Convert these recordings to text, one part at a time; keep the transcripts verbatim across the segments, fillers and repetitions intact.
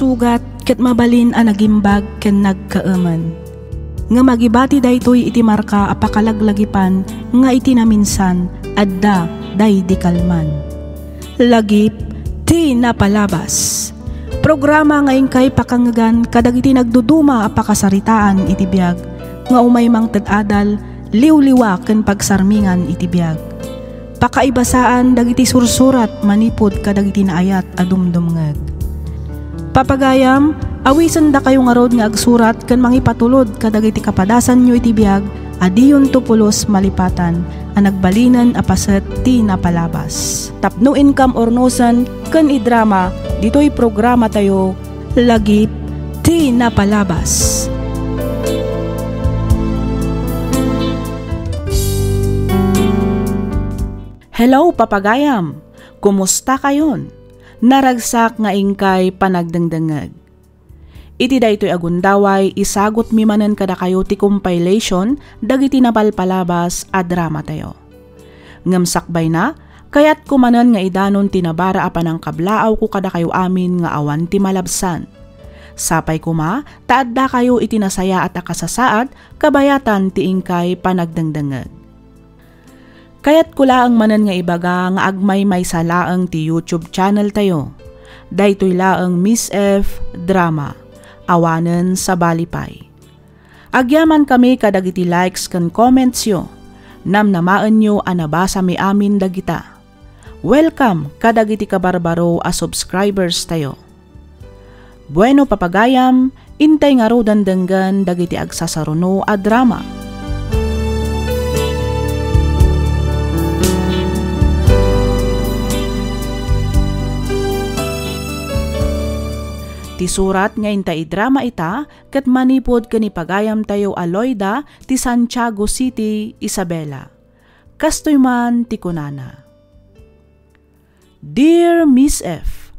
sugat ket mabalin a nagimbag ken nagkaemen. Ngem agibati daytoy iti marka a pakalaglagipan nga iti naminsan, adda daydi kalman. Lagip ti napalabas. Programa nga inkay pakangegan kadagiti nagduduma a pakasaritaan iti biag nga umay mangted adal, liwliwa ken pagsarmingan iti biag. Pakaibasaan dagiti sursurat manipud kadagiti naayat a dumdumngeg. Papagayam, awisendakayo ngarud nga agsurat ken mangipatulod kadagiti kapadasanyo iti biag a diyonto pulos malipatan a nagbalinen a paset ti napalabas. Tapno inkam urnosen ken idrama ditoy programatayo, Lagip ti Napalabas. Hello, papagayam! Kumusta kayon? Naragsak nga inkay panagdengdengngeg. Iti daytoy a gundaway, isagutmi manen kadakayo ti compilation dagiti napalpalabas a dramatayo. Ngem sakbayna, kayatko manen nga idanon ti nabara a panangkablaawko kadakayo amin nga awan ti malabsan. Sapay koma ta addakayo iti nasayaat a kasasaad kabayatan ti inkay panagdengdengngeg. Kayatko laeng manen nga ibaga nga agmaymaysa laeng ti YouTube channel tayo. Daytoy laeng Miss F Drama. Awanen sabali pay. Agyamankami kadagiti likes ken commentsyo. Namnamaenyo a nabasami amin dagita. Welcome kadagiti kabarbaro a subscribers tayo. Bueno, papagayam, intay ngaruden denggen dagiti agsasaruno a drama. Ti surat nga inta idrama ita ket manipud ken ni pagayamtayo a Loida ti Santiago City, Isabela. Kastoy man ti kunana. Dear Miss F,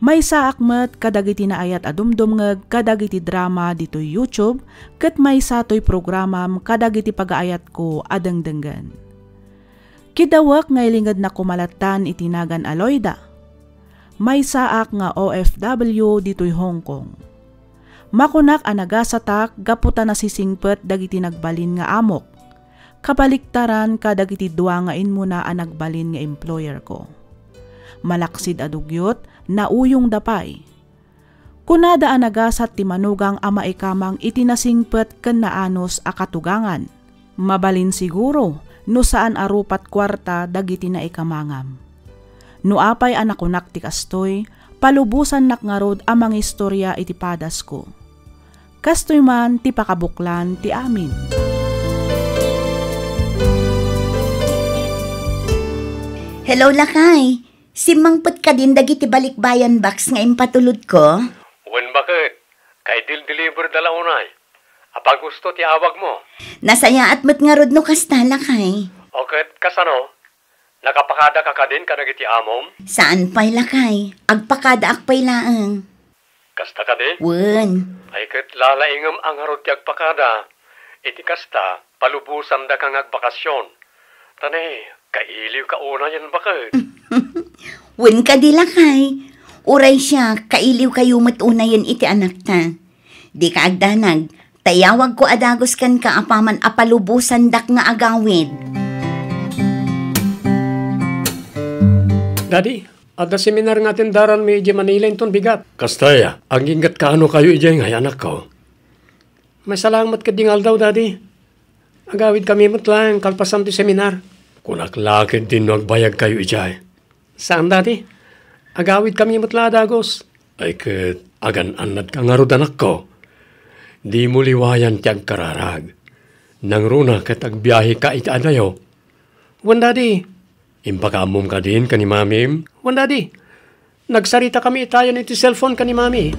maysaak met kadagiti naayat a dumdumngeg kadagiti drama ditoy YouTube ket maysa toy programam kadagiti pagaayatko a dengdenggen. Kiddawek nga ilingednak koma lattan iti nagan a Loida. Maysaak nga O F W ditoy Hong Kong. Makunak a nagasatak gapu ta nasisingpet dagiti nagbalin nga amok. Kabaliktaran kadagiti dua nga immuna a nagbalin nga employer ko. Malaksid a dugyot, nauyongda pay. Kunada a nagasat ti manugang a maikamang iti nasingpet ken naanus a katugangan. Mabalin siguro no saan a rupat kuarta dagiti naikamangam. No apay a nakunak ti kastoy, palubosannak ngarud a mangistoria iti padasko. Kastoy man ti pakabuklan ti amin. Hello, lakay. Simmangpet kadin dagiti balikbayan box nga impatulodko? Wen, baket. Kaidil-deliver da la unay. Apay gusto ti awagmo? Nasayaat met ngarud no kasta, lakay. O ket kasano? Nakapakada ka kadin kadagiti amom? Saan pay, lakay. Agpakadaak pay laeng. Kasta kadi? Wen. Ay ket lalaingem a ngarud ti agpakada. Iti kasta, palubosandaka nga agbakasyon. Ta ne, kailiwka unayen, baket. Wen kadi, lakay. Uray siak, kailiwkayo met unayen iti anakta. Dika agdanag, ta iyawagko a dagus kenka apaman a palubosandak nga agawid. Daddy, adda seminar nga atendaranmi idiay Manila inton bigat. Kasta aya, aginggatkano kayo idiay ngay, anakko? Maysa laeng met ketdi nga aldaw, Daddy. Agawidkami met laeng kalpasan ti seminar. Kunak la ketdi no agbayagkayo idiay. Saan, Daddy. Agawidkami met la a dagus. Ay ket, agan-annadka ngarud, anakko. Dimo liwayan ti agkararag. Nangruna ket agbiaheka iti adayo. Wen, Daddy. Impakaammom kadin ken ni Mamim? Wen, Daddy. Nagsaritakami itayon iti cellphone ken ni Mami.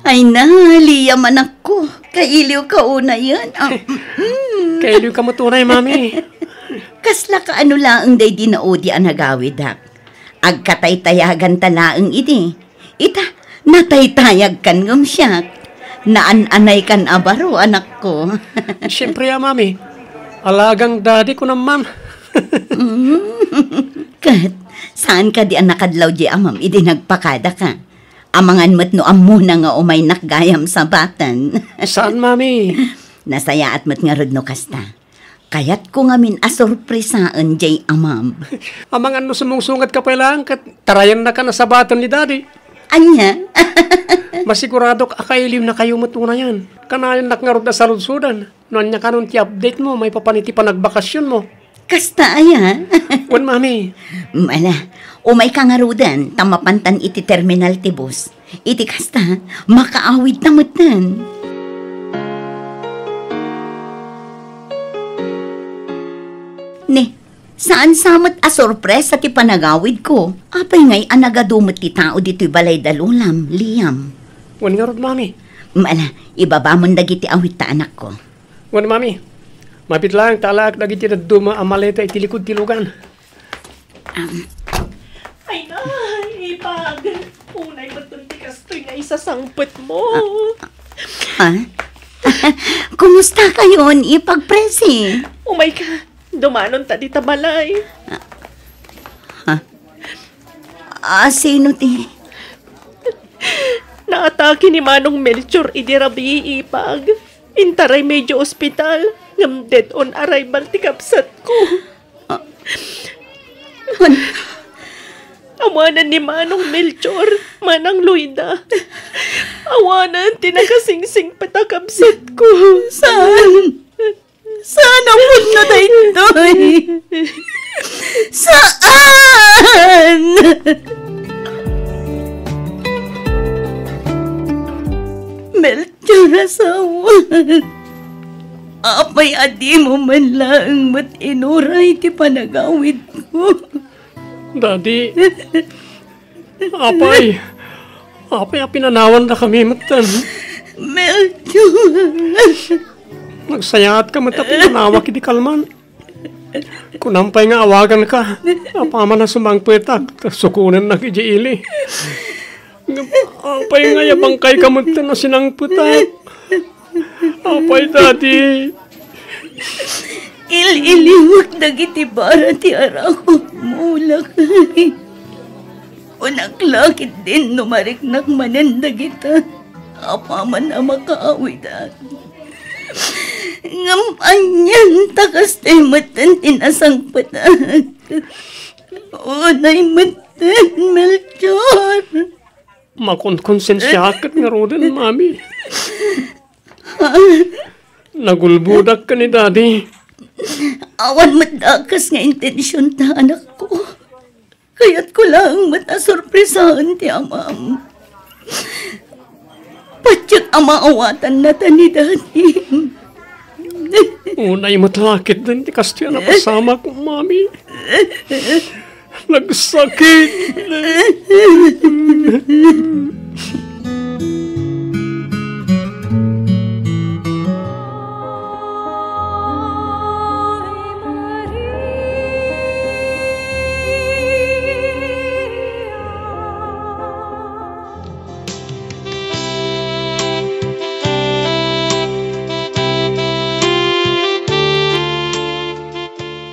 Ay na, Liam, anakko. Kailiwka unayen. Ah, mm. Kailiwka met unay, Mami. Kasla kaano laeng daydi naudi a nagawidak. Agkataytayaganta laeng idi. Ita, nataytayagkan ngem siak. Naan-anaykan a baro, anakko. Siempre a, Mami. Alagang daddy ko naman. Mm. Ket, saan kadi a nakadlaw di amam idi nagpakadaka? Amangan met no ammona nga umaynak gayam sabaten. Saan, Mami? Nasayaat met ngarud no kasta. Kayatko ngamin a sorpresaen jay amam. Amangan no sumungsungatka pay laeng ket tarayannaka a sabaten ni Daddy. Ania? Masiguradok a kailiwnakayo met unayen. Kanayannak ngarud a saludsodan no ania kanon ti update mo maipapan iti panagbakasionmo. Kasta aya? Wen, Mami. Ala, umayka ngaruden ta mapantan iti terminal ti bus. Iti kasta, makaawidta metten. Ne, saan sa met a sorpresa ti panagawidko? Apay ngay a nagadu met ti tao ditoy balay da Lolam, Liam? Wen ngarud, Mami. Ala, ibabamon dagiti awitta, anakko. Wen, Mami. Mabiit laeng ta alaak dagiti dadduma a maleta iti likud ti lugan. Ay, nay, ipag. Unay metten ti kastoy nga isasangpetmo. Ah? Kumusta kayon, ipag, Presi? Umayka, dumanonta dita balay. Ha? Ah, sino ti? Naatake ni Manong Melchor idi rabii, ipag. Intaray medyo ospital, ngem dead on arrival ti kabsatko. Ah, an- Awanan ni Manong Melchor, Manang Loida. Awanan ti nakasingsingpet a kabsatko. Saan? Saan a pudno daytoy? Saan? Melchor, asawa. Apay a dimo man laeng met inuray ti panagawidko? Daddy, apay, apay a pinanawandakami metten? Melchor. Nagsayaatka met a pinanawak idi kalman. Kunam pay nga awaganka. Apaman a sumangpetak, ta sukonennak idiay ili. Ngem apay nga yabangkayka metten a sinangpetak? Apay, Daddy? Il-iliwek dagiti bara ti arakupmo, lakay. Kunak la ketdin no mariknak manen dagita apaman a makaawidan. Ngem anian ta kastoy metten ti nasangpetak? Unay metten, Melchor. Makonkonsensiaak ket ngaruden, Mami. Nagulbodak ken ni Daddy. Awan met dakes nga intensionta, anakko. Kayatko laeng met a sorpresaen ti amam. Patiek a maawatannata ni Daddy. Unay met la ketdin ti kastoy a napasamak, Mami. Nagsakit.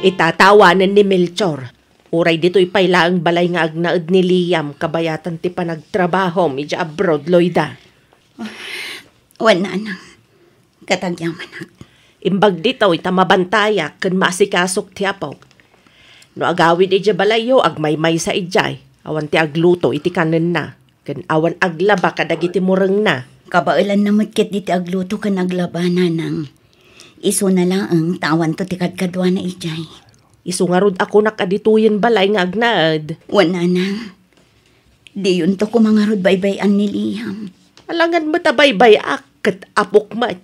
Itatawanen ni Melchor, uray ditoy pay laeng balay nga agnaed ni Liam kabayatan ti panagtrabahom idiay abroad, Loida. Wen, nanang, katagyamanak. Imbag ditoy ta mabantayak ken maasikasok ti apok. No agawid idiay balayyo, agmaymaysa idiay, awan ti agluto iti kanenna, ken awan aglaba kadagiti murengna. Kabaelanna met ketdi ti agluto ken aglaba, nanang. Isuna laeng ta awanto ti kadkaduana idiay. Isu ngarud a kunak a ditoyen balay nga agnaed. Wen, nanang. Diyonto koma ngarud baybay-an ni Liam. Alangan met a baybay-ak ket apok met.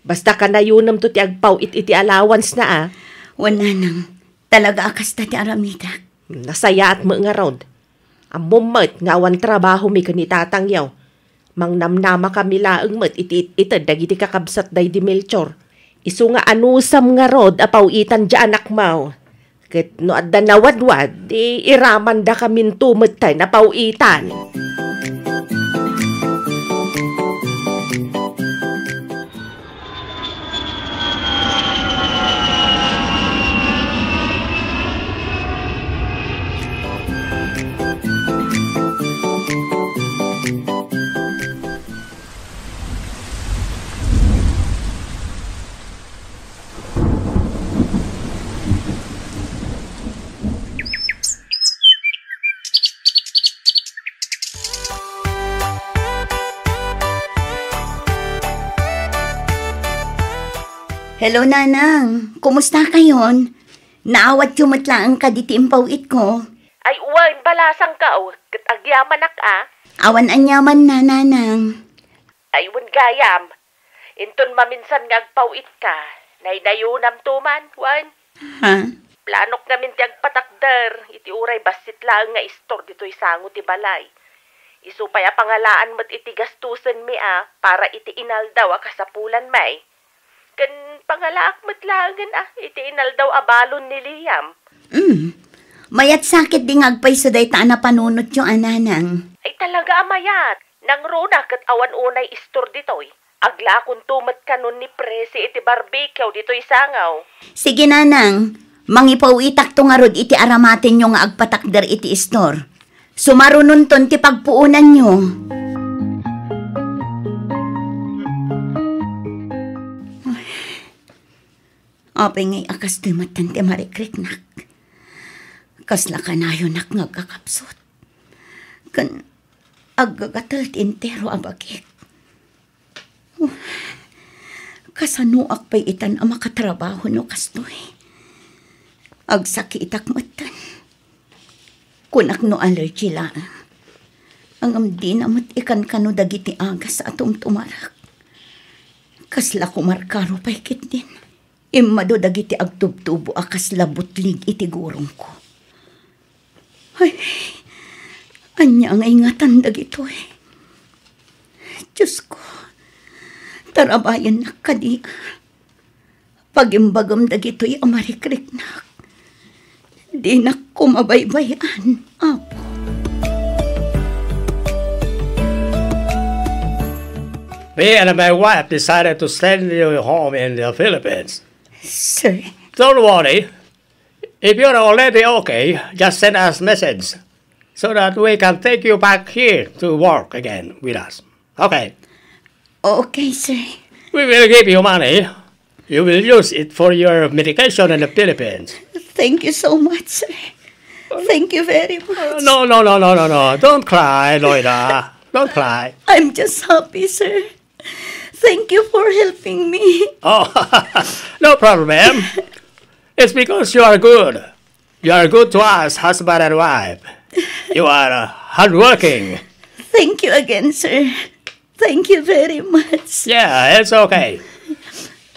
Basta kanayonemto ti agpaw-it iti allowance-na a. Wen, nanang, talaga a kasta ti aramidek. Nasayaat met ngarud. Ammom met nga awan trabahomi ken ni tatangyo. Mangnamnamakami laeng met iti it-ited dagiti kakabsat daydi Melchor. Isu nga anusam ngarud a paw-itan diay anakmo. Ket no adda nawadwad, di iramandakaminto metten a paw-itan. Hello, Nanang. Kumusta kayon? Naawatyo met laeng kadi ti impaw-itko? Ay, wen, balasangko, ket agyamanak a. Awan aniamanna, Nanang. Ay, wen gayam. Inton maminsan nga agpaw-itka, naydayonamto man, wen? Ha? Planok ngamin ti agpatakder, iti uray bassit laeng nga istor ditoy sango ti balay. Isu pay a pangalaan met iti gastusenmi a para iti inaldaw a kasapulanmi. Ken pangalaak met laengen a iti inaldaw a balon ni Liam. Mm. Mayat sakit di nga agpayso dayta a napanunotyo a, Nanang. Ay, talaga a mayat. Nangruna ket awan unay istor ditoy. Aglakonto met kanon ni Presi iti barbecue ditoy sango. Sige, Nanang. Mangipaw-itakto ngarud iti aramatenyo nga agpatakder iti istor. Sumarunonton ti pagpuonanyo. Apay ngay a kastoy metten ti marikriknak? Kasla kanayonak nga agkakapsut. Ken aggagatel ti entero a bagik. Oh, kasanoak pay itan a makatrabaho no kastoy? Agsakitak metten. Kunak no allergy laeng. Ngem dina met ikankano dagiti agas a tumtumarak. Kasla kumarkaro pay ketdin. Immadu dagiti agtubtubo a kasla butlig iti gurongko. Ay, ania nga ingatan dagitoy? Diosko, tarabayennak kadi. Pagimbagem dagitoy a marikriknak. Dinak koma baybay-an, Apo. Me and my wife decided to send you home in the Philippines. Sir. Don't worry. If you're already okay, just send us message so that we can take you back here to work again with us. Okay. Okay, sir. We will give you money. You will use it for your medication in the Philippines. Thank you so much, sir. Thank you very much. No, no, no, no, no, no. Don't cry, Loida. Don't cry. I'm just happy, sir. Thank you for helping me. Oh, no problem. It's because you are good. You are good to us, husband and wife. You are, uh, hardworking. Thank you again, sir. Thank you very much. Yeah, it's okay.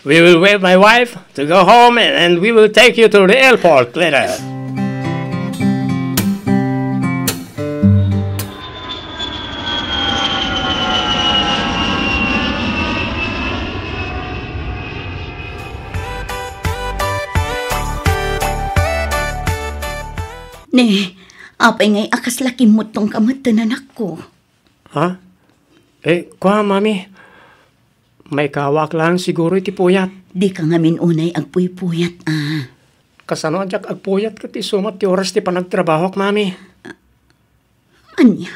We will wait my wife to go home and, and we will take you to the airport later. Ne, apay ngay a kasla kimmuttongka met, anakko? Ha? Eh, kua, Mami. Maikawak lang siguro iti puyat. Dika ngamin unay agpuypuyat, a. Kasano a diak agpuyat ket isu met ti oras ti panagtrabahok, Mami? Ania?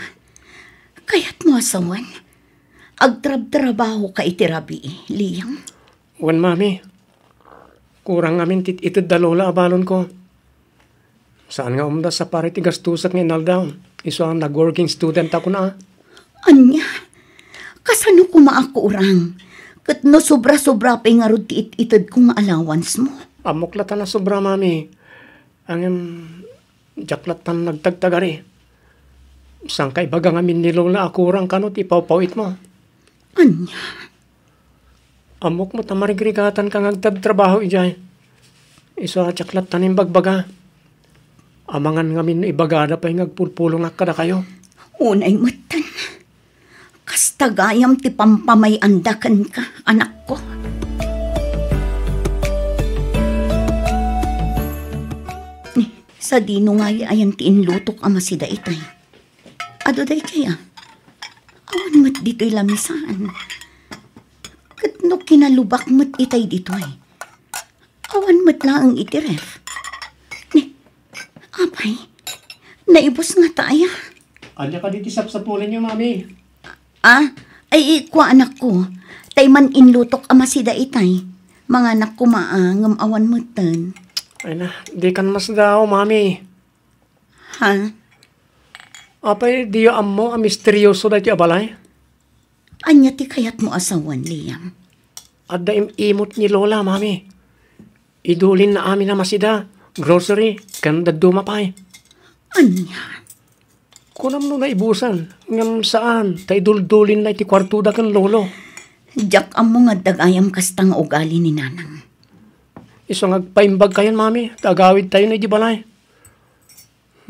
Kayatmo a sawen? Agtrabtrabahoka iti rabii, Liam? Wen, Mami. Kurang ngamin ti ited da Lola a balonko. Saan nga umdas a para iti gastusek nga inaldaw. Isu a nag-working student a kuna. Ania? Kasano koma a kurang? Ket no sobra-sobra pay ngarud ti it-itedko nga allowance mo? Ammok latta a sobra, Mami. Ngem, diak latta nagtagtagari. Saan ka ibaga ngamin ni Lola a kurang kano ti pawpawitmo? Ania? Ammok met a marigrigatanka nga agtrabtrabaho idiay. Isu a diak latta imbagbaga. Amangan ngamin no ibagada pay nga agpulpulongak kadakayo. Unay metten. Kasta gayam ti pampamay-anda kenka, anakko. Sadino ngay ayan ti inlutok a masida itay? Adu daytoy a. Awan met ditoy lamisaan. Ket no kinalubak met itay ditoy, awan met laeng iti ref. Ni, apay, naibus ngata aya? Ania kadi ti sapsapulenyo, Mami? Ah, ay, ikua, anakko. Tay man inlutok a masida itay. Manganak koma a, ngem awan metten. Ay na, dikan masdaaw, Mami. Ha? Apay, diyo ammo a misterioso daytoy a balay? Ania ti kayatmo a sawen, Liam? Adda im-imot ni Lola, Mami. Idulinna amin a masida, grocery, ken dadduma pay. Ania? Kunam no naibusan, ngem saan, ta iduldulinna iti kuartoda ken Lolo. Diak ammo nga adda gayam kasta nga ugali ni Nanang. Isu nga agpaimbagkayon, Mami, ta agawidtayon idiay balay.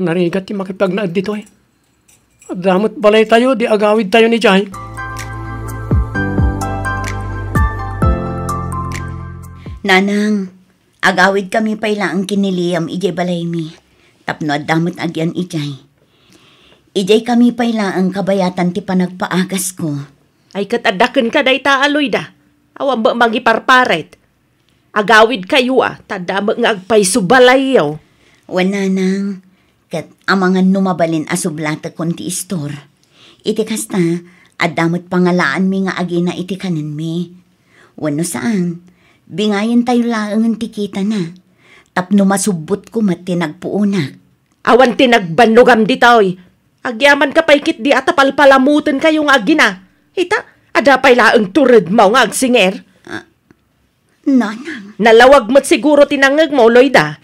Narigat ti makipagnaed ditoy. Adda met balaytayo, di agawidtayon idiay. Nanang, agawidkami pay laeng ken ni Liam idiay balaymi, tapno adda met agian idiay. Idiaykami pay laeng kabayatan ti panagpaagasko. Ay, ket adda kenka dayta a Loida. Awan met mangiparparit. Agawidkayo a, ta adda met nga agpayso balayyo. Wen, Nanang, ket amangan no mabalin a sublatekon ti istor. Iti kasta, adda met pangalaanmi nga agina iti kanenmi. Wenno saan, bingayentayo laengen ti kitana, tapno masubbotko met ti nagpuonak. Awan ti nagbannogam ditoy. Agyamanka pay ketdi a ta palpalamotenkayo nga agina. Ita, adda pay laeng turedmo nga agsinger. Ah, Nanang. Nalawag met siguro ti nangngegmo, Loida.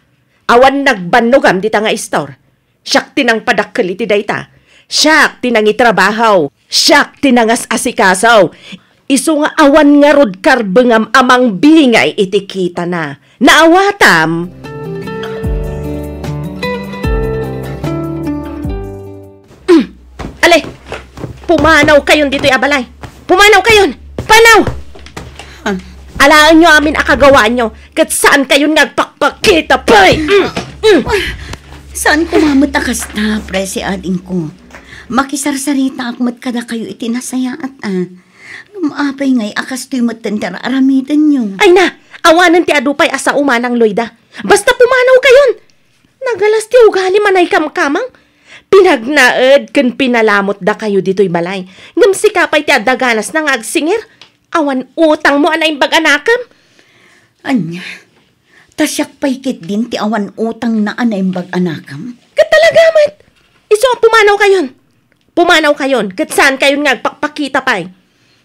Awan nagbannogam dita nga istor. Siak ti nangpadakkel iti dayta. Siak ti nangitrabaho. Siak ti nangas-asikaso. Isu nga awan ngarud karbengam a mangbingay iti kitana. Naawatam? Mm. Ale, pumanawkayon ditoy a balay. Pumanawkayon! Panaw! Ah. Alaenyo amin a kagawaanyo, ket saankayon nga agpakpakita pay! Mm, mm. Saan koma met a kasta, Presi, adingko. Makisarsaritaak met kadakayo iti nasayaat, a. Ngem apay ngay a kastoy metten ti ar-aramidenyo? Ay na, awanen ti adu pay a sao manang, Loida. Basta pumanawkayon! Nagalas ti ugalim a naikamkamang. Pinagnaed ken pinalamotdakayo ditoy balay. Ngem sika pay ti adda ganasna nga agsinger. Awan utangmo a naimbag a nakem. Ania? Ta siak pay ketdin ti awan utangna a naimbag a nakem? Ket talaga met. Isu a pumanawkayon. Pumanawkayon, ket saankayon nga agpakpakita pay.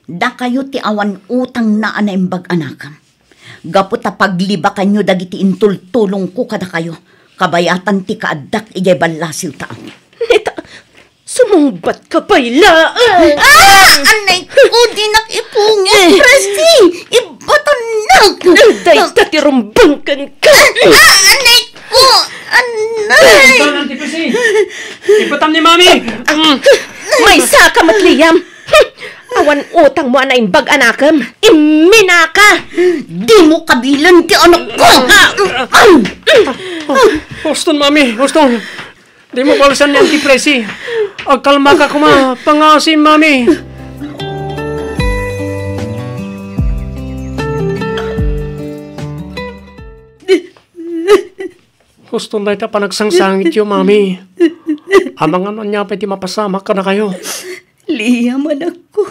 Dakayo ti awan utangna a naimbag a nakem. Gapu ta paglibakanyo dagiti intultulongko kadakayo, kabayatan ti kaaddak idiay ballasiw ta. Neta, sumungbatka pay laeng! Ah! Anay ko, dinak ipungot, Presi! Ibatannak! Dayta ti rumbeng kenka! Ah! Anay ko! Anay! Ibatam ni Mami! Maysa ka met, Liam! Awan utangmo a naimbag a nakem! Imminaka! Dimo kabilen ti anakko! Huston, Mami! Huston! Dimo balsan ni Auntie Presi. Agkalmaka koma. Pangaasim, Mami. Huston dayta panagsangsangityo, Mami. Amangan ania pay ti mapasamak kadakayo. Liam, anakko.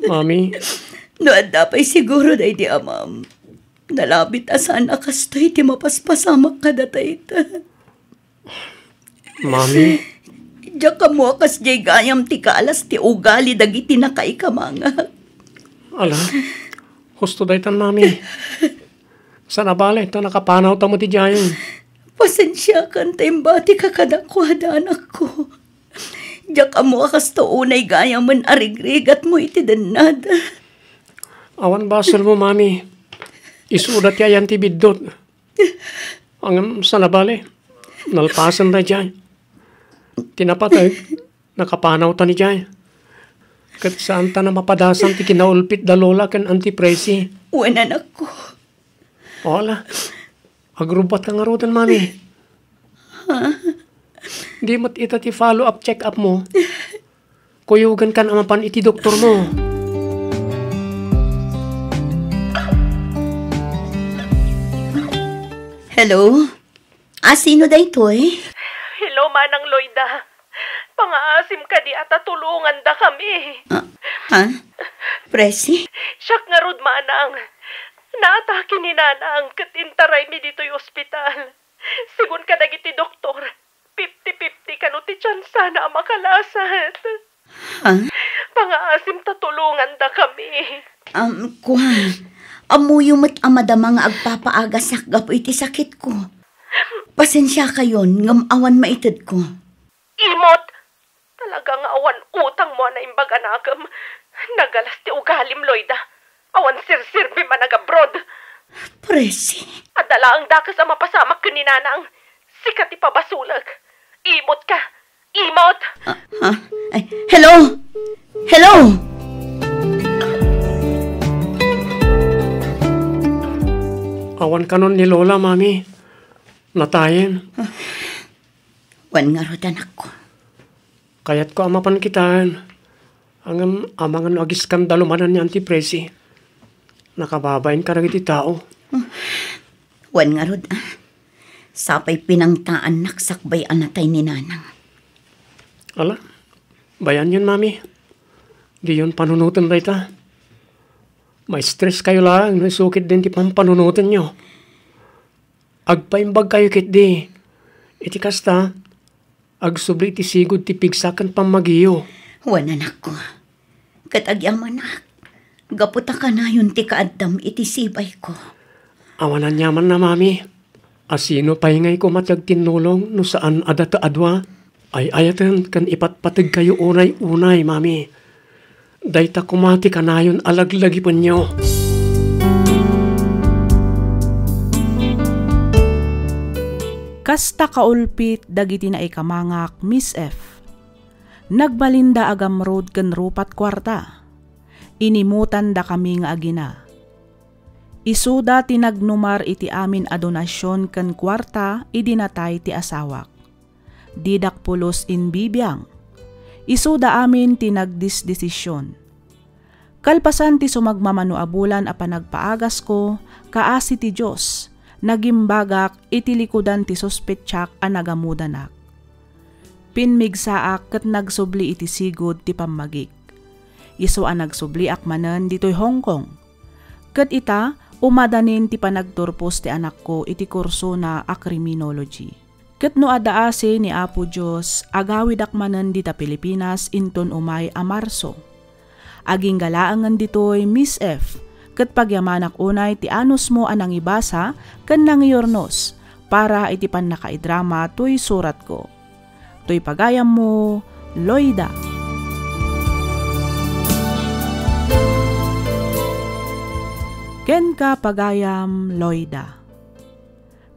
Mami. No adda pay siguro daydi amam, nalabit a saan a kastoy ti mapaspasamak kadata ita. Mami. Diak ammo a kasdiay gayam ti kaalas ti ugali dagiti nakaikamangak. Ala, husto daytan, Mami. Saan a bale, ta nakapanawta met idiayen. Pasensiakan ta imbatika kadakuada, anakko. Diak ammo a kasta unay gayamen a rigrigatmo iti dennad. Awan basolmo, Mami. Isuda ti ayan ti biddut. Ngem saan a bale, nalpasen daydiay. Ti napateg, nakapanawtan idiay. Ket saanta a mapadasan ti kinaulpit da Lola ken Auntie Presi. Wen, anakko. Ala, agrubbatka ngaruden, Mami. Di met ita ti follow-up check-up mo. Kuyogankan a mapan iti doktor mo. Hello? A, sino daytoy? Hello, Manang Loida. Pangaasim kadi a ta tulongandakami. Ah, ha? Presi? Siak ngarud, Manang. Naatake ni Nanang ket intaraymi ditoy ospital. Segun kadagiti doktor, fifty fifty kano ti tiansana a makalasat. Ha? Pangaasim ta tulongandakami. Um, kuan, ammoyo met a madama nga agpapaagasak gapu iti sakitko. Pasensiakayon ngem awan maitedko. Imot! Talaga nga awan utangmo a naimbag a nakem. Nagalas ti ugalim, Loida. Awan serserbim a nagabrod. Presi. Adda laeng dakes a mapasamak ken ni Nanang. Sika ti pabasolek. Imot ka. Imot! Ah, ah. Ay, hello? Hello? Awan kanon ni Lola, Mami. Natayen. Wen ngarud, anakko. Kayatko a mapan kitaen. Ngem amangan no agiskandalo manen ni Auntie Presi. Nakababain kadagiti tao. Wen ngarud, ah. Sapay pinangtaannak sakbay a natay ni Nanang. Ala, bayanyon, Mami. Diyon panunoten dayta. Ma-stress kayo laeng no isu ketdin ti pampanunotenyo. Agpaimbag kayo ketdi. Iti kasta, agsubli iti sigud ti pigsa ken pammagiyo. Wen, anakko. Ket agyamanak, gapu ta kanayon ti kaaddam iti sibayko. Awan aniamanna, Mami. A sino pay ngay koma ti agtinnulong no saan a data a dua? Ay-ayaten ken ipatpategkayo unay-unay, Mami. Dayta koma ti kanayon a laglagipenyo. Kasta kaulpit dagiti naikamangak, Miss F. Nagbalinda a gamrud ken rupat kuarta. Inimutandakami nga agina. Isuda ti nagnumar iti amin a donasion ken kuarta idi natay ti asawak. Didak pulos imbibiang. Isuda amin ti nagdisdesision. Kalpasan ti sumagmamano a bulan a panagpaagasko, kaasi ti Dios, nagimbagak iti likudan ti suspetsak a nagamudanak. Pimmigsaak ket nagsubli iti sigud ti pammagik. Isu a nagsubliak manen ditoy Hong Kong. Ket ita, umadanin ti panagturpos ti anakko iti kursona a criminology. Ket no adda asi ni Apo Dios, agawidak manen dita Pilipinas inton umay a Marso. Agingga laengen ditoy, Miss F, ket pagyamanak unay ti anusmo a nangibasa ken nangiurnos para iti pannakaidrama toy suratko. Toy pagayammo, Loida. Kenka, pagayam, Loida.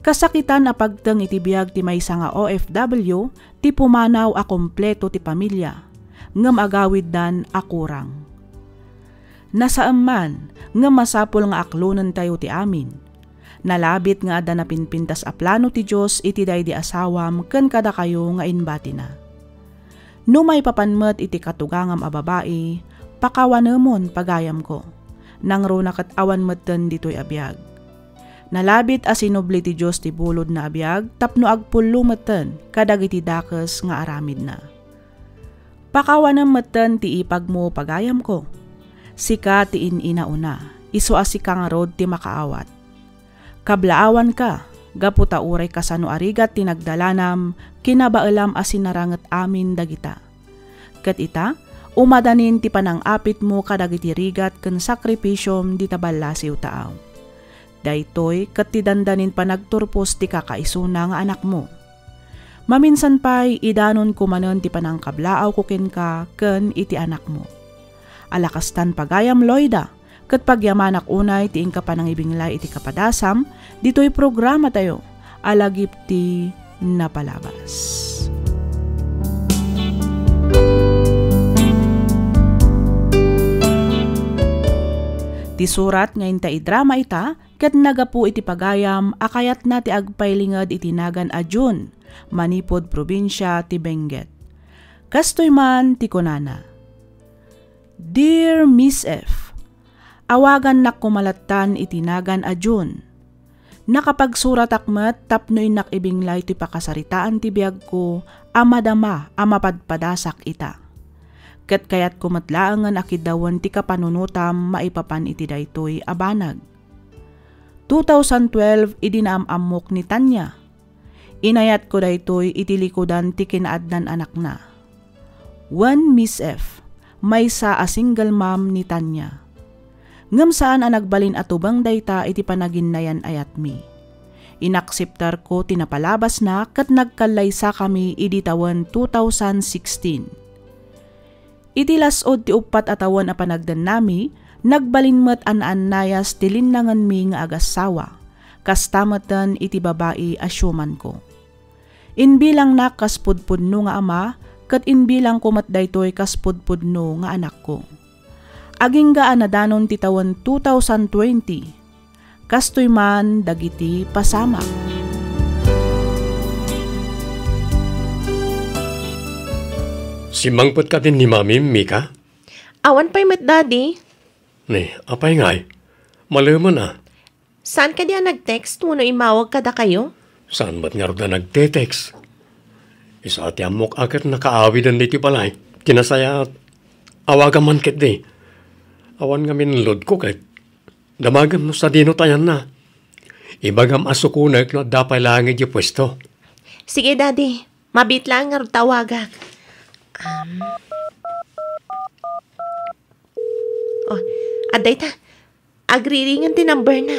Kasakitan a pagteng iti biag ti maysa nga O F W ti pumanaw a kompleto ti pamilya, ngem agawiddan a kurang. Nasaem man, ngem masapul nga aklonentayo ti amin. Nalabit nga adda napinpintas a plano ti Dios iti daydi asawam ken kadakayo nga imbatina. No maipapan met iti katugangam a babai, pakawanemon, pagayamko. Nangruna ket awan metten ditoy a biag. Nalabit a sinubli ti Dios ti bulodna a biag tapno agpullo metten kadagiti dakes nga aramidna. Pakawanem metten ti ipagmo, pagayamko. Sika ti in-inauna, isu a sika ngarud ti makaawat. Kablaawanka, gapu ta uray kasano a rigat ti nagdalanam, kinabaelam a sinaranget amin dagita. Ket ita, umadanin ti panang-apitmo kadagiti rigat ken sakripisiom dita ballasiw taaw. Daytoy ket ti dandanin panagturpos ti kakaisuna nga anakmo. Maminsan pay, idanonko manen ti panangkablaawko kenka ken iti anakmo. Ala kastan, pagayam Loida, ket pagyamanak unay ti inka panangibinglay iti kapadasam ditoy programatayo a Lagip ti Napalabas. Ti surat nga inta idrama ita ket nagapu iti pagayam a kayatna ti agpailinged iti nagan a June, manipud probinsia ti Benguet. Kastoy man ti kunana, "Dear Miss F, awagannak koma lattan iti nagan a June. Nakapagsuratak met tapno innak ibinglay ti pakasaritaan ti biagko a madama a mapadpadasak ita. Ket kayatko met laengen a kiddawen ti kapanunotam maipapan iti daytoy a banag. Two thousand twelve idi naam-ammok ni Tanya. Inayatko daytoy iti likudan ti kinaadnan anakna." Wen Miss F, maysa a single mom ni Tanya. Ngem saan a nagbalin a tubeng dayta iti panaginnayan-ayatmi. Inakseptarko ti napalabasna ket nagkallaysakami idi tawen two thousand sixteen. Iti las-ud ti uppat a tawen a panagdennami, nagbalin met a naannayas ti linnangenmi nga agassawa. Kasta meten iti babai a siumanko. Imbilangnak kas pudpudno nga ama, ket imbilangko met daytoy kas pudpudno nga anakko. Agingga a nadanon ti tawen two thousand twenty. Kastoy man dagiti pasamak. Simmangpet kadin ni Mami, Mika? Awan pay met, Daddy. Ni, apay ngay? Malemen a. Saan kadi a nag-text wenno immawag kadakayo? Saan met ngarud a nagte-text? Isu a ti ammok a ket nakaawiden ditoy balay. Ti nasayaat, awagam man ketdi. Awan ngamin loadko ket. Damagem no sadino ti ayanna. Ibagam a sukonek no adda pay laeng idiay puesto. Sige, Daddy. Mabiit laeng ngarud ta awagak. Um. Oh, adda ita. Agriringen ti number na.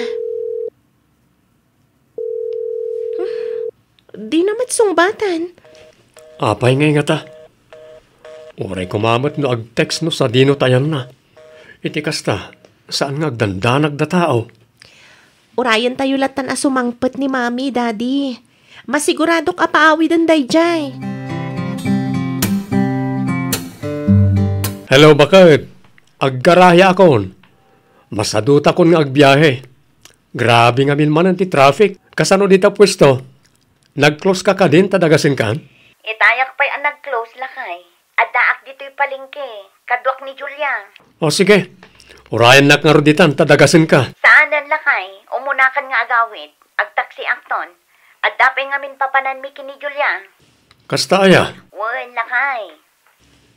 Hmm, dina met sungbatan. Apay ngay ngata? Uray koma met no ag-text no sadino ti ayanna. Iti kasta, saan nga agdandanag da tao. Urayentayo lattan a sumangpet ni Mami, Daddy. Masiguradok a paawiden daydiay. Hello, baket. Aggarahiakon. Masadutakon nga agbiahe. Grabe ngamin manen ti traffic. Kasano dita puesto? Nag-close ka kadin ta dagasenkan? Itayak pay a nag-close, lakay. Addaak ditoy palengke. Kaduak ni Julia. O sige. Urayannak ngarud ditan ta dagasenka. Saanen, lakay. Umunakan nga agawid. Agtaksiakton. Adda pay ngamin papananmi ken ni Julia. Kasta aya? Wen, lakay.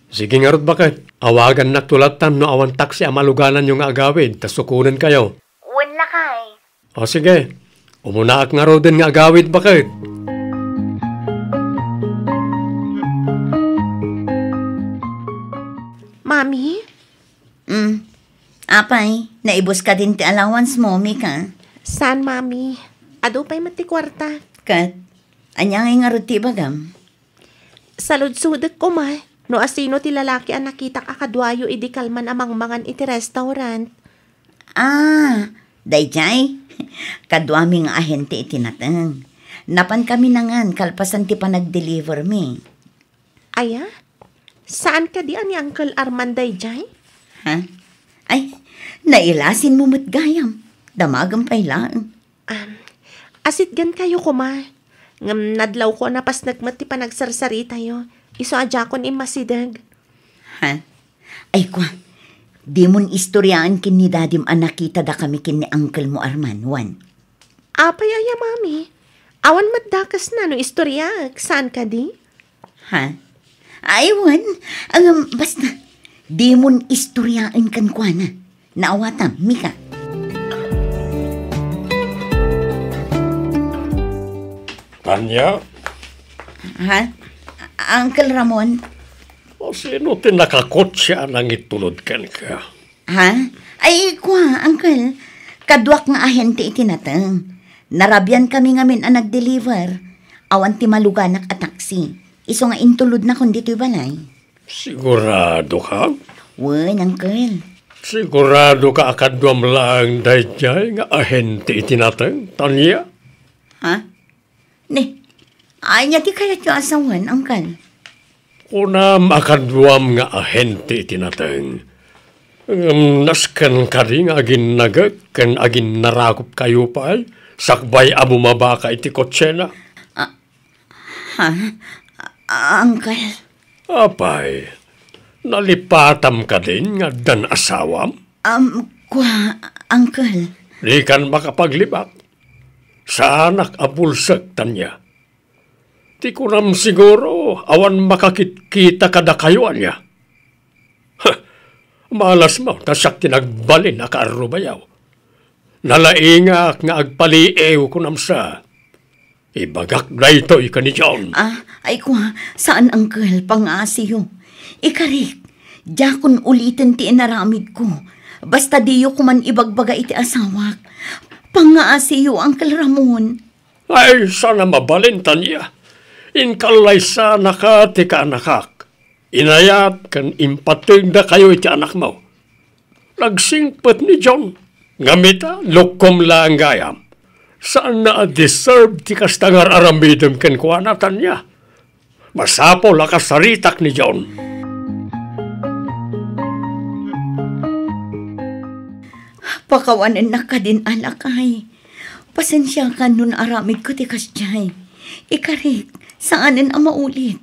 Sige ngarud, baket. Awagannakto lattan no awan taksi a malugananyo nga agawid ta sukonenkayo. Wen, lakay. O sige, umunaak ngaruden nga agawid, baket. Mami? Mm. Apay, naibus kadin ti allowance mo, Mika? Saan, Mami. Adu pay met ti kuarta. Ket, ania ngay ngarud ti ibagam? Saludsodek koma no asino ti lalaki a nakitak a kaduayo idi kalman a mangmangan iti restaurant. Ah, daydiay? Kaduami nga ahente iti nateng. Napankami nangan kalpasan ti panagdelivermi. Aya? Saan kadi a ni Uncle Arman daydiay? Ha? Ay, nailasinmo met gayam. Damagem pay laeng. Um, asitgankayo koma. Ngem nadlawko a napasnek met ti panagsarsaritayo. Isu a diakon immasideg. Ha? Ay, kua, dimon istoriaen ken ni dadim a nakitada kami ken ni uncle mo Arman, wen? Apay aya, Mami? Awan met dakesna no istoriaek, saan kadi? Ha? Ay, wen. Ngem, basta, dimon istoriaen kenkuana. Naawatam, Mika. Tanya? Ha? Uncle Ramon? O, sino ti nakakotse a nangitulod kenka? Ha? Ay, kua, Uncle. Kaduak nga ahente iti nateng. Narabian kami ngamin a nagdeliver. Awan ti maluganak a taksi. Isu nga intulodnakon ditoy balay. Sigurado ka? Wen, Uncle. Sigurado ka a kaduam laeng daydiay nga ahente iti nateng, Tanya? Ha? Ne, ania ti kayatyo a sawen, Uncle? Kunam a kaduam nga ahente iti nateng. Ngem nasken kadi nga aginnagek ken aginnarakupkayo pay sakbay a bumabaka iti kotsena? Ah, Ha? A-, Uncle? Apay, nalipatam kadin nga addan asawam? Um, kua, Uncle. Dikan makapaglibak. Saanak a bulsek, Tanya. Ti kunam siguro, awan makakitkita kadakayo, ania? Ha! Malasmo, ta siak ti nagbalin a kaarrubayo. Nalaingak nga agpaliiw, kunam sa. Ibagak daytoy ken ni John. Ah, ay kua, saan, Uncle, pangaasiyo. Ikarik, diakon uliten ti inaramidko. Basta diyo koman ibagbaga iti asawak. Pangaasiyo, Uncle Ramon. Ay, saan a mabalin, Tanya. Inkallaysanaka ti kaanakak. Inayat ken impategdakayo iti anakmo. Nagsingpet ni John. Ngem ita, lukkom laeng gayam. Saanna a deserve ti kasta nga ar-aramidem kenkuana, Tanya. Masapul a kasaritak ni John. Pakawanennak kadin a lakay. Pasensiakan no naaramidko ti kasdiay. Ikarik, saanen a maulit.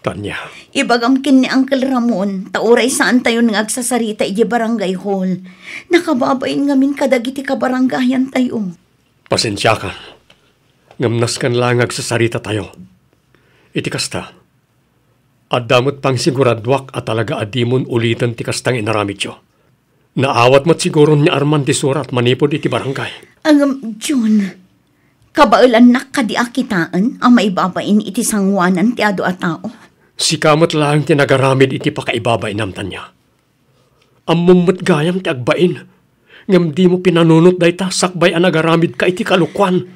Tanya. Ibagam ken ni Uncle Ramon, ta uray saantayon nga agsasarita idiay barangay hall. Nakababain ngamin kadagiti kabarangayantayo. Pasensiakan. Ngem nasken laeng nga agsasaritatayo. Iti kasta, adda met pangisiguradok a talaga a dimon uliten ti kasta nga inaramidyo. Naawat met siguron ni Arman ti surat manipud iti barangay. Ngem, Jun, kabaelannak kadi a kitaen a maibabain iti sangoanan ti adu a tao? Sika met laeng ti nagaramid iti pakaibabainam, Tanya. Ammom met gayam ti agbain, ngem dimo pinanunot dayta sakbay a nagaramidka iti kalokuan.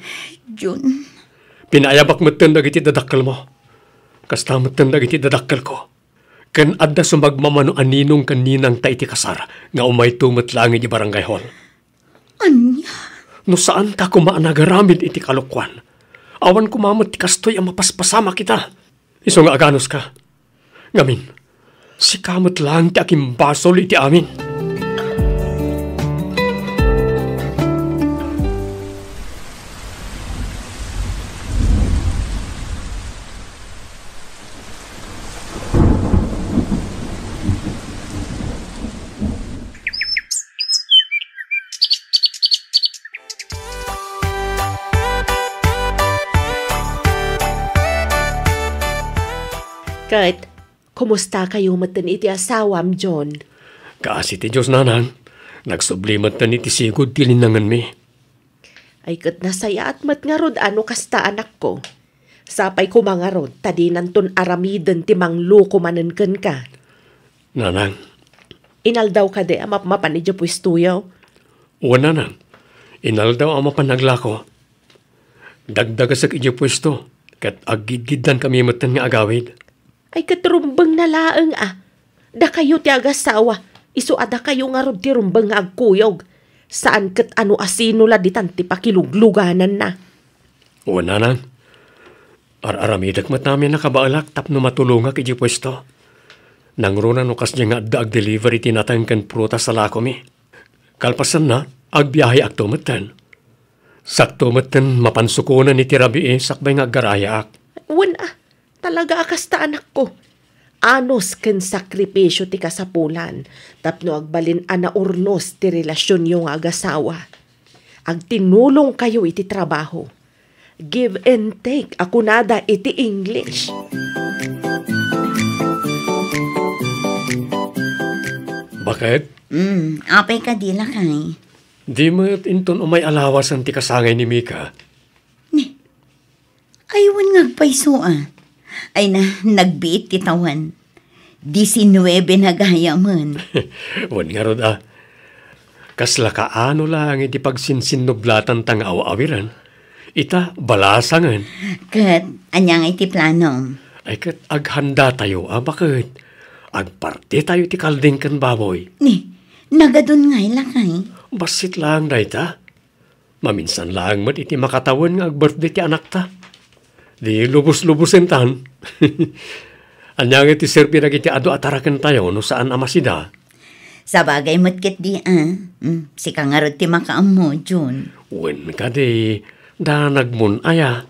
Jun. Pinaayabak metten dagiti dadakkelmo. Kasta metten dagiti dadakkelko. Ken adda sumagmamano a ninong ken ninangta iti kasar nga umayto met laeng iti barangay hall. Ania? No saanka koma a nagaramid iti kalokuan, awan koma met ti kastoy a mapaspasamak ita. Isu nga aganuska. Ngamin, sika met laeng ti akimbasol iti amin. Ket, kumustakayo metten iti asawam, John? Kaasi ti Dios, nanang. Nagsubli metten iti sigud ti linangenmi. Ay, ket nasayaat met ngarud a no kasta, anakko. Sapay koma ngarud ta dinanton aramiden ti mangloko manen kenka. Nanang. Inaldaw kadi a mapmapan idiay puestoyo? Wen, nanang. Inaldaw a mapan aglako. Dagdagesek idiay puesto, ket aggidgiddankami metten nga agawid. Ay, ket rumbengna laeng a. Dakayo ti agasawa, isu a dakayo ngarud ti rumbeng nga agkuyog. Saan ket a no asino la ditan ti pakiluglugananna. Wen, nanang. Ar-aramidek met amin a kabaelak tapno matulongak idiay puesto. Nangruna no kasdiay nga adda agdeliver iti nateng ken prutas a lakomi. Kalpasanna, agbiaheakto metten. Sakto metten mapan sukonen iti rabii sakbay nga aggarayaak. Wen a, talaga a kasta, anakko. Anus ken sakripisio ti kasapulan tapno agbalin a naurnos ti relasionyo nga agasawa. Agtinulongkayo iti trabaho. Give and take a kunada iti English. Baket? Mm, apay kadi, lakay? Di met inton umay alawasen ti kasangay ni Mika. Ni, ay, wen nga agpayso a. Ay na, nagbiit ti tawen. Disinnuebe na gayamen. Wen ngarud a. Kasla kaano laeng iti pagsinsinnublatanta nga aw-awiren. Ita, balasangen. Ket, ania nga iti planom? Ay, ket aghanda tayo a baket. Agparti tayo ti kalding ken baboy. Ni, nagadun ngay, lakay? Bassit laeng dayta. Maminsan laeng met iti makatawen nga ag-birthday ti anakta. Di lubos-lubosen tan. Ania nga iti serbi dagiti adu a tarakentayo no saan a masida? Sabagay met ketdi a. Mm, sika ngarud ti makaammo, Jun. Wen kadi, danagmon aya.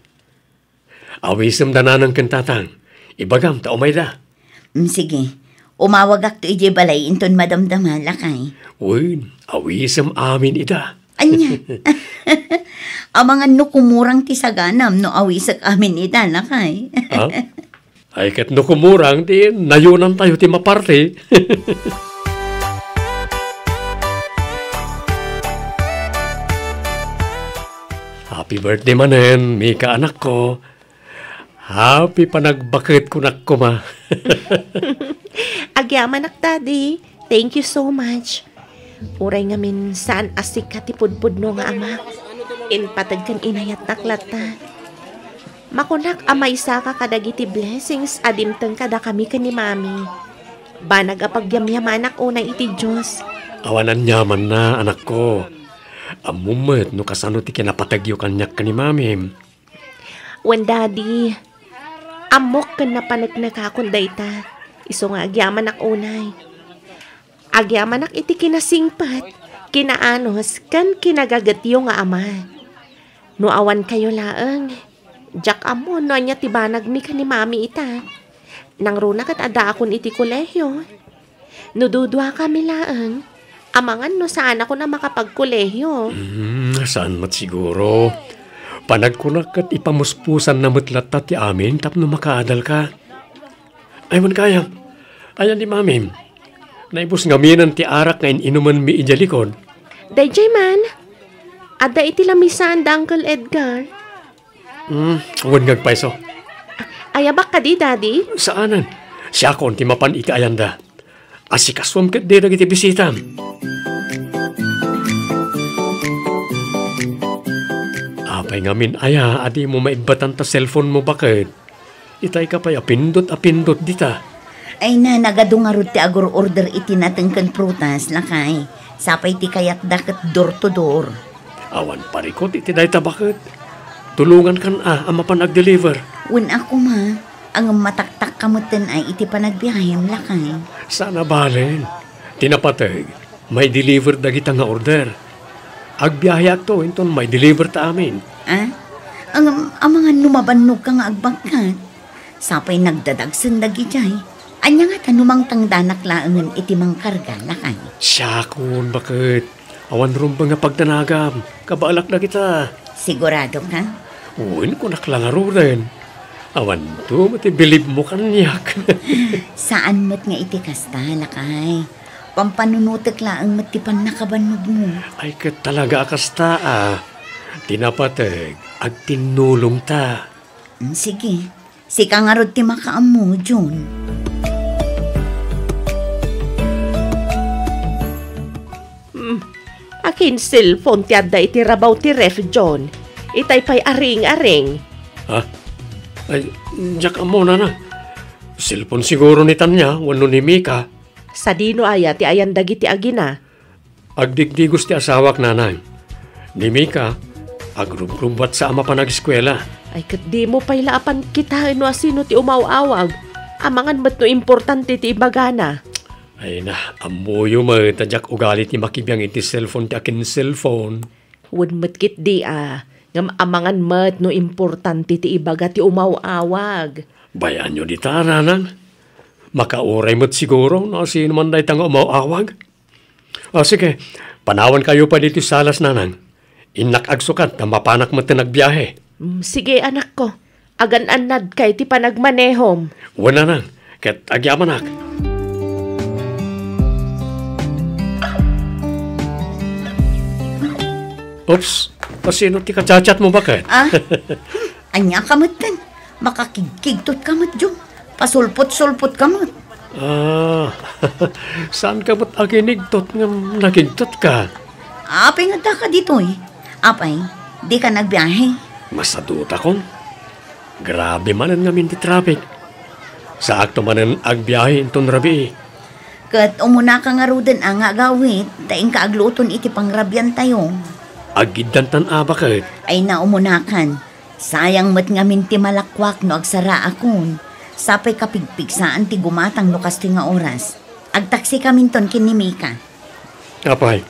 Awisem da nanang ken tatang. Ibagam ta umayda. Mm, sige. Umawagakto idiay balay inton madamdama, lakay. Wen, awisem amin ida. Ania? Amangan no kumurang ti saganam no awisek amin ida, lakay. Ha? Ay, ket no kumurang, ti nayonantayo ti maparti. Happy birthday manen, Mika, anakko. Happy panagbaket, kunak koma. Agyamanak, Daddy. Thank you so much. Uray ngamin saan a sika ti pudpudno nga ama, impateg ken inayatnak latta. Makunak a maisaka kadagiti blessings a dimteng kadakami ken ni Mami. Banag a pagyamyamanak unay iti Dios. Awan aniamanna, anakko. Ammom met no kasano ti kinapategyo kaniak ken ni Mamim. Wen, Daddy, ammok ken napaneknekakon dayta, isu nga agyamanak unay. Agyamanak iti kinasingpet, kinaanus, ken kinagagetyo nga ama. No awan kayo laeng, diak ammo no ania ti banagmi ken ni Mami ita. Nangruna ket addaakon iti kolehio. No duduakami laeng, amangan no saanakon a makapagkolehio. Hmm, saan met siguro. Panagkunak ket ipamuspusanna met latta ti amin tapno makaadalka. Ay, wen kayam. Ayan ni Mamim. Naibus ngaminen ti arak nga in-inumenmi idiay likod. Daydiay man. Adda iti lamisaan da Uncle Edgar. Hmm, wen nga agpayso. Ayabak kadi, Daddy? Saanen. Siakon ti mapan iti ayanda. Asikasuem ketdi dagiti bisitam. Apay ngamin aya a dimo maibbatan ta cellphone mo baket? Itay ka pay a pindot a pindot dita. Ay na, nagadu ngarud ti agur-order iti nateng ken prutas, lakay. Sapay ti kayatda ket door to door. Awan parikut iti dayta baket. Tulongankan a, a mapan agdeliver. Wen a koma, ngem mataktakka metten ay iti panagbiahem, lakay. Saan a balen. Ti napateg, maideliver dagita nga order. Agbiaheakto inton maideliver ta amin. Ah? Ngem amangan no mabannogka nga agbagkat. Sapay nagdadagsen dagidiay. Ania ngata no mangtangdanak laengen iti mangkarga, lakay? Siakon, baket. Awan rumbeng a pagdanagam. Kabaelak dagita. Sigurado ka? Wen, kunak la ngaruden. Awanto met ti bilibmo kaniak. Saan met nga iti kasta, lakay. Pampanunotek laeng met ti pannakabannogmo. Ay, ket talaga a kasta, a. Ti napateg, agtinnulongta. Mm, sige. Sika ngarud ti makaammo, John. Hmm. Akin cellphone ti adda iti rabaw ti ref, John. Itay pay aring-aring. Ha? Ay, diak ammo, nana. Cellphone siguro ni Tanya wenno ni Mika. Sadino aya ti ayan dagiti agina? Agdigdigos ti asawak, nanang. Ni Mika, agrugrubbuatsa a mapan ageskuela. Ay, ket dimo pay la a pankitaen no asino ti umaw-awag. Amangan met no importante ti ibagana. Ay na, ammoyo met a diak ugali ti makibiang iti cellphone ti akin-cellphone. Wen met ketdi a, ngem amangan met no importante ti ibaga ti umaw-awag. Bayaanyo dita, nanang. Makauray met siguro no asino man dayta nga umaw-awag. O, sige. Panawankayo pay ditoy salas, nanang. Innak agsukat ta mapanak metten agbiahe. Mm, sige, anakko. Agan-annadka iti panagmanehom. Wen, nanang. Ket agyamanak. Oops. Asino ti kachat-chat mo, baket? Ah? Ania ka metten? Makakigkigtot ka met, Jong. Pasulpot-sulpot ka met. Ah, saan ka met aginigtot ngem nakigtot ka? Apay nga adda ka ditoy? Apay, di ka nagbiahe? Masadutakon. Grabe manen ngamin ti traffic. Saakto manen agbiahe inton rabii. Ket umuna ka ngaruden a nga agawid, ta inka agluton iti pangrabiantayo. Aggiddantan a baket. Ay na, umunakan. Sayang met ngamin ti malakuak no agsaraakon. Sapay kapigpigsaan ti gumatang no kastoy nga oras. Agtaksikaminton ken ni Mika. Apay,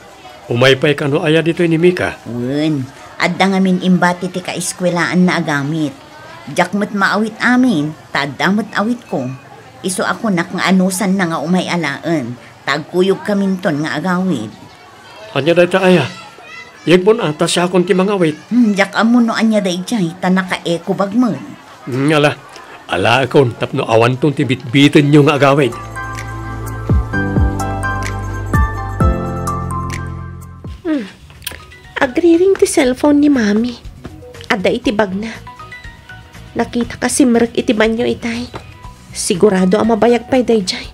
umay pay kano aya ditoy ni Mika? Wen, adda ngamin imbati ti kaeskuelaanna a gamit. Diak met maawit amin, ta adda met awitko. Isu a kunak nga anusanna nga umay alaen, ta agkuyogkaminton nga agawid. Ania dayta aya? Yegmon a, ta siakon ti mangawit. Hmm, diak ammo no ania daydiay, ta nakaekobag met. Hmm, ala, alaekon tapno awanton ti bitbitenyo nga agawid. Hmm. Agriring ti cellphone ni Mami. Adda iti bagna. Nakita ka simrek iti banyo itay. Sigurado a mabayag pay daydiay.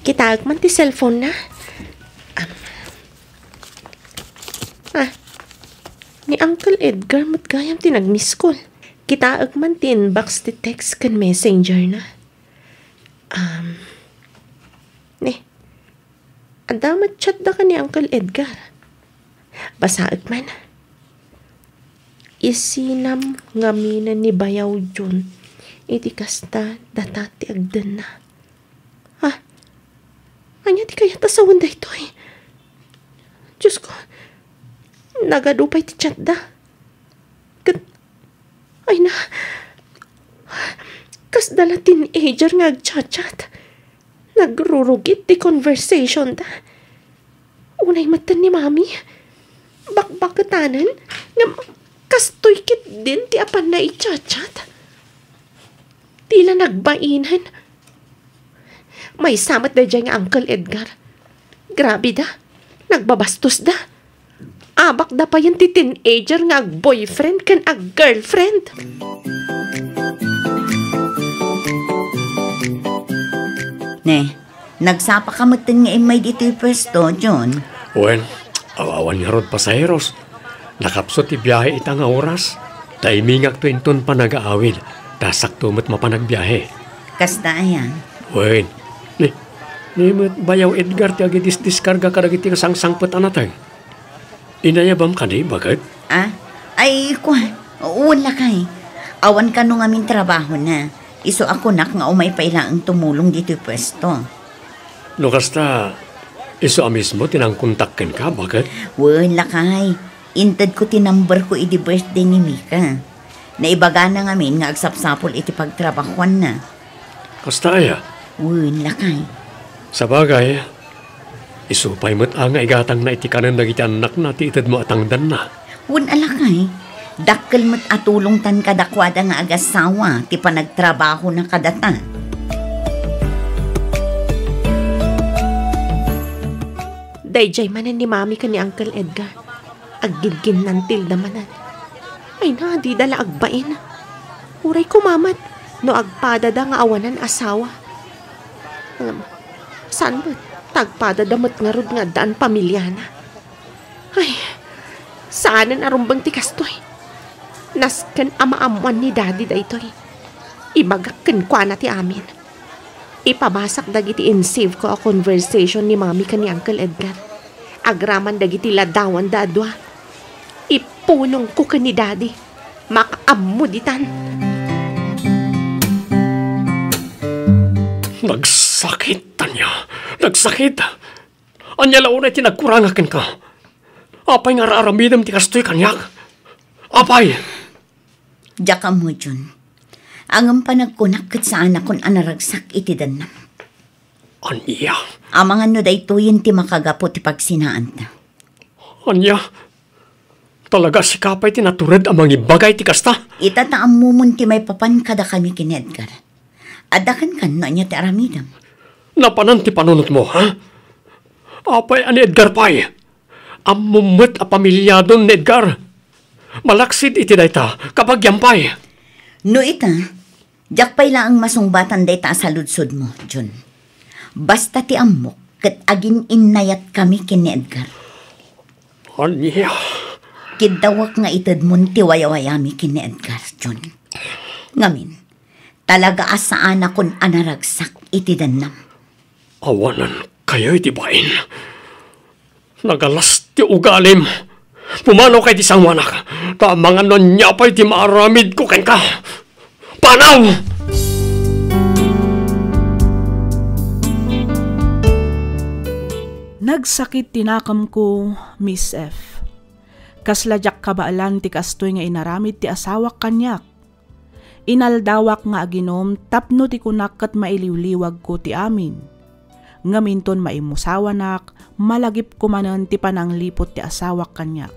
Kitaek man ti cellphone na. Am. Ah, ni Uncle Edgar met gayam ti nag-miss call. Kitaek man ti inbox ti text ken messenger na. Um, ne, adda met chat da ken ni Uncle Edgar. Basaek man. Isinam ngamin ni Bayaw Jun iti kasta data ti agdenna. Ha? Ania ti kayat a sawen daytoy? Diosko, nagadu pay ti chat da. Ket, ay na, kasda la teenager nga agchat-chat. Nagrurugit ti conversation da. Unay metten ni Mami. Bakbaketanen, ngem kastoy ketdin ti apanna i-chat-chat. Ti la nagbainen. Maysa met daydiay nga Uncle Edgar. Grabe da. Nagbabastos da. Abak da payen ti teenager nga ag-boyfriend ken ag-girlfriend. Ne, nagsapa ka metten nga immay ditoy pwesto, John? Wen, awan ngarud pasaheros. Nakapsut ti biahe ita nga oras. Taimingakto inton panagaawid. Ta sakto met mapan agbiahe. Kasta aya? Wen, ni, ni met Bayaw Edgar ti agidisdiskarga kadagiti kasangsangpet a nateng. Inayabam kadi, baket? Ah? Ay, kua, wen lakay. Awan kano ngamin trabahona. Isu a kunak nga umay pay laeng tumulong ditoy pwesto. No kasta, isu a mismo ti nangkontak kenka, baket? Wen lakay. Intedko ti numberko idi birthday ni Mika. Naibagana ngamin nga agsapsapul iti pagtrabahuanna. Kasta aya? Wen lakay. Sabagay, isu pay met a nga igatangna iti kanen dagiti annakna ti itedmo a tangdanna. Wen a lakay, dakkel met a tulongtan kadakuada nga agasawa ti panagtrabahona kadata. Daydiay manen ni Mami ken ni Uncle Edgar. Aggidginnantilda manen. Ay na, dida la agbain. Uray koma met no agpadada nga awanan asawa. Ngem, saan met, ta agpadada met ngarud nga addaan pamiliana. Ay, saanen a rumbeng ti kastoy. Nasken a maammoan ni Daddy daytoy. Ibagak kenkuana ti amin. Ipabasak dagiti in-save ko a conversation ni Mami ken ni Uncle Edgar. Agraman dagiti ladawanda a dua. Ipulongko ken ni Daddy. Makaammo ditan. Nagsakit, Tanya. Nagsakit. Ania la unay ti nagkurangak kenka? Apay nga ar-aramidem ti kastoy kaniak? Apay? Diak ammo, Jun. Ngem panagkunak ket saanakon a naragsak iti dennam. Ania? Amangan no daytoyen ti makagapu ti pagsinaanta. Ania? Talaga sika pay ti natured a mangibaga iti kasta? Ita ta ammomon ti maipapan kadakami ken ni Edgar. Adda kenkan no ania ti aramidem. Napanan ti panunotmo, ha? Apay a ni Edgar pay? Ammom met a pamiliadon ni Edgar. Malaksid iti dayta, kabagiam pay. No ita, diak pay laeng masungbatan dayta a saludsodmo, Jun. Basta ti ammok, ket agin-innayatkami ken ni Edgar. Ania? Kiddawek nga itedmon ti wayawayami ken ni Edgar, Jun. Ngamin, talaga a saanakon a naragsak iti dennam. Awanan kayo iti bain. Nagalas ti ugalim. Pumanaw kay ti sanguanak. Ta amangan no ania pay ti maaramidko kenka. Panaw! Nagsakit ti nakemko, Miss F. Kasla diak kabaelan ti kastoy nga inaramid ti asawak kaniak. Inaldawak nga aginum tapno ti kunak ket mailiwliwagko ti amin. Ngem inton maimusawanak, malagipko manen ti panangliput ti asawak kaniak.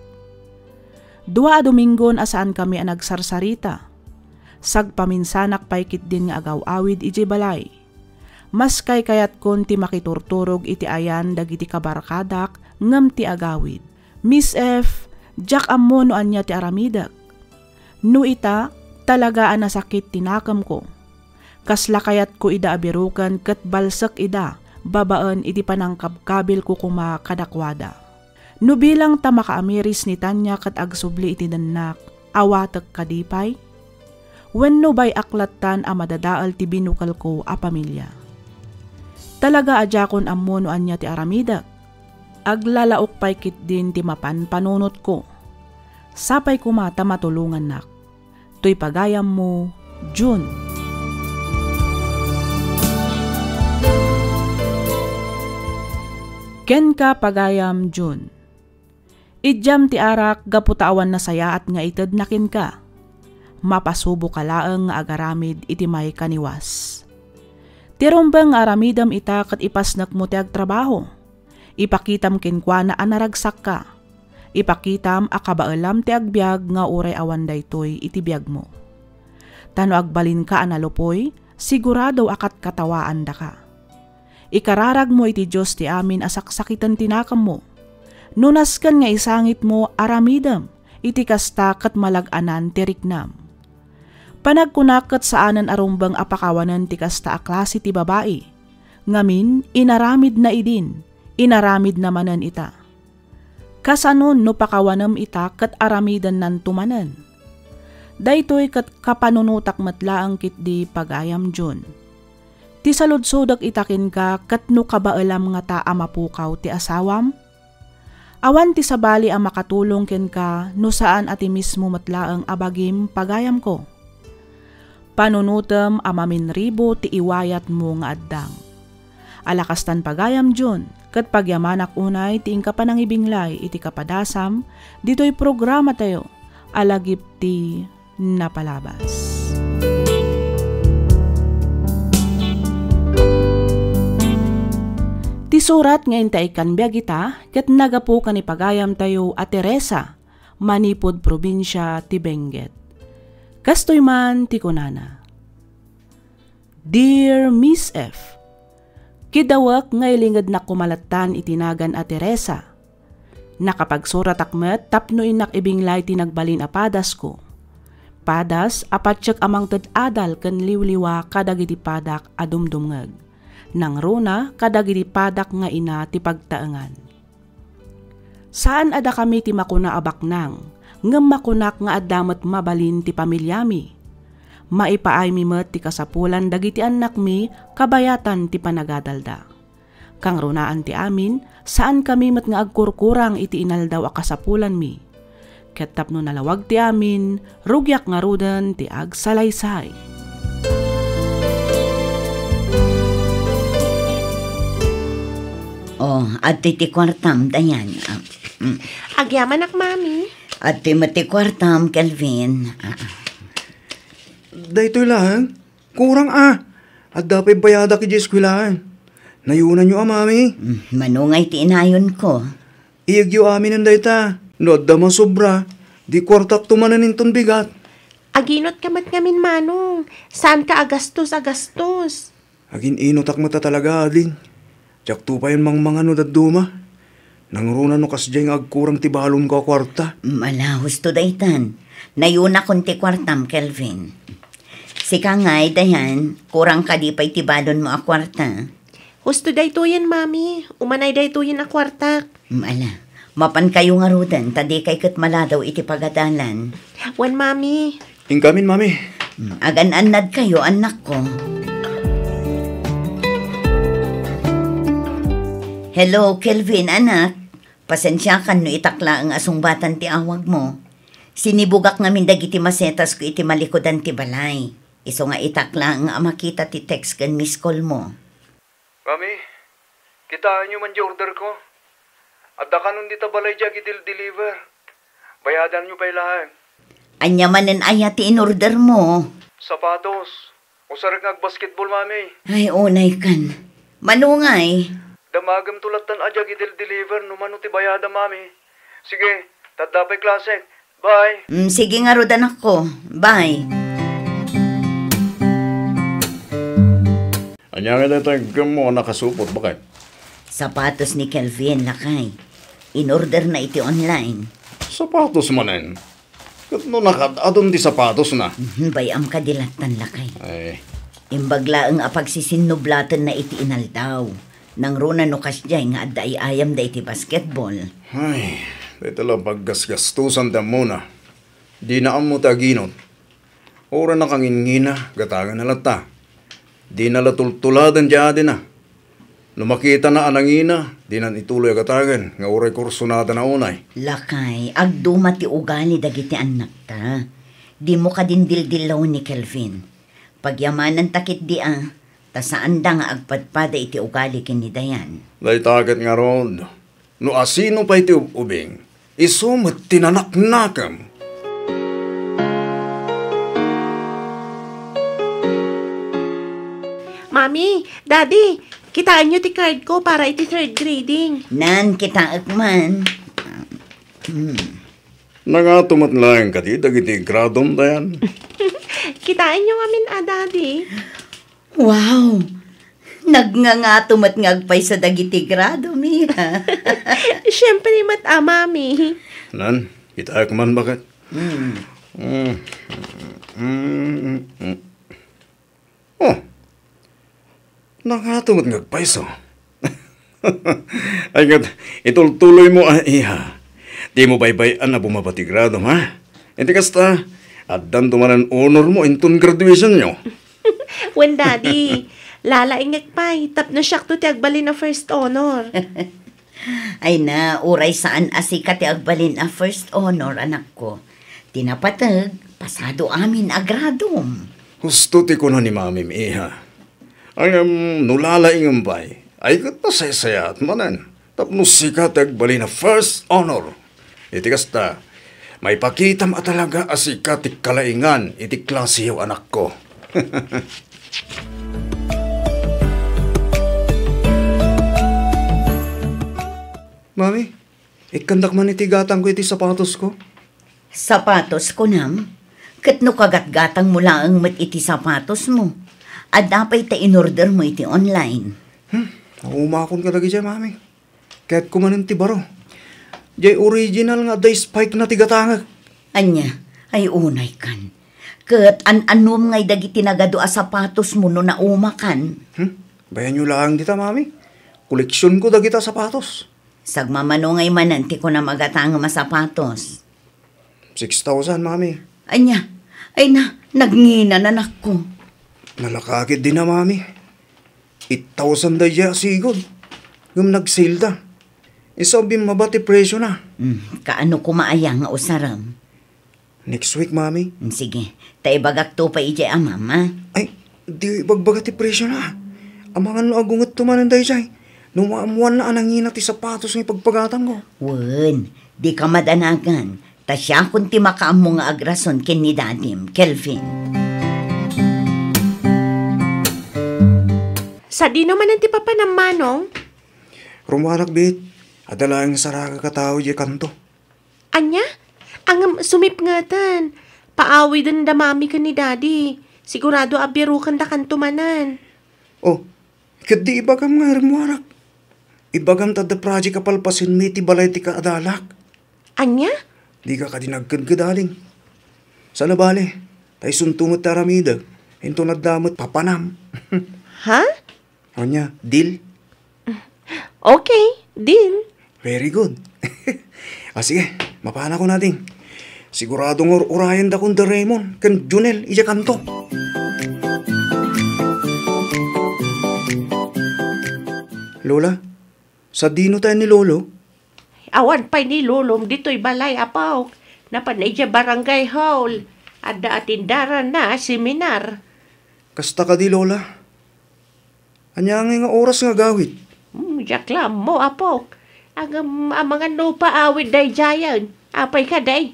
Dua a Dominggon a saankami a nagsarsarita. Sagpaminsanak pay ketdin nga agaw-awid idiay balay. Mas kaykayatkon ti makiturturog iti ayan dagiti kabarkadak ngem ti agawid. Miss F, diak ammo no ania ti aramidek. No ita, talaga a nasakit ti nakemko. Kasla kayatko ida a biruken ket balsek ida babaen iti panangkabkabilko koma kadakuada. No bilang ta makaamiris ni Tania ket agsubli iti dennak, awatek kadi pay? Wenno bay-ak lattan a madadael ti binukelko a pamilia? Talaga a diakon ammo no ania ti aramidek. Aglalaok pay ketdin ti mapan panunotko. Sapay koma ta matulongannak. Toy pagayammo, June. Kenka, pagayam June. Idiam ti arak gapu ta awan nasayaat nga itedna kenka. Mapasuboka laeng nga agaramid iti maikaniwas. Ti rumbeng nga aramidem ita ket ipasnekmo ti agtrabaho. Ipakitam kenkuana a naragsakka. Ipakitam a kabaelam ti agbiag nga uray awan daytoy iti biagmo. Ta no agbalinka a nalupoy, sigurado a katkatawaandaka. Ikararagmo iti Dios ti amin a saksakiten ti nakemmo. No nasken nga isangitmo, aramidem iti kasta ket malag-anan ti riknam. Panagkunak ket saanen a rumbeng a pakawanen ti kasta a klase ti babai. Ngamin, inaramidna idin, inaramidna manen ita. Kasanon no pakawanem ita ket aramidennanto manen? Daytoy ket kapanunotak met laeng ketdi, pagayam June. Ti saludsodek ita kenka ket no kabaelam ngata a mapukaw ti asawam? Awan ti sabali a makatulong kenka no saan a ti mismo met laeng a bagim, pagayamko. Panunotem a maminribo ti iwayatmo nga addang. Ala kastan, pagayam June, ket pagyamanak unay ti inka panangibinglay iti kapadasam ditoy programatayo a Lagip ti Napalabas. Ti surat nga intaykkan biag ita ket nagapu ken ni pagayamtayo a Teresa, manipud probinsia ti Benguet. Kastoy man ti kunana, "Dear Miss F, kidawek nga ilingednak koma lattan iti nagan a Teresa. Nakapagsuratak met tapno innak ibinglay ti nagbalin a padasko. Padas a patiek a mangted adal ken liwliwa kadagiti padak a dumdumngeg. Nangruna kadagiti padak nga ina ti pagtaengan. Saan a dakami ti makuna a baknang, ngem makunak nga adda met mabalin ti pamiliami. Maipaaymi met ti kasapulan dagiti annakmi kabayatan ti panagadalda. Kangrunaan ti amin, saankami met nga agkurkurang iti inaldaw a kasapulanmi. Ket tapno nalawag ti amin, rugiak ngaruden ti agsalaysay." Oh, adtoy ti kuartam, Dayan. Ah, mm. Agyamanak, Mami. Adtoy met ti kuartam, Kelvin. Ah, ah. Daytoy laeng? Kurang a. Adda pay bayadak idiay eskuelaan. Nayunanyo a, Mami? Mm, mano ngay ti inayonko? Iyegyo aminen dayta. No adda masobra, di kuartakto manen inton bigat. Aginot ka met ngamin, Manong. Saanka a gastos a gastos. Agin-inotak met a talaga, ading. Diakto payen mangmangano dadduma. Nangruna no kasdiay nga agkurang ti balonko a kuarta. Mm, ala, husto daytan. Nayunakon ti kuartam, Kelvin. Sika ngay, Dayan, kurang kadi pay ti balonmo a kuarta? Husto daytoyen, Mami. Umanay daytoyen a kuartak. Mm, ala. Mapankayo ngaruden, ta dikay ket maladaw iti pagadalan. Wen, Mami. Inkamin, Mami. Mm, agan-annadkayo, annakko. Hello, Kelvin, anak. Pasensiakan no itak laeng a sungbatan ti awagmo. Sinibugak ngamin dagiti masetasko iti malikudan ti balay. Isu nga itak laeng a makita ti text ken miss call mo. Mami, kitaenyo man di orderko. Adda kanon dita balay di agidel-deliver. Bayadanyo pay laeng. Ania manen aya ti inordermo? Sapatos. Usarek nga agbasketball, Mami. Ay, unay kan. Mano ngay? Damagemto lattan a diak idel-deliver no mano ti bayada, Mami. Sige, ta adda pay klasek. Bye. Mm, sige ngarud, anakko. Bye. Ania ngay dayta aggemmo a nakasupot, baket? Sapatos ni Kelvin, lakay. Inorderna iti online. Sapatos manen? Ket no nakaad-adon ti sapatosna? Mhm, bay-am kadi lattan, lakay. Ay. Imbag laeng a pagsisinnublatan na iti inaldaw. Nangruna no kasdiay nga adda ay-ayamda iti basketball. Ay, dayta la paggasgastosan ti ammona. Dina ammo ti aginot. Uray nakangingina, gatangenna latta. Dina la tultuladen ti adina. No makitana a nangina, dinan ituloy a gatangen nga uray kursunadana unay. Lakay, agduma ti ugali dagiti annakta. Dimo kadin dildillawon ni Kelvin. Pagyamananta ketdi a, ta saanda nga agpadpada iti ugali ken ni Dayan. Dayta ket ngarud, no asino pay ti ub-ubing, isu met ti nanaknakem. Mami, Daddy, kitaenyo ti card ko para iti third grading. Nan, kitaek man. Hmm. Nangato met laeng kadi dagiti gradom, Dayan? Kitaenyo ngamin a, Daddy. Wow! Nagngangato met nga agpayso dagiti gradom, iha. Siempre met a, Mami. Nan, kitaek man, baket. Hmm. Mm. Mm, mm, mm. Oh, nangato met nga agpayso. Ay, ket, itultuloymo a, iha. Dimo baybay-an a bumaba ti gradom, ha? Iti kasta, addanto manen honormo inton graduationyo. Wen, Daddy, lalaingek pay, tapno siakto ti agbalin a first honor. Ay na, uray saan a sika ti agbalin a first honor, anakko. Ti napateg, pasado amin a gradom. Husto ti kuna ni Mamim, iha. Ngem no lalaingem pay, ay ket nasaysayaat manen, tapno sika ti agbalin a first honor. Iti kasta, maipakitam a talaga a sika ti kalaingan iti klaseyo, anakko. Mami, ikkandak man iti gatangko iti sapatosko. Sapatos, kunam? Ket no kagatgatangmo laeng met iti sapatosmo, adda pay ta inordermo iti online. Hmm, naumakon kadagiti, Mami. Kayatko manen ti baro. Diay original nga adda spike-na ti gatangek. Ania? Ay, unay kan. Ket an-annom ngay dagiti nagadu a sapatosmo no naumakan? Hmm? Bayanyo laeng dita, Mami. Koleksionko dagita sapatos. Sagmamano ngay manen ti kunam a gatangem a sapatos? Six thousand, Mami. Ania? Ay na, nagngina, anakko. Nalaka ketdi na, Mami. Eight thousand daydiay a sigud. Ngem nag-sale da. Isu a bimmaba ti presiona. Hmm, kaano koma aya nga usarem? Next week, Mami. Hmm, sige. Ta ibagakto pay idiay amam, a? Ay, di ibagbaga ti presiona. Amangan no agungetto manen daydiay. No maammoanna a nangina ti sapatos nga ipagpagatangko. Wen, dika madanagan. Ta siakon ti makaammo nga agrason ken ni Dadim, Kelvin. Sadino manen ti papanam, Manong? Rumuanak, Bit. Adda laeng nga saraga a tao idiay kanto. Ania? Ngem sumipngeten. Paawiden da Mami ken ni Daddy. Sigurado a birokenda kanto manen. Oh, ket di ibagam nga rumuanak. Ibagam ta adda project a palpasenmi iti balay ti kaadalak. Ania? Dika kadi nagkedked, ading. Saan a bale, ta isunto met ti aramidek, inton adda met papanam. Ha? Ania, deal? Okay, deal. Very good. Ah, sige, mapanakon, ading. Sigurado nga ur-urayendakon da Raymond ken Junel idiay kanto. Lola, sadino tayo ni Lolo? Awan pay ni Lolom ditoy balay, apok. Napan idiay barangay hall. Adda atendaranna a seminar. Kasta kadi, Lola? Ania ngay nga oras nga agawid? Hmm, diak la ammo, apok. Ngem amangan no paawid daydiayen. Apay kadi?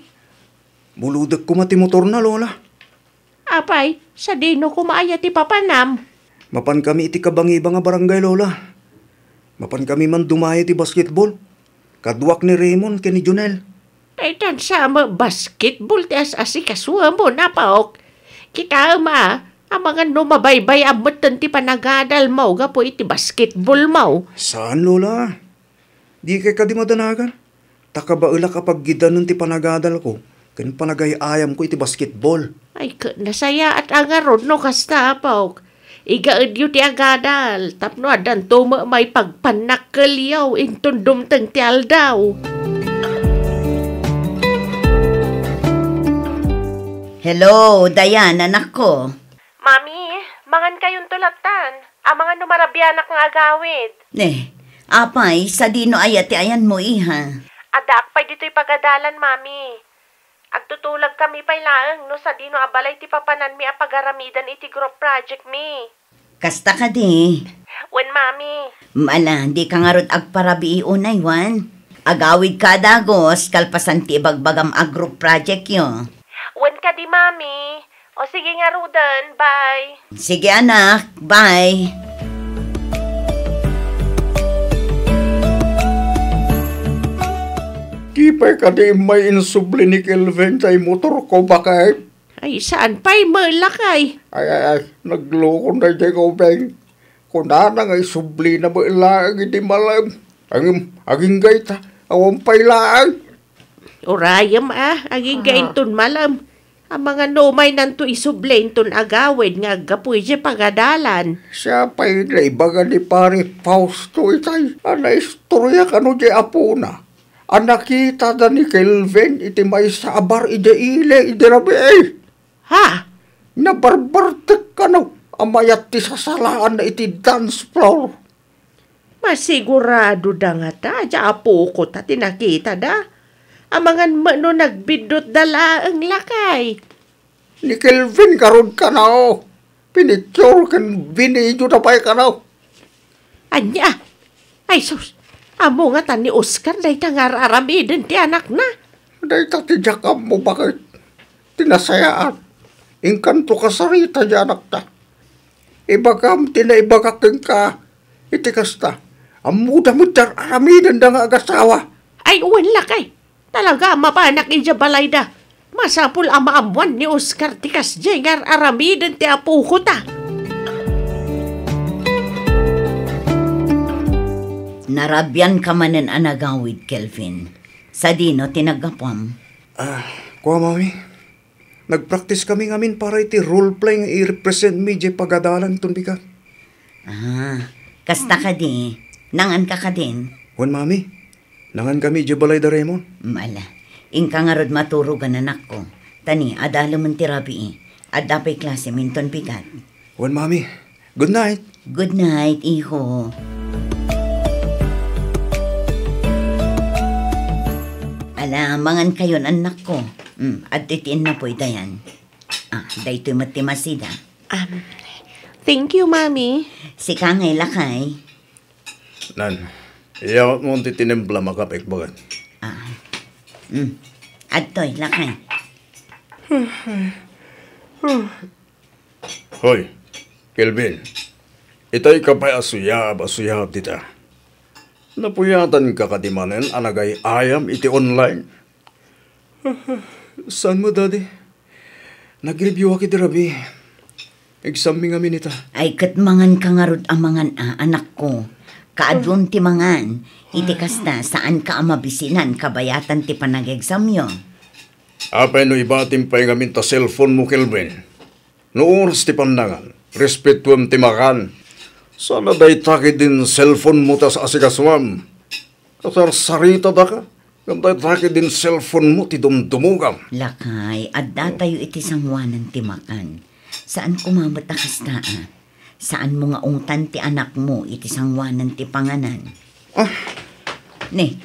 Bulodek koma ti motorna, Lola. Apay, sadino koma aya ti papanam? Mapankami iti kabangibang a barangay, Lola. Mapankami man dumaya iti basketball. Kaduak ni Raymond ken ni Jonel. Daytan sa met basketball ti as-asikasuamon, Apok. Kitaem a, amangan no mabaybay-am metten ti panagadalmo gapu iti basketballmo. Saan, Lola. Dikay kadi madanagan. Ta kabaelak a paggidanen ti panagadalko ken panagay-ayamko iti basketball. Ay, ket nasayaat a ngarud no kasta, Apok. Igaedyo ti agadal tapno addanto met maipagpannakkelyo inton dumteng ti aldaw. Hello, Dayan, anakko. Mami, mangan kayonto lattan. Amangan no marabianak nga agawid. Ne, apay, sadino aya ti ayanmo, iha? Addaak pay ditoy pagadalan, Mami. Agtutulagkami pay laeng no sadino a balay ti papananmi a pagaramidan iti group project mi. Kasta kadi? Wen, Mami. Mala, dika ngarud agparabii unay, wen? Agawidka a dagus kalpasan ti ibagbagam a group projectyo. Wen kadi, Mami. O sige ngaruden, bye. Sige, anak, bye. Di pay kadi immay insubli ni Kelvin tay motorko, baket? Ay, saan pay met, lakay? Ay, ay, ay, naglukon daydiay Kelvin. Kunana nga isublina met laeng idi malem. Ngem, agingga ita, awan pay laeng. Urayem a, agingga inton malem. Amangan no umaynanto isubli inton agawid nga aggapu idiay pagadalan. Siak pay naibaga ni Pari Fausto itay a naistorya kano diay apona a nakitada ni Kelvin iti maysa a bar idiay ili idi rabii. Ha? Nabarbartek kano a mayat ti sasalaanna iti dance floor. Masiguradoda ngata a diay apokota ti nakitada. Amangan met no nagbiddutda laeng, lakay. Ni Kelvin ngarud kano. Pinicture ken binidioda pay kano. Ania? Ay sus, ammo ngata ni Oscar dayta nga ar-aramiden ti anakna. Dayta ti diak ammo, baket. Ti nasayaat, inkanto kasarita diay anakta. Ibagam ti naibagak kenka iti kasta. Ammoda met ti ar-aramidenda nga agasawa. Ay, wen, lakay. Talaga a mapanak idiay balayda. Masapul a maammoan ni Oscar ti kasdiay nga ar-aramiden ti apokota. Narabianka manen a nagawid, Kelvin. Sadino ti naggapuam? Ah, kua, Mami. Nagpraktiskami ngamin para iti role play nga i-represent mi diay pagadalan ton bigat. Ah, kasta kadi, nanganka kadin? Wen, Mami. Nangankami idiay balay da Raymond. Mala. Inka ngarud maturogan, anakko. Ta ni, adalemen ti rabii. Adda pay klasem inton bigat. Wen, Mami. Good night. Good night, iho. Ala, mangankayon, annakko. Mm, adtoy ti innapoy, Dayan. Ah, daytoy met ti masida. Um, thank you, Mami. Sika ngay, lakay. Nan, iyawatmo ti tinimplam a kape, baket. Ah. Mm. Adtoy, lakay. Hoy, Kelvin. Itay ka pay a suyab a suyab dita. Napuyatanka kadi manen a nagay-ayam iti online? Saan met, Daddy. Nag-review-ak iti rabii. Exam-mi ngamin ita. Ay, ket manganka ngarud a mangan a, anakko. Kaadun ti mangan, iti kasta, saanka a mabisinan kabayatan ti panag-examyo. Apay no ibatim pay ngamin ta cellphone-mo, Kelvin? No oras ti pannangan, respetuem ti makan. Saan a dayta ketdin cellphone-mo ti as-asikasuam. Kasarsaritadaka, ngem dayta ketdin cellphone-mo ti dumdumogam. Lakay, addatayo iti sangoanan ti makan. Saan koma met a kasta, a. Saanmo nga ungtan ti anakmo iti sangoanan ti panganan. Ah. Ne,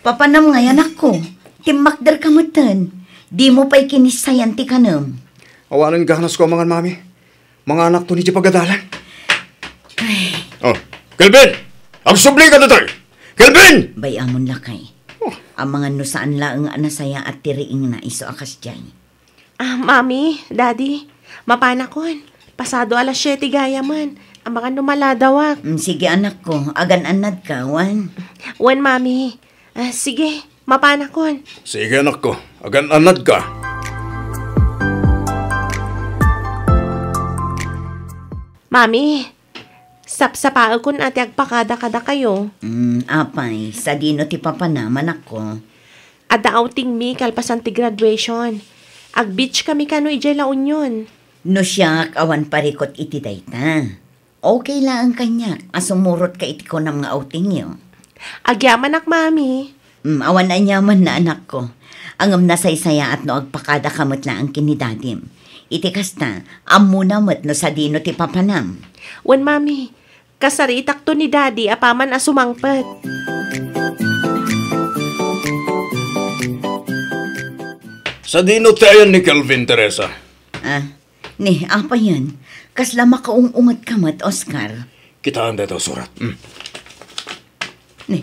papanam ngay, anakko. Timmakderka metten. Dimo pay kinissayan ti kanem. Awanen ganasko a mangan, Mami. Manganakto idiay pagadalan. Ay. Oh, Kelvin! Agsublika ditoy! Kelvin! Bay-amon, lakay. Oh. Amangan no saan laeng a nasayaat ti riingna isu a kasdiay. Ah, Mami, Daddy, mapanakon. Pasado alas siete gayamen. Amangan no maladawak. Mm, sige, anakko. Agan-annadka, wen? Wen, Mami. Ah, sige, mapanakon. Sige, anakko. Agan-annadka. Mami, sapsapaekon a ti agpakada kadakayo. Mm, apay, sadino ti papanam, anakko? Adda outingmi kalpasan ti graduation. Ag-beach kami kano idiay La Union. No siak, awan parikut iti dayta. Okay laeng kaniak a sumurotka iti kunam nga outingyo. Agyamanak, Mami. Mm, awan aniamanna, anakko. Ngem nasaysayaat no agpakadaka met laeng ken ni Dadim. Iti kasta, ammona met no sadino ti papanam. Wen, Mami. Kasaritakto ni Daddy apaman a sumangpet. Sadino ti ayan ni Kelvin, Teresa? Ah, ni, apayen? Kasla makaung-ungetka met, Oscar? Kitaem daytoy a surat. Mm. Ni,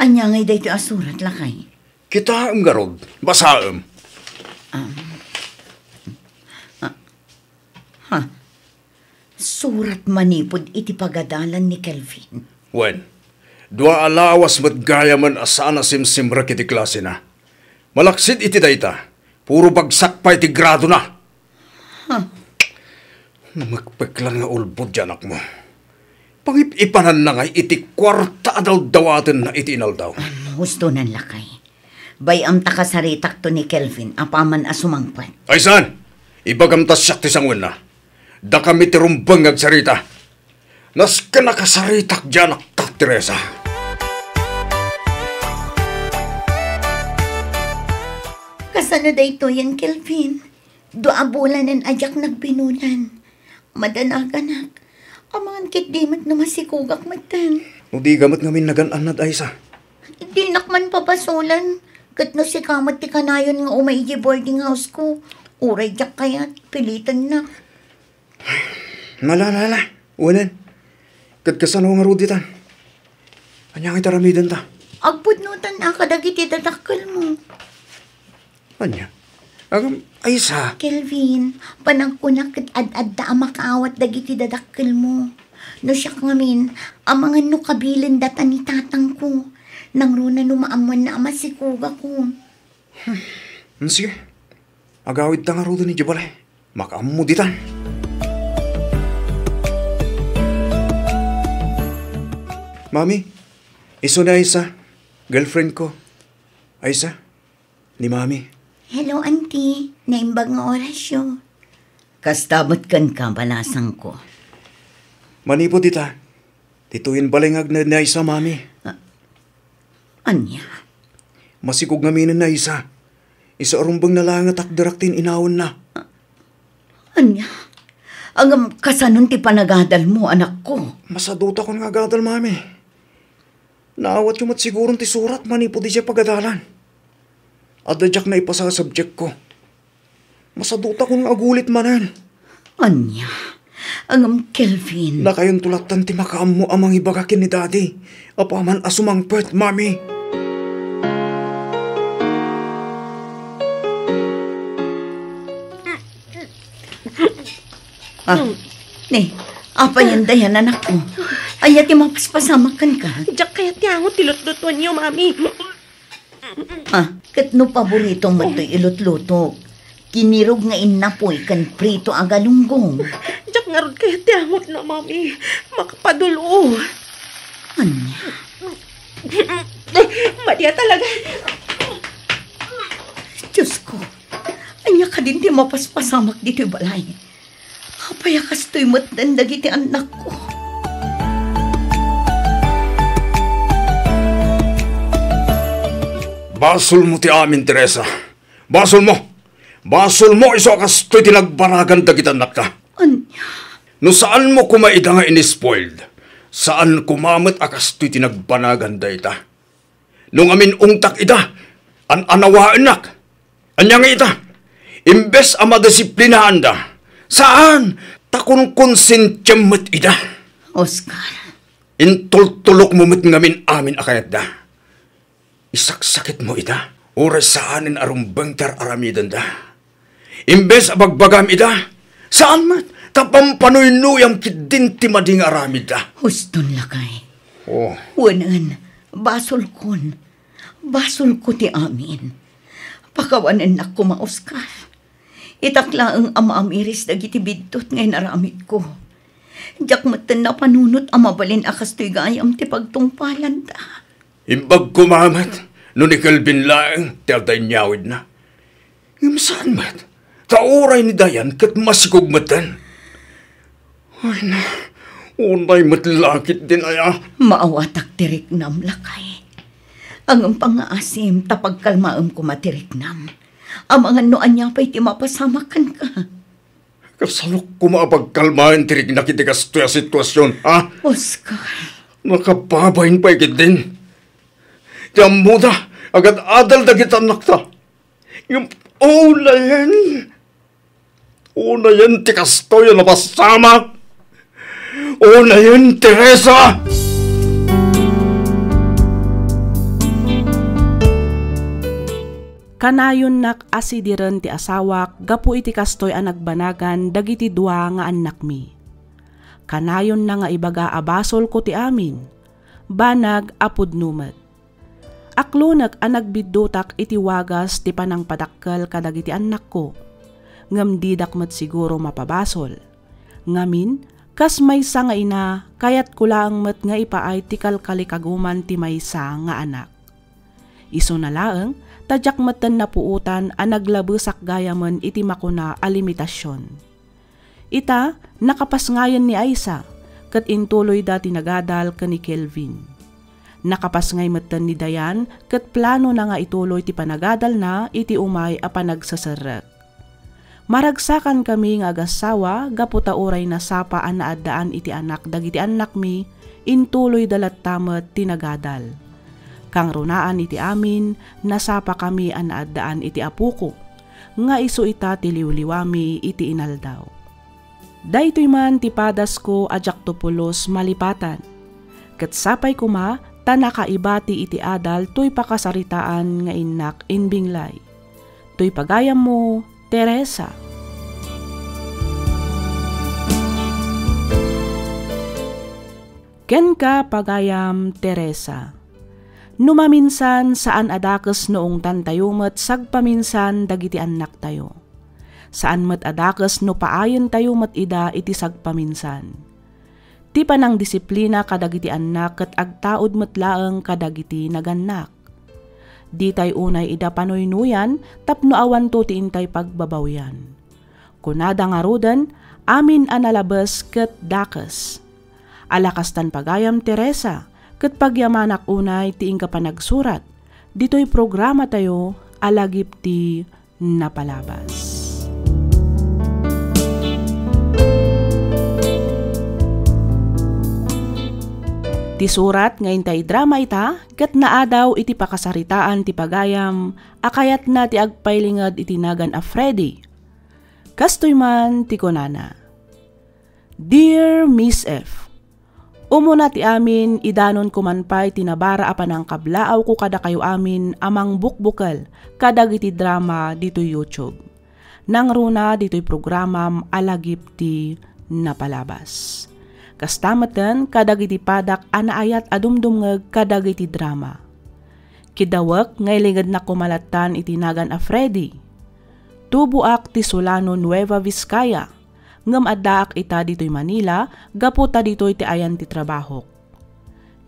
ania ngay daytoy a surat, lakay? Kitaem ngarud. Basaem. Ah. Ah. Ha? Surat manipud iti pagadalan ni Kelvin. Wen, dua a lawas met gayamen a saan a simsimrek iti klasena. Malaksid iti dayta, puro bagsak pay ti gradona. Huh. Namekpeklan nga ulbod ti anakmo. Pangip-ipananna ngay iti kuarta a dawdawatenna iti inaldaw. Husto nan lakay. Bay-am ta kasaritakto ni Kelvin apaman a sumangpet. Ay saan? Ibagam ta siak ti sanguenna. Dakami ti rumbeng nga agsarita. Nasken a kasaritak ti anakta, Teresa. Kasano daytoyen, Kelvin? Dua a bulanen a diak nagbinulan. Madanaganak. Amangan ketdi met no masikogak metten. No diak met ngamin nagan-annad, Aisa. Dinak man pabasolen. Ket no sika met ti kanayon nga umay idiay boarding house ko, uray diak kayat, pilitennak. Ala, ala, ala. Wen. Ket kasano ngarud ditan? Ania ngay ti aramidenta? Agpudnotan a kadagiti dadakkelmo. Ania? Agam, Aisa. Kelvin, panagkunak ket ad-adda a makaawat dagiti dadakkelmo. No siak ngamin, amangan no kabilenda ta ni tatangko. Nangruna no maammoanna a masikogakon. Hmm, sige. Agawidta ngaruden idiay balay. Makaammo ditan. Mami, isu ni Aisa, girlfriend ko. Aisa, ni Mami. Hello, Auntie. Naimbag nga orasyo. Kasta met kenka, balasangko. Manipud ita, ditoyen balay nga agnaed ni Aisa, Mami. Ah, ania? Masikog ngaminen ni Aisa. Isu a rumbengna laeng nga takderak ti in-inawanna. Ah, ania? Ngem kasanon ti panagadalmo, anakko? Masadutakon nga agadal, Mami. Naawatyo met siguron ti surat manipud idiay pagadalan. Adda diak naipasa a subjectko. Masadutakon nga agulit manen. Ania? Ngem Kelvin. Nakayonto lattan ti makaammo a mangibaga ken ni Daddy apaman a sumangpet, Mami. Ah, ni, apayen dayan, anakko? Ania ti mapaspasamak kenka? Diak kayat ti angot ti lutlutuenyo, Mami. Ah, ket no paborito met toy ilutlutok, kinirog nga innapoy ken prito a galunggong. Diak ngarud kayat ti angotna, Mami. Makapadul-o. Ania? Madi a talaga. Diosko, ania kadin ti mapaspasamak ditoy balay? Apay a kastoy metten dagiti annakko? Basolmo ti amin, Teresa. Basolmo. Basolmo isu a kastoy ti nagbanagan dagiti annakta. Ania? No saanmo koma ida nga in-spoiled, saan koma met a kastoy ti nagbanagan dayta. No ngamin-ungtak ida, an-anawaennak. Ania nga ita? Imbes a madisiplinaanda, saan, ta konkonsensiam met ida. Oscar. Intultulokmo met ngamin amin a kayatda. Isaksakitmo ida, uray saanen a rumbeng ti ar-aramidenda. Imbes a bagbagam ida, saan met, ta pampanoynuyam ketdin ti madi nga aramidda. Huston, lakay. Oh. Wen, basolkon. Basolko ti amin. Pakawanennak koma, Oscar. Itak laeng a maamiris dagiti biddut nga inaramidko. Diak metten napanunot a mabalin a kastoy gayam ti pagtungpalanda. Imbag koma met no ni Kelvin laeng ti adda inyawidna. Ngem saan met, ta uray ni Dayan ket masikog metten. Ay na, unay met la ketdin aya. Maawatak ti riknam, lakay. Ngem pangngaasim ta pagkalmaem koma ti riknam. Amangan no ania pay ti mapasamak kenka. Kasalok koma a pagkalmaen ti riknak iti kastoy a situasion, ha? Oscar. Nakababain pay ketdin. Ti ammoda, agad-adal dagiti annakta. Ngem unayen, unayen ti kastoy a napasamak. Unayen, Teresa! Kanayonnak a sidiren ti asawak gapu iti kastoy a nagbanagan dagiti dua nga annakmi. Kanayonna nga ibaga a basolko ti amin, banag a pudno met. Aklonek a nagbiddutak iti wagas ti panangpadakkel kadagiti annakko, ngem didak met siguro mapabasol. Ngamin, kas maysa nga ina, kayatko laeng met nga ipaay ti kalkalikaguman ti maysa nga anak. Isuna laeng, ta diak metten napuotan a naglabesak gayamen iti makuna a limitasion. Ita, nakapasngayen ni Aisa, ket intuloyda ti nagadal ken ni Kelvin. Nakapasngay metten ni Dayan ket planona nga ituloy ti panagadalna iti umay a panagseserrek. Maragsakankami nga agassawa gapu ta uray nasapa a naaddaan iti anak dagiti annakmi, intuloyda latta met ti nagadal. Kangrunaan iti amin, nasapakami a naaddaan iti apoko, nga isu ita ti liwliwami iti inaldaw. Daytoy man ti padasko a diakto pulos malipatan. Ket sapay koma ta nakaibati iti adal toy pakasaritaan nga innak imbinglay. Toy pagayammo, Teresa. Kenka, pagayam Teresa. No maminsan, saan a dakes no ungtantayo met sagpaminsan dagiti annaktayo. Saan met a dakes no paayentayo met ida iti sagpaminsan. Ti panangdisiplina kadagiti annak ket agtaud met laeng kadagiti nagannak. Ditay unay ida panuynuyan tapno awanto ti intay pagbabawian. Kunada ngaruden, amin a nalabes ket dakes. Ala kastan pagayam Teresa, ket pagyamanak unay ti inka panagsurat ditoy programatayo a Lagip ti Napalabas. Ti surat nga intay drama ita ket naadaw iti pakasaritaan ti pagayam a kayatna ti agpailinged iti nagan a Freddy. Kastoy man ti kunana, "Dear Miss F, umuna ti amin, idanonko man pay ti nabara a panangkablaawko kadakayo amin a mangbukbukel kadagiti drama ditoy YouTube. Nangruna ditoy programam a Lagip ti Napalabas. Kasta metten kadagiti padak a naayat a dumdumngeg kadagiti drama. Kiddawek nga ilingednak koma lattan iti nagan a Freddy. Tuboak ti Solano, Nueva Vizcaya, ngem addaak ita ditoy Manila gapu ta ditoy ti ayan ti trabahok.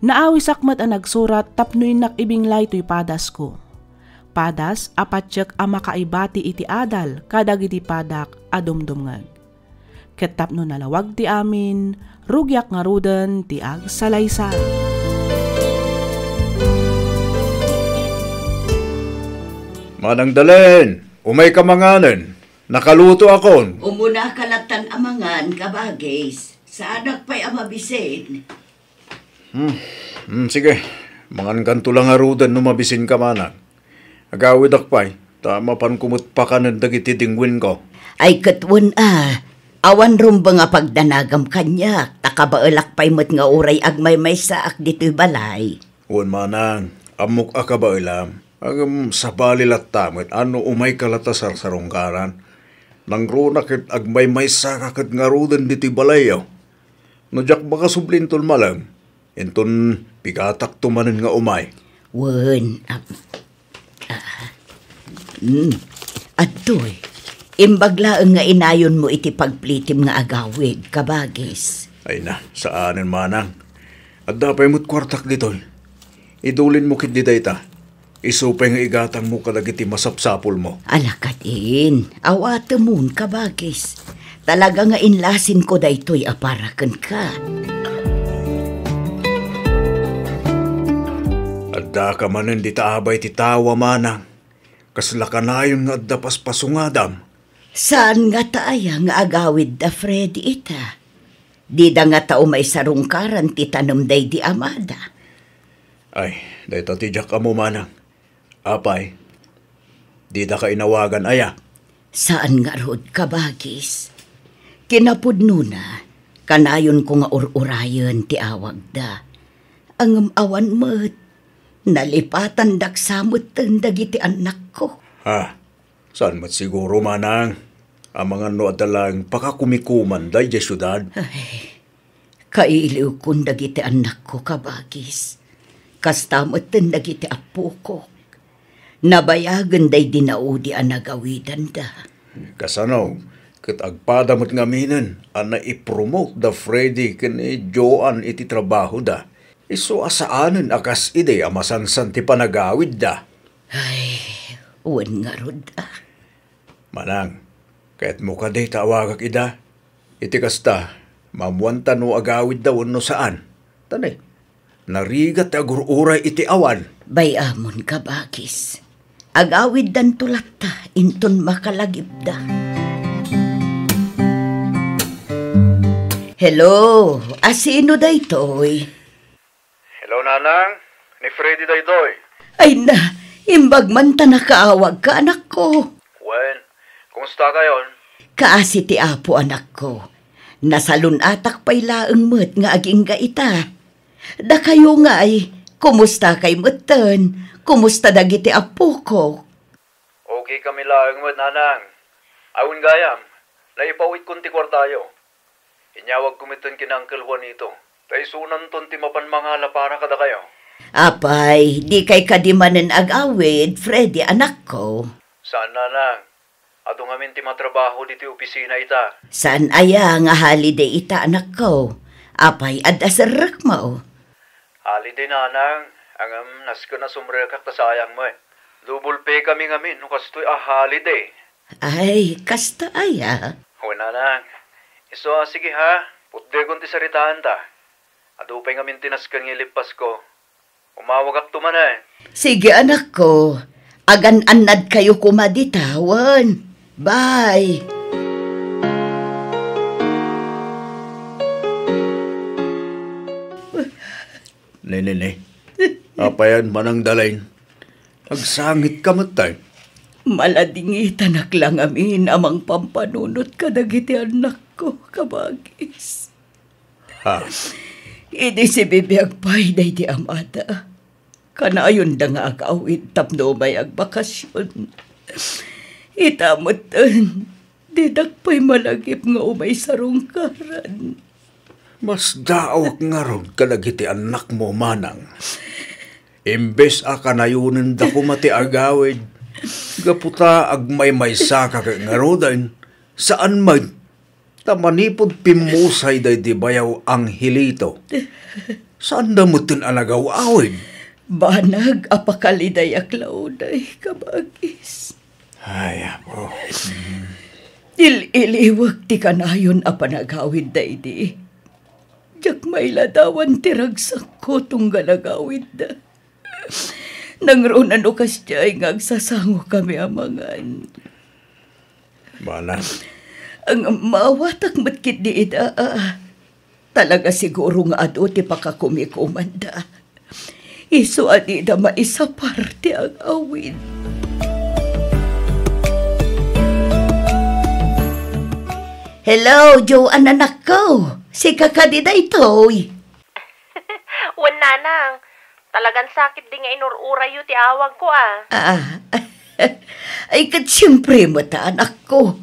Naawisak met a nagsurat tapno innak ibinglay toy padasko. Padas a patiek a makaibati iti adal kadagiti padak a dumdumngeg. Ket tapno nalawag ti amin, rugiak ngaruden ti agsalaysay." Manang Dalen, umayka manganen. Nakaluto akon. Umunaka lattan a mangan, kabagis. Saanak pay a mabisin. Hmm, hmm, sige. Mangankanto la ngaruden no mabisinka, manang. Agawidak pay, ta mapanko met pakanen dagiti dingwenko. Ay, ket wen a, awan rumbeng a pagdanagam kaniak, ta kabaelak pay met nga uray agmaymaysaak ditoy balay. Wen, manang, Ammok a kabaelam, ngem sabali latta met a no umayka latta sarsarungkaran, nangruna ket agmaymaysaka ket ngaruden ditoy balayyo. No diak makasubli inton malem, inton pigatakto manen nga umay. Wen, ap-, ah, mm, adtoy. Imbag laeng nga inayonmo iti pagplitim nga agawid, kabagis. Ay na, saanen manang. Adda pay met kuartak ditoy. Idulinmo ketdi dayta. Isu pay nga igatangmo kadagiti masapsapulmo. Ala kadin, awatemon, kabagis. Talaga nga inlasinko daytoy a para kenka. Adda ka manen dita abay ti tawa, manang. Kasla kanayon nga adda paspasungadam. Saan ngata aya nga agawid da Freddy ita? Dida ngata umay sarungkaran ti tanem daydi amada. Ay, dayta ti diak ammo, manang. Apay, dida ka inawagan aya? Saan ngarud, kabagis. Kinapudnona, kanayonko nga ur-urayen ti awagda. Ngem awan met, nalipatandak sa metten dagiti annakko. Ha? Saan met siguro, manang? Amangan no adda laeng pakakumikomanda idiay siudad? Ay, kailiwkon dagiti annakko, kabagis. Kasta metten dagiti appokok. Nabayagen daydi naudi a nagawidanda. Kasano ket agpada met ngaminen a naipromote da Freddy ken ni Joan iti trabahoda? Isu a saanen a kas idi a masansan ti panagawidda. Ay, wen ngarud a. Manang, kayatmo kadi ta awagak ida? Iti kasta, maammoanta no agawidda wenno saan. Tani, narigat ti agur-uray iti awan. Bay-amon, kabagis. Agawiddanto latta inton makalagipda. Hello, asino daytoy? Hello, Nanang. Ni Freddy daytoy. Ay na, imbag man ta nakaawagka, anakko. Wen, kumusta kayon? Kaasi ti Apo, anakko. Nasalun-atak pay laeng met nga agingga ita. Dakayo ngay, kumusta kay metten? Kumusta dagiti appoko? Okay kami laeng met, Nanang. Awan gayam, naipawitkon ti kuartayo. Inyawagko metten ken Uncle Juanito, ta isunanton ti mapan mangala para kadakayo. Apay, dikay kadi manen agawid, Freddy, anakko? Saan, Nanang. Adu ngamin ti matrabaho ditoy opisina ita. Saan aya nga holiday ita, anakko? Apay, adda serrekmo? Holiday, Nanang. Ngem nasken a sumrekak ta sayang met. Double pay kami ngamin no kastoy a holiday. Ay, kasta aya? Wen, Nanang. Isu a, sige ha, putdegon ti saritaanta. Adu pay ngamin ti nasken nga ilippasko. Umawagakto manen. Sige, anakko. Agan-annadkayo koma dita, wen. Bye. Nene, ne. Apayan, Manang Dalain. Agsangitka met, tay. Maladingitanak la ngamin a mangpampanunot kadagiti annakko, kabagis. Ha? Idi sibibiag pay daydi amada, kanayonda nga agawid tapno umay agbakasyon. Ita metten, didak pay malagip nga umay sarungkaran. Masdaawak ngarud kadagiti annakmo, manang. Imbes a kanayonenda koma ti agawid, gapu ta agmaymaysaka ket ngaruden, saan met, ta manipud pimmusay daydi bayaw Angelito, saanda metten a nagaw-awid. Banag a pakalidayak la unay, kabagis. Ay, apo. Il-iliwek ti kanayon a panagawid daydi. Diak mailadawan ti ragsakko tunggal agawidda. Nangruna no kasdiay nga agsasangokami a mangan. Manang. Ang maawatak met ketdi ida, a. Talaga siguro nga adu ti pakakumikomanda. Isu a dida maisapar ti agawid. Hello, Joan, anakko. Sika kadi daytoy? Wen, Nanang. Talagan sakit di nga inur-urayyo ti awagko, a. Ah, ay, ket siempre met, anakko.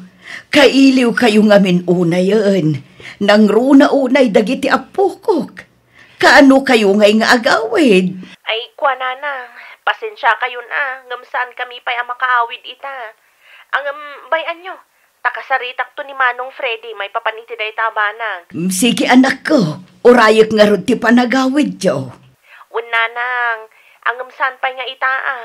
Kailiwkayo ngamin unayen. Nangruna unay dagiti appokok. Kaano kayo ngay nga agawid? Ay, kua, nanang, pasensiakayon a, ngem saan kami pay a makaawid ita. Angem, bay-anyo, ta kasaritakto ni Manong Freddy maipapan iti dayta a banag. Mm, sige, anakko, urayek ngarud ti panagawidyo. Wen, nanang, angem saan pay nga ita a,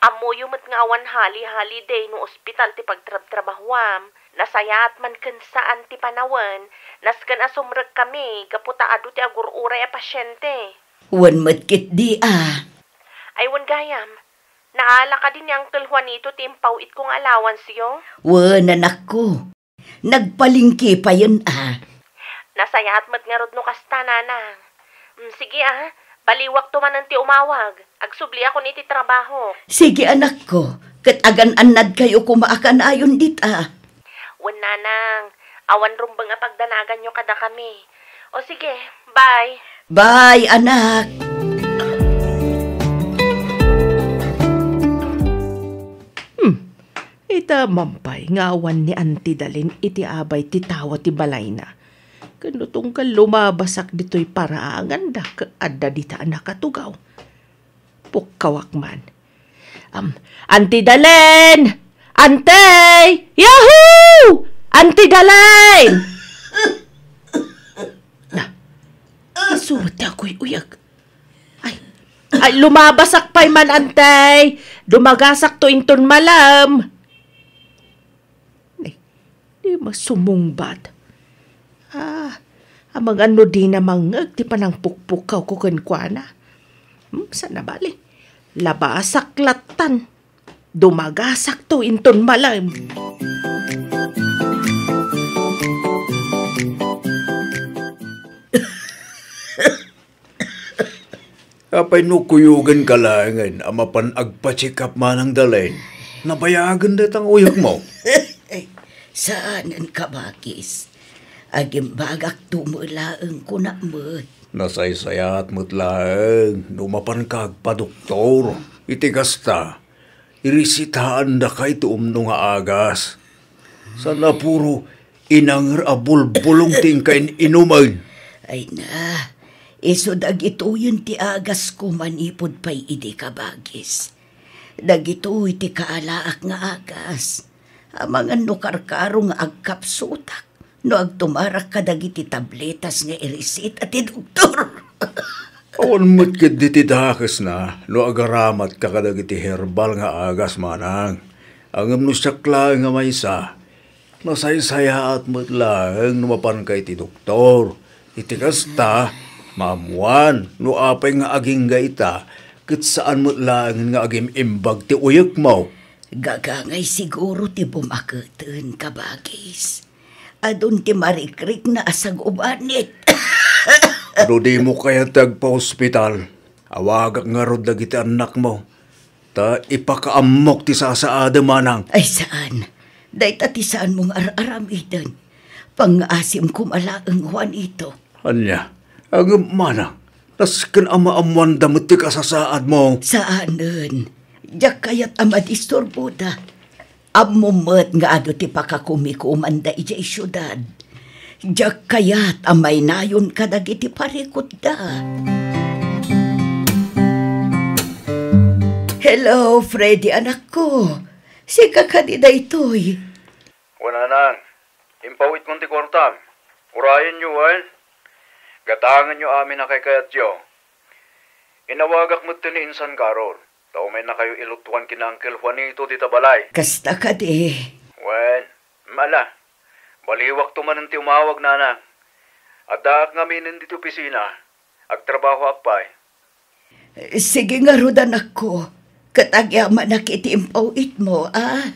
Ammoyo met nga awan hali-holiday no ospital ti pagtrabtrabahuam. Nasayaat man ken saan ti panawen, nasken a sumrek kami gapu ta adu ti agur-uray a pasiente. Wen met ketdi a. Ay, wen gayam, naala kadi ni Uncle Juanito ti impaw-itko nga allowance-yo? Wen, anakko. Nagpalengke payen a. Nasayaat met ngarud no kasta, nanang. Mm, sige a, baliwakto manen ti umawag. Agsubliakon iti trabaho. Sige, anakko, ket agan-annadkayo koma a kanayon dita. Wen, nanang, awan rumbeng a pagdanaganyo kadakami. O sige, bye. Bye, anak. Hmm. Ita man pay nga awan ni Auntie Dalen iti abay ti tawa ti balayna. Ken no tunggal lumabasak ditoy paraanganda ket adda dita a nakatugaw. Pukkawak man. Am, Auntie Dalen! Auntie! Yahoo! Auntie Dalen! Na, isu met ti aguyuyag. Ay, ay, lumabasak pay man, Auntie! Dumagasakto inton malem. Ay, di masumungbat. Ah, amangan no dina mangngeg ti panangpukpukkawko kenkuana. Hmm, saan a bali? Labasak lattan. Dumagasakto inton malem. Apay no kuyogenka laengen a mapan agpa-check up, Manang Dalen? Nabayagen dayta nga uyekmo. Saanen, kabagis. Agimbagakto met laeng, kunak met. Nasaysayaat met laeng no mapanka agpadoktor. Iti kasta, iresitaandaka iti umno nga agas. Saan a puro inanger a bulbulong ti inka in-inumen. Ay na, isu dagitoyen ti agasko manipud pay idi, kabagis. Dagitoy ti kaalaak nga agas. Amangan no karkaro nga agkapsutak no agtumarak kadagiti tabletas nga iresita ti doktor. Awan met ketdi ti dakesna no agaramatka kadagiti herbal nga agas, Manang. Ngem no siak laeng a maysa, nasaysayaat met laeng no mapanka iti doktor. Iti kasta, maammuan no apay nga agingga ita, ket saan met laengen nga agim-imbag ti uyekmo. Gagangay siguro ti bumaketen, kabagis. Adun ti marikrikna a sagubanit. No dimo kayat ti agpa-ospital, awagak ngarud dagiti annakmo, ta ipakaammok ti sasaadem, Manang. Ay, saan. Dayta ti saanmo nga ar-aramiden. Pangngaasim koma laeng, Juanito. Ania? Ngem, Manang, nasken a maammoanda met ti kasasaadmo. Saanen. Diak kayat a madisturboda. Ammom met nga adu ti pakakumikumanda idiay siudad. Diak kayat a maynayon kadagiti parikutda. Hello, Freddy, anakko. Sika kadi daytoy? Wen, Nanang, impaw-itkon ti kuartam. Urayenyo, wen? Gatangenyo amin a kaykayatyo. Inawagak met ni Insan Carol, ta umaynakayo ilutuan ken Uncle Juanito dita balay. Kasta kadi. Wen, ala, baliwakto manen ti umawag, Nanang. Addaak ngamin ditoy opisina. Agtrabahoak pay. Sige ngarud, anakko, ket agyamanak iti impaw-itmo, a?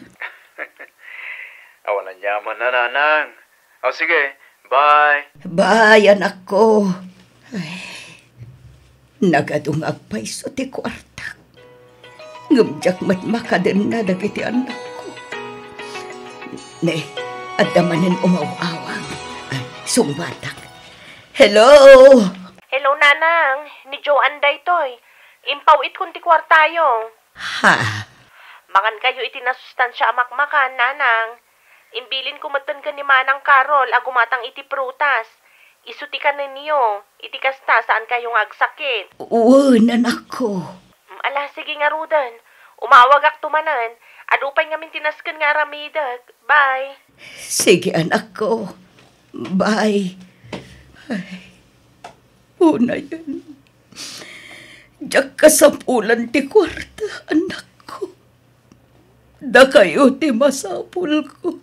Awan aniaman, Nanang. O, sige, bye. Bye, anakko. Ay, nagadu nga agpayso ti kuartak. Ngem diak met makadenna dagiti annakko. Ne, adda manen umaw-awang. Ay, sungbatak. Hello? Hello, Nanang. Ni Joan daytoy. Impaw-itkon ti kuartayo. Ha? Mangankayo iti nasustansia a makmakan, nanang. Imbilinko metten ken ni Manang Carol a gumatang iti prutas. Isu ti kanenyo. Iti kasta, saankayo nga agsakit. Wen, anakko. Mm, ala, sige ngaruden. Umawagakto manen. Adu pay ngamin ti nasken nga aramidek. Bye. Sige, anakko. Bye. Ay, unayen. Diak kasapulan ti kuarta, anakko. Dakayo ti masapulko.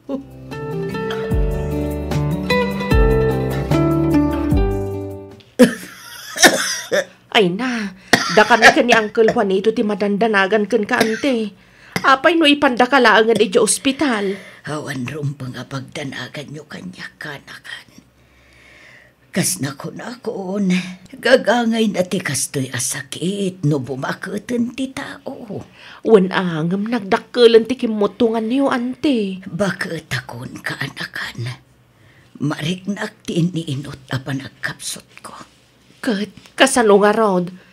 Ay na, dakami ken ni Uncle Juanito ti madandanagan kenka, ante. Apay no ipandaka laengen idiay ospital? Awan rumbeng a pagdanaganyo kaniak, kaanakan. Kas nakunakon, gagangayna ti kastoy a sakit no bumaketen ti tao. Wen a, ngem nagdakkelen ti kimmuttonganyo, ante. Baketakon, kaanakan. Mariknak ti iniinut a panagkapsutko. Ket kasano ngarud?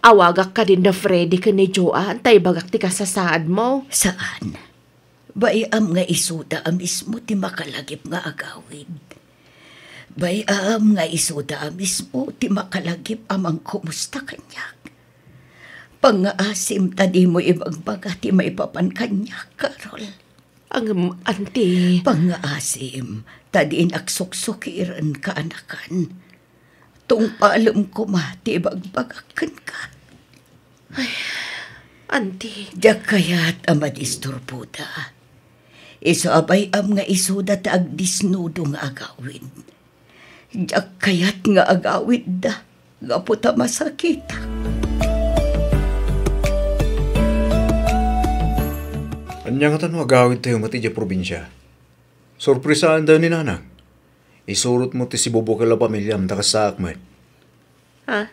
Awagak kadin da Freddy ken ni Joan ta ibagak ti kasasaadmo. Saan. Bay-am nga isuda a mismo ti makalagip nga agawid. Bay-am nga isuda a mismo ti makalagip a mangkumusta kaniak. Pangngaasim ta dimo ibagbaga ti maipapan kaniak, Carol. Ngem, ante. Pangngaasim ta dinak suksukiren, kaanakan. Tungpalem koma ti ibagbagak kenka. Ay, ante. Diak kayat a madisturboda. Isu a bay-am nga isuda ti agdisnudo nga agawid. Diak kayat nga agawidda gapu ta masakitak. Ania ngata no agawidtayo met idiay probinsia? Sorpresaantayo ni Nanang. Isurotmo ti sibubukel a pamiliam ta kasaak met. Ha?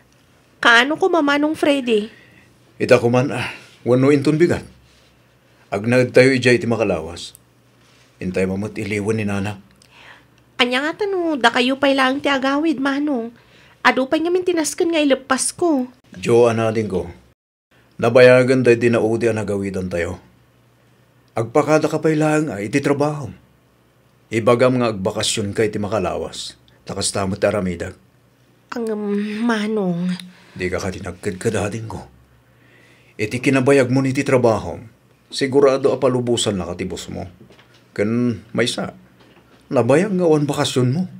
Kaano koma, Manong Freddy? Ita koman, ah, wenno inton bigat. Agnaedtayo idiay iti makalawas. Intay met iliwen ni Nanang. Ania ngata no dakayo pay laeng ti agawid, Manong? Adu pay ngamin ti nasken nga ileppasko. Joan, adingko. Nabayagen daydi naudi a nagawidantayo. Agpakadaka pay laeng a iti trabahom. Ibagam nga agbakasionka iti makalawas, ta kasta met ti aramidek. Ngem, Manong. Dika kadi nagkedked, adingko. Iti kinabayagmon iti trabahom, sigurado a palubosannaka ti boss mo. Ken maysa, nabayag nga awan bakasionmo.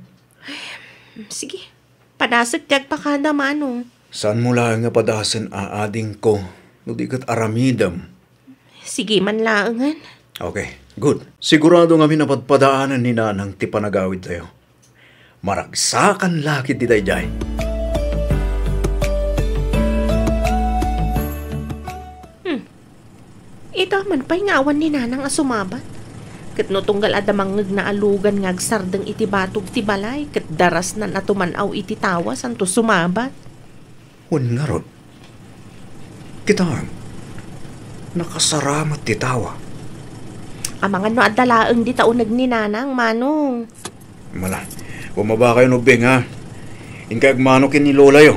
Sige. Padasek ti agpakada, Manong. Saanmo laeng nga padasen a, adingko, no di ket aramidem. Sige man laengen. Okay, good. Sigurado ngamin a padpadaanen ni Nanang ti panagawidtayo. Maragsakan la ketdi daydiay. Hmm. Ita man pay nga awan ni Nanang a sumabat. Ket no tunggal adda mangngegna a lugan nga agsardeng iti batog ti balay, ket darasnan a tuman-aw iti tawa santo sumabat. Wen ngarud, kitaem, nakasaramat ti tawa. Amangan no adda laeng dita uneg ni Nanang, Manong. Mala, bumaba kayo, Nobeng, ha? Inkay agmano ken ni Lolayo.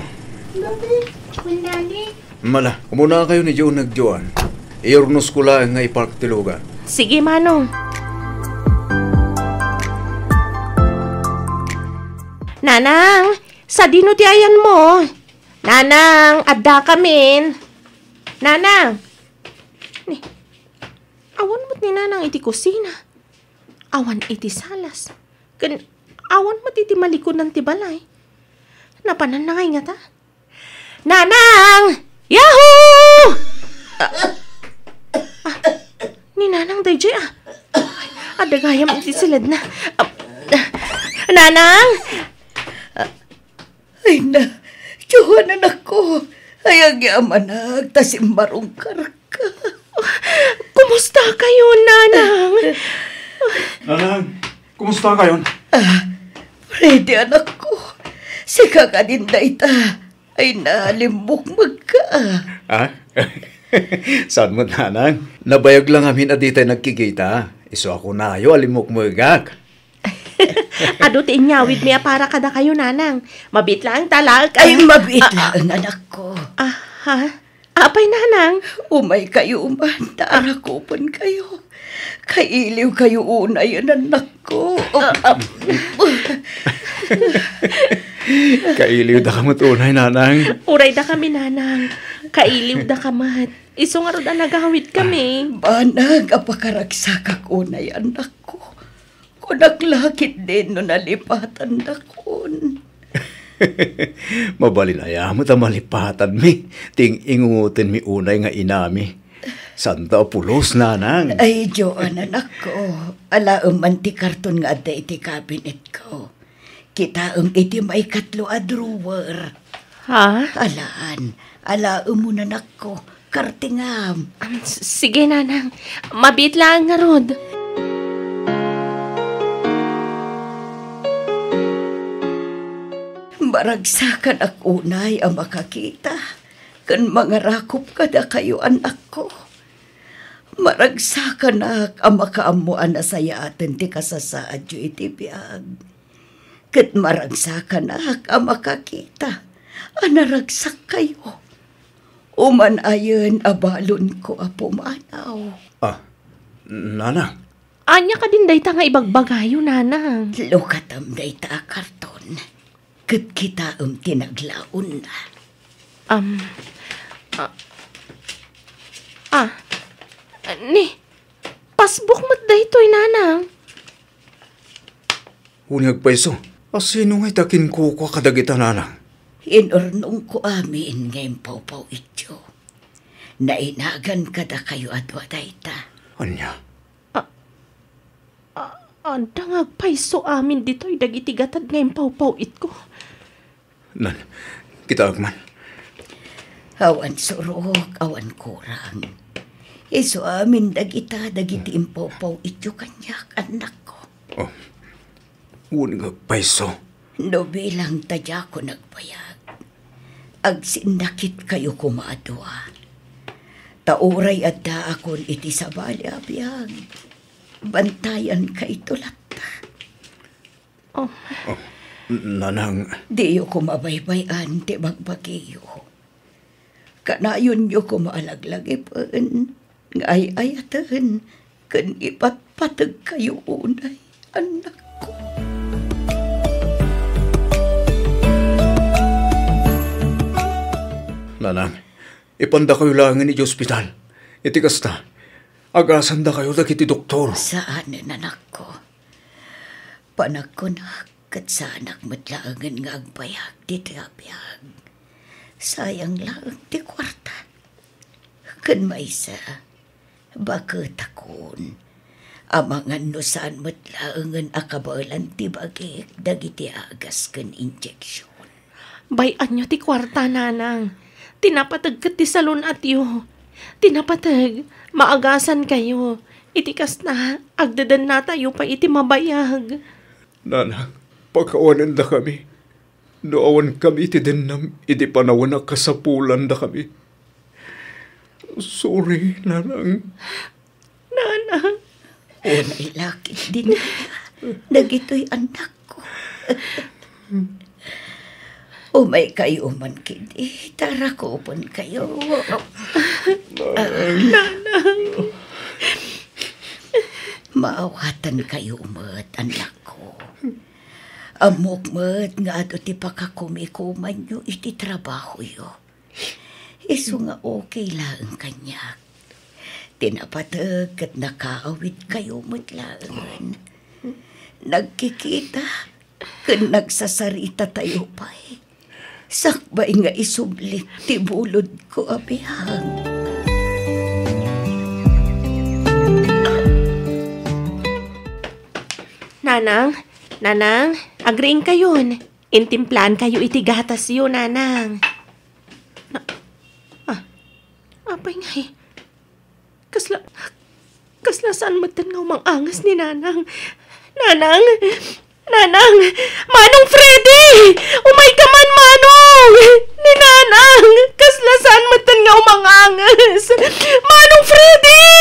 Lodi, Wen Daddy. Mala, umunakayo ni Joan nagjoan. Iyurnos ko laeng nga ipark ti lugar. Sige, Manong. Nanang, sadino ti ayanmo? Nanang, adda kamin. Nanang. Ni, awan met ni Nanang iti kusina. Awan iti salas. Ken awan met iti malikudan ti balay. Napananna ngay ngata? Nanang! Yahoo! Ah, ah, ni Nanang dayjay, ah. Adda gayam iti siledna. Ah, ah, Nanang! Ay na, Joan, anakko, ayagyamanak ta simmarungkarka. Kumusta kayo, Nanang? Nanang, kumusta kayo? Ah, Freddy, anakko, sika kadin dayta. Ay na, limmukmegka. Ah? Saan mo, Nanang? Nabayag lang amin a di tayo nagkikita. Isu a kunayo a limmukmegak. Adu ti inyawidmi a para kadakayo, Nanang. Mabiit laeng ta alaek, Ay, ah. Mabiit Ah, laeng, anakko. Ah, ha? Apay, nanang? Umaykayo man, ta arakupenkayo. Kailiwkayo unayen, annakko. Ah. Kailiwdaka met unay, nanang. Uray dakami, nanang. Kailiwdaka met. Isu ngarud a nagawidkami. Banag a pakaragsakak unay, annakko. Kunak la ketdin no nalipatandakon. Mabalin aya met a malipatanmi ti ing-ingutenmi unay nga inami. Santa a pulos, nanang. Ay, Joan, anakko. Alaem man ti karton nga adda iti kabinetko. Kitaem iti maikatlo a drawer. Ha? Alaan. Alaem mo, anakko. Kartingam. Am, s-, sige, nanang. Mabiit laeng ngarud. Maragsakanak unay a makakita ken mangarakop kadakayo, annakko. Maragsakanak a makaammo a nasayaaten ti kasasaadyo iti biag. Ket maragsakanak a makakita a naragsakkayo. Uman-ayen a balonko a pumanaw. Ah, nanang. Ania kadin dayta nga ibagbagayo, nanang? Lukatem dayta a karton. Ket kitaem ti naglaonna. Am, ah, ah, ni, passbook met daytoy, nanang. Wen nga agpayso, a sino ngay ta kinkukua kadagita, nanang? Inurnongko amin nga impawpaw-ityo. Nainagan kadakayo a dua dayta. Ania? A-, a-, adda nga agpayso amin ditoy dagiti gatad nga impawpaw-itko. Nan, kitaek man. Awan surok, awan kurang. Isu amin dagita dagiti impawpaw-ityo kaniak, annakko. Oh. Wen nga agpayso. No bilang ta diakon agbayag, agsinnakitkayo koma a dua. Ta uray addaakon iti sabali a biag, bantayankayto latta. Oh. Oh, nanang. Diyo koma baybay-an ti bagbagiyo. Kanayonyo koma a laglagipen nga ay-ayaten ken ipatpategkayo unay, annakko. Nanang, ipandakayo laengen iti ospital. Iti kasta, agasandakayo dagiti doktor. Saanen, anakko. Panagkunak ket saanak met laengen nga agbayag ditoy a biag. Sayang laeng ti kuarta. Ken maysa, baketakon, amangan no saan met laengen a kabaelan ti bagik dagiti agas ken injeksion. Bay-anyo ti kuarta, nanang. Ti napateg ket ti salun-atyo. Ti napateg, maagasankayo. Iti kasta, agdedennatayo pay iti mabayag. Nanang, pakawanendakami. No awankami iti dennam iti panawen a kasapulandakami. Sorry, nanang. Nanang. Unay la ketdin dagitoy, annakko. Umaykayo man ketdi, ta rakupenkayo. Nanang. Maawatankayo met, annakko. Ammok met nga adu ti pakakumikumanyo iti trabahoyo. Isu nga okay laeng kaniak. Ti napateg ket nakaawidkayo met laengen. Nagkikita ken nagsasaritatayo pay. Sakbay nga isublik ti bulodko a biag. Nanang, nanang, agriingkayon. Intimplaankayo iti gatasyo, nanang. Na, ah, apay ngay? Kasla, kasla saan metten nga umang-anges ni nanang? Nanang! Nanang! Manong Freddy! Umayka man, Manong! Ni nanang! Kasla saan metten nga umang-anges! Manong Freddy!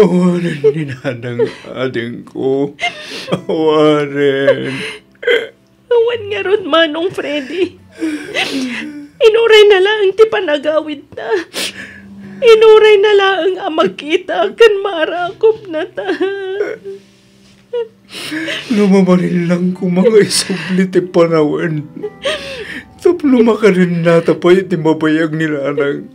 Awanen ni Nanang, adingko. Awanen. Awan ngarud, Manong Freddy. Inuray na laeng ti panagawidta. Inuray na laeng a makita ken maarakupnata. No mabalin lang koma nga isubli ti panawen tapno makadennata pay iti mabayag ni Nanang.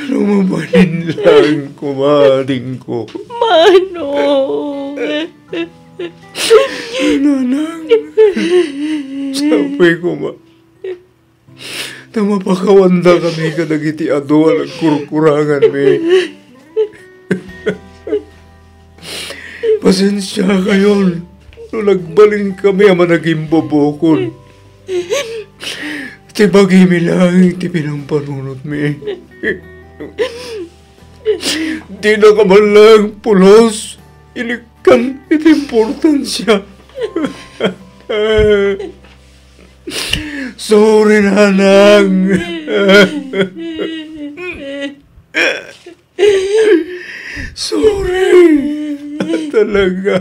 No mabalin lang koma, adingko. Manong! Nanang, sapay koma ta mapakawandakami kadagiti adu a nagkurkuranganmi. Pasensiakayon no nagbalinkami a managimbubukod. Ti bagimi laeng ti pinampanunotmi. Dinaka man laeng pulos inikkan iti importansia. Sorry, Nanang. Sorry. Talaga.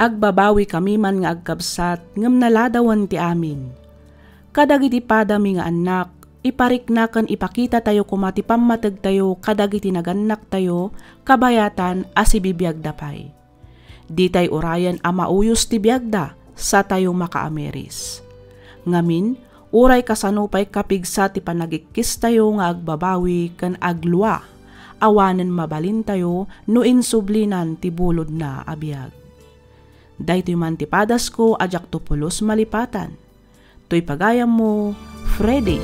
Agbabawikami man nga agkabsat, ngem naladawan ti amin. Kadagiti padami nga annak, iparikna ken ipakitatayo koma ti pammategtayo kadagiti nagannaktayo, kabayatan a sibibiagda pay. Ditay urayen a mauyos ti biagda, satayo makaamiris. Ngamin, uray kasano pay kapigsa ti panagikkistayo nga agbabawi ken aglua, awanen mabalintayo no insublinan ti bulodna a biag. Daytoy man ti padasko a diakto pulos malipatan. Toy pagayammo, Freddy.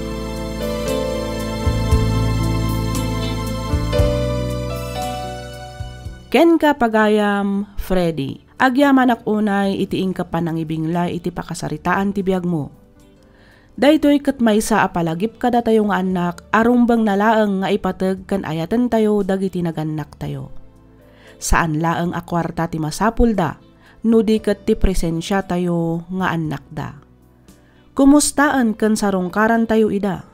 Kenka, pagayam Freddy, agyamanak unay iti inka panangibinglay iti pakasaritaan ti biagmo. Daytoy ket maysa a palagip kadatayo nga annak a rumbengna laeng nga ipateg ken ayatentayo dagiti nagannaktayo. Saan laeng a kuarta ti masapulda, no di ket ti presensiatayo nga annakda. Kumustaen ken sarungkarantayo ida.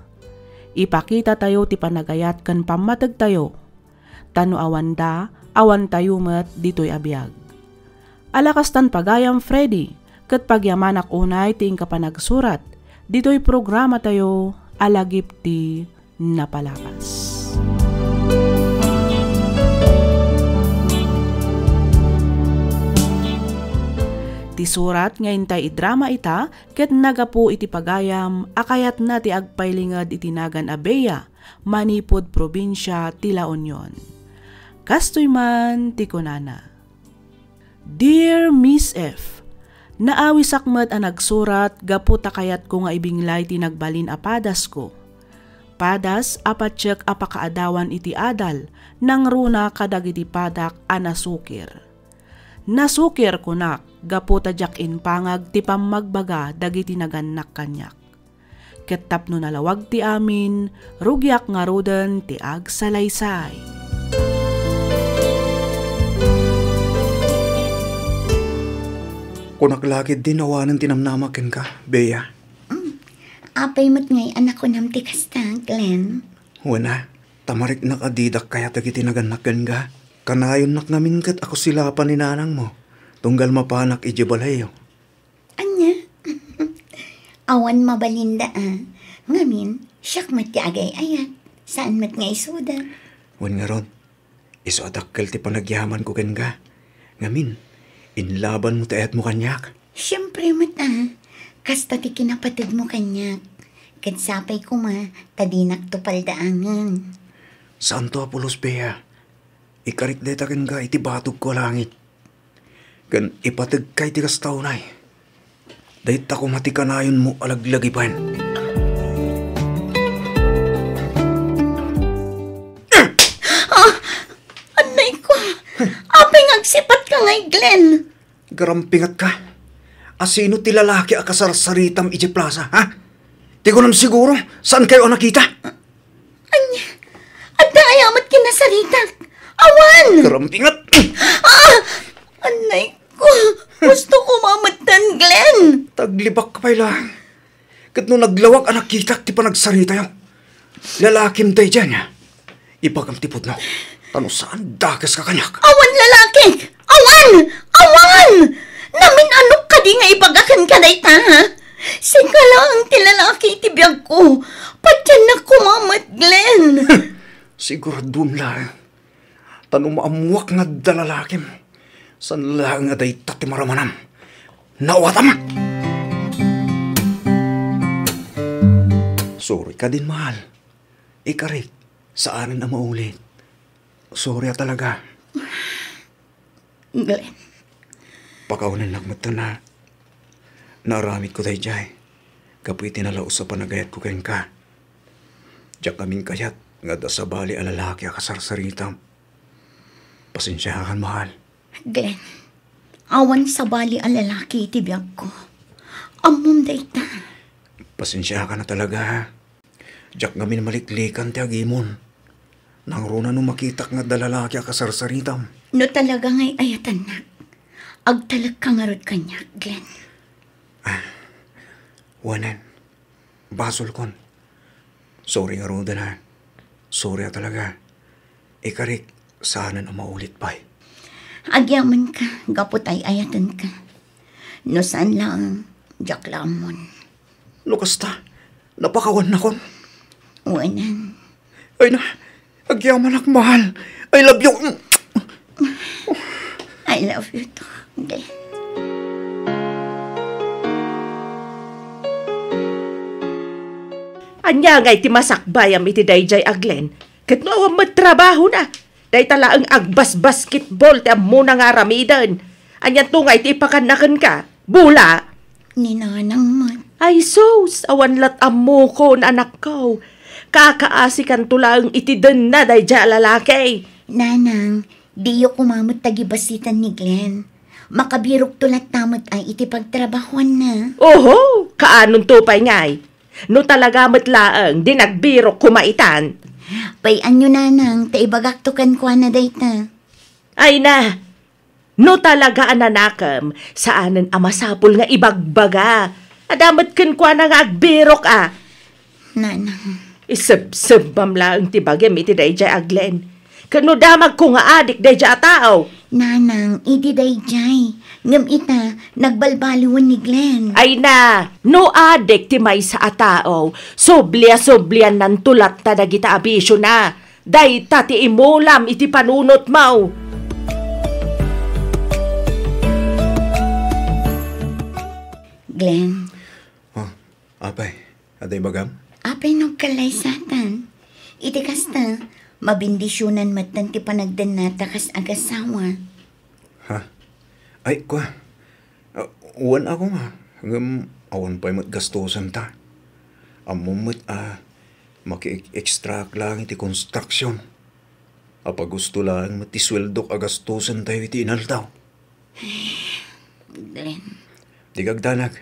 Ipakitatayo ti panagayat ken pammategtayo. Ta no awanda, awantayo met ditoy a biag. Ala kastan pagayam, Freddy, ket pagyamanak unay ti inka panagsurat ditoy programatayo a Lagip ti Napalabas. Ti surat nga intay idrama ita ket naggapu iti pagayam a kayatna ti agpailinged iti nagan a Bea manipud probinsia ti La Union. Kastoy man ti kunana, "Dear Miss F, naawisak met a nagsurat gapu ta kayatko nga ibinglay ti nagbalin a padasko. Padas a patiek a pakaadawan iti adal, nangruna kadagiti padak a nasukir. Nasukir, kunak, gapu ta diak impangag ti pammagbaga dagiti nagannak kaniak. Ket tapno nalawag ti amin, rugiak ngaruden ti agsalaysay." Kunak la ketdin awanen ti namnama kenka, Bea. Mm. Apay met ngay a nakunam ti kasta, Glenn? Wen a, ta mariknak a didak kayat dagiti nagannak kenka. Kanayonnak ngamin ket a kusilapan ni nanangmo, tunggal mapanak idiay balayyo. Ania? Awan mabalinda a. Ngamin, siak met ti agay-ayat. Saan met nga isuda. Wen ngarud, isu a dakkel ti panagyamanko kenka. Ngamin, inlabanmo ti ayatmo kaniak. Siempre met a. Kasta ti kinapategmo kaniak. Ket sapay koma ta dinakto paldaangen. Saanto a pulos, Bea. Ikarik dayta kenka iti batogko a langit. Ken ipategka iti kasta unay. Dayta koma ti kanayonmo a laglagipen. Ah! Annayko! Apay nga agsipatka ngay, Glenn? Garampingatka. A sino ti lalaki a kasarsaritam idiay plaza, ha? Ti kunam siguro, saankayo a nakita? Ania? Adda aya met kinasaritak? Awan! Garampingat! Ah! Annayko! Gusto ko mametten, Glenn! Taglibak ka pay lang. Ket no naglawag a nakitak ti panagsaritayo, lalakim daydiay, ibagam ti pudno. Ta no saan, dakeska kaniak. Awan lalaki! Awan! Awan! Namin-anok kadi nga ibaga kenka dayta, ha? Sika laeng ti lalaki iti biagko. Patiennak koma met, Glenn. Siguradom laeng. Ta no maammoak nga adda lalakim, saan laeng a dayta ti maramanam. Nawatam! Sorry kadin, mahal. Ikarik, saanen a maulit. Sorry a talaga. Glenn. Pakawanennak met a naaramidko daydiay gapu iti nalaus a panagayatko kenka. Diak ngamin kayat nga adda sabali a lalaki a kasarsaritam. Pasensiakan, mahal. Glenn, awan sabali a lalaki iti biagko. Ammom dayta. Pasensiakan a talaga, ha? Diak ngamin maliklikan ti agimon. Nangruna no makitak nga adda lalaki a kasarsaritam. No talaga nga ay-ayatennak, agtalekka ngarud kaniak, Glenn. Ah, wanen. Basolkon. Sorry ngaruden, ha. Sorry a talaga. Ikarik, saanen a maulit pay. Agyamenka gapu ta ay-ayatenka. No saan laeng, diak la ammon. No kasta, napakawannakon. Wanen. Ay na, agyamanak, mahal. I love you. I love you too, Glenn. Ania ngay ti masakbayam iti daydiay a Glenn? Ket no awan met trabahona, dayta laeng agbasbasketball ti ammona nga aramiden. Anianto ngay ti ipakanna kenka? Bola? Ni Nanang met. Ay sus, awan lat ammokon, anakko. Kakaasikanto laeng iti denna daydiay a lalaki. Nanang, diyo koma met tagibasitan ni Glenn. Makabirokto latta met ay iti pagtrabahuanna. Oho, kaanonto pay ngay? No talaga met laeng di nagbirok koma itan. Pay-anyo, Nanang, ta ibagakto kenkuana dayta. Ay na, no talaga a nanakem, saanen a masapul nga ibagbaga. Adda met kenkuana nga agbirok a. Nanang. Isebsebbam laeng ti bagim iti daydiay a Glenn. Ket no damagko nga adik daydiay a tao. Nanang, idi daydiay. Ngem ita, nagbalbaliwen ni Glenn. Ay na, no adik ti maysa a tao, sublia-subliannanto latta dagita a bisiona. Dayta ti imulam iti panunotmo. Glenn. Oh, apay, adda ibagam? Apay no agkallaysatan? Iti kasta, mabendisionan metten ti panagdennata kas agasawa. Ha? Ay, kua. Ah, wen a koma, ngem awan pay met gastosenta. Ammom met a maki-extraak laeng iti construction. Apagusto laeng met ti sueldok a gastosentayo iti inaldaw. Glenn. Dika agdanag.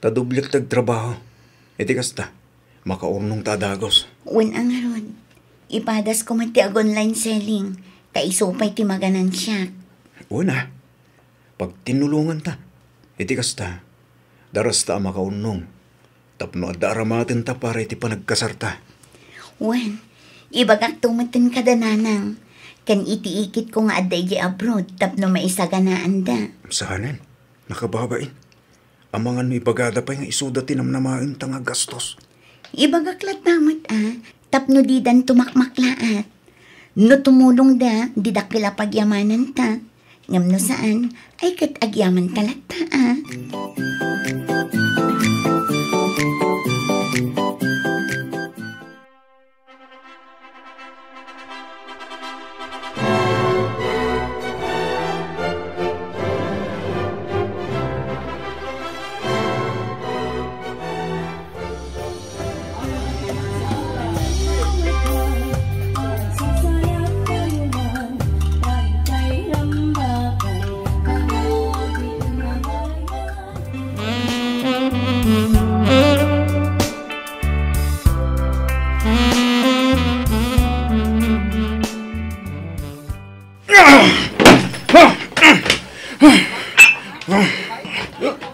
Ta doblek ti agtrabaho. Iti kasta, makaurnongta a dagus. Wen a ngarud, ipadasko met ti ag-online selling, ta isu pay ti maganansiak. Wen a, pagtinnulonganta. Iti kasta, darasta a makaurnong tapno adda aramatenta para iti panagkasarta. Wen, ibagakto metten kada nanang, ken iti ikitko nga adda idiay abroad tapno maisaganaanda. Saanen? Nakababain. Amangan no ibagada pay nga isuda ti namnamaenta nga agastos. Ibagak latta met a, tapno didanto makmaklaat. No tumulongda, di dakkel a pagyamananta. Ngem no saan, ay ket agyamanta latta a.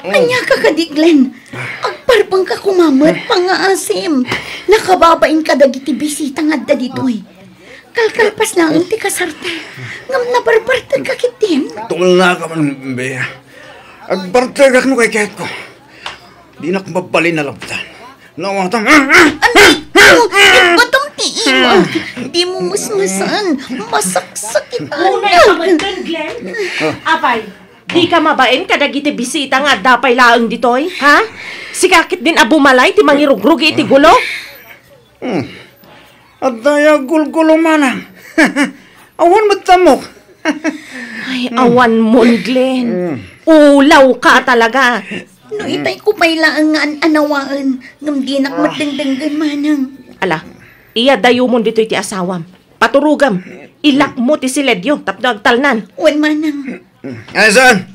Ania ka kadi, Glenn? Agpa- Nagserbengka koma met, pangngaasim. Nakababain kadagiti bisita nga adda ditoy. Kalkalpas laeng ti kasarta. Ngem nabarbartegka ketdin. Tumulnaka man, Bea. Agbartegak no kayatko. Dinak mabalin a labtan. Nawatam. Anay ko, ibatam ti imam. Di mo musmusan. Masaksakit. Unay ka man, Glenn. Apay, di ka mabain kadagiti bisita nga adda pay laeng ditoy, ha? Sika ketdin a bumalay ti mangirugrugi iti gulo? Hmm. Adda ya gulgulo manang. Awan met tamok. Ay, awan mon, Glenn. Ulaw ka talaga. No itay ko pay laeng nga an-anawaen, ngem dinak met dengdenggen manang. Ala, iya dayumon ditoy ti asawam. Paturogam. Ilakmo ti siledyo tapno agtalnan. Wen manang. Ay, saan?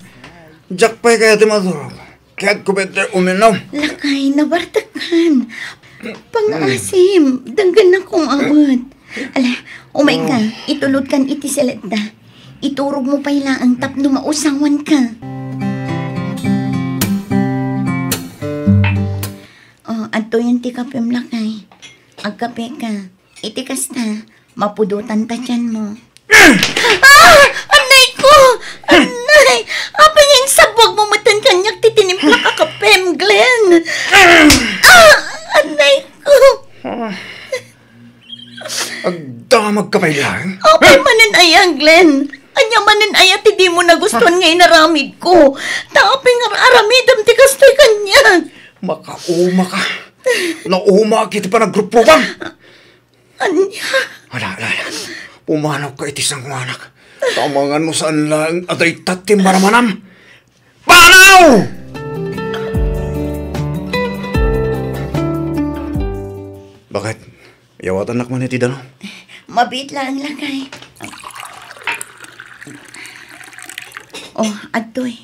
Diak pay kayat ti maturog. Kayatko pay ti uminom. Lakay, nabartekkan. Pangngaasim, denggennak koma met. Ala, umayka, itulodkan iti siledta. Iturogmo pay laeng tapno mausawanka. Oh, adtoyen ti kapem, lakay. Agkapeka. Iti kasta, mapudotan ta tianmo. Ah! Anay ko! Anay! Apay nga insabwag mo metten kaniak ti tinimplak a kapem, Glenn? Ah! Anay ko! Agdamagka pay laeng? Apay manen aya, Glenn? Ania manen aya ti di mo nagustuan nga inaramid ko? Ta apay nga aramidem ti kastoy kaniak? Makauma ka. Nauma iti panagrupruam. Ania? Ala, ala, ala. Pumanawka iti sangoanak. Amangan no saan laeng a dayta ti maramanam. Panaw! Bakit? Yawatannak man iti dano? Mabiit laeng, lakay. Oh, adtoy.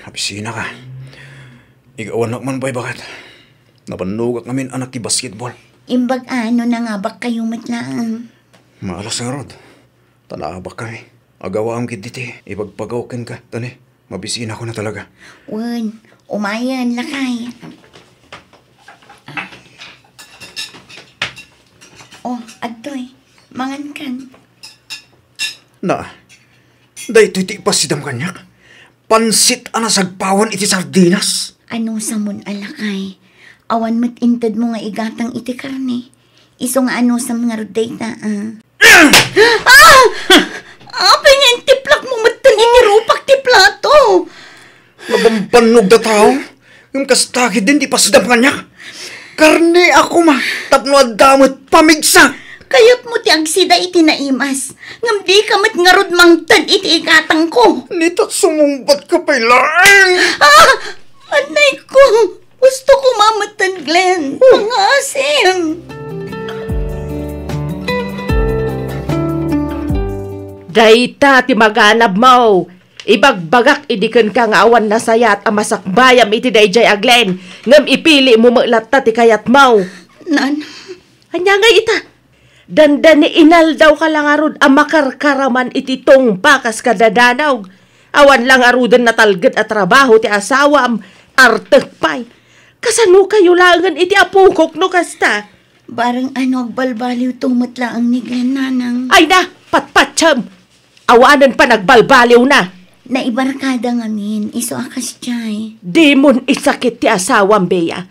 Abisinaka. Igawannak man pay, baket. Nabannogak ngamin a nakibasketball. Imbag a no nangabakkayo met laeng. Maalas ngarud. Ta naabakkami. Agawaam ketdi ti ipagpagaw kenka, ta ni, mabisinakon a talaga. Wen, umayen, lakay. Oh, adtoy. Mangankan. Na, daytoy ti ipasidam kaniak. Pansit a nasagpawan iti sardinas. Anusamon a lakay. Awan met intedmo nga igatang iti karne. Isu nga anusam ngarud dayta, ah. Ah! Apay nga intiplak mo metten iti rupak ti plato? Nabambannog da tao. Ngem kasta ketdin ti ipasidam kaniak. Karne a koma, tapno adda met pamigsa. Kayatmo ti agsida iti naimas, ngem dika met ngarud mangted iti igatangko. Nita, sumungbatka pay laeng. Ah! Anay ko! Gusto ko mametten, Glenn. Pangngaasim. Dayta ti maganabmo. Ibagbagak idi kenka nga awan nasayaat a masakbayam iti daydiay a Glenn, ngem ipilimo met latta ti kayatmo. Nan. Ania ngay ita? Dandani inaldawka la ngarud a makarkaraman iti tungpa kas kadadanog. Awan la ngaruden natalged a trabaho ti asawam, artek pay. Kasanokayo laengen iti apokok no kasta? Bareng a no agbalbaliwto met laeng ni Glenn, nanang. Ay na, patpatiem! Awanen panagbalbaliwna. Naibarkada ngamin, isu a kasdiay. Dimon isakit ti asawam, Bea.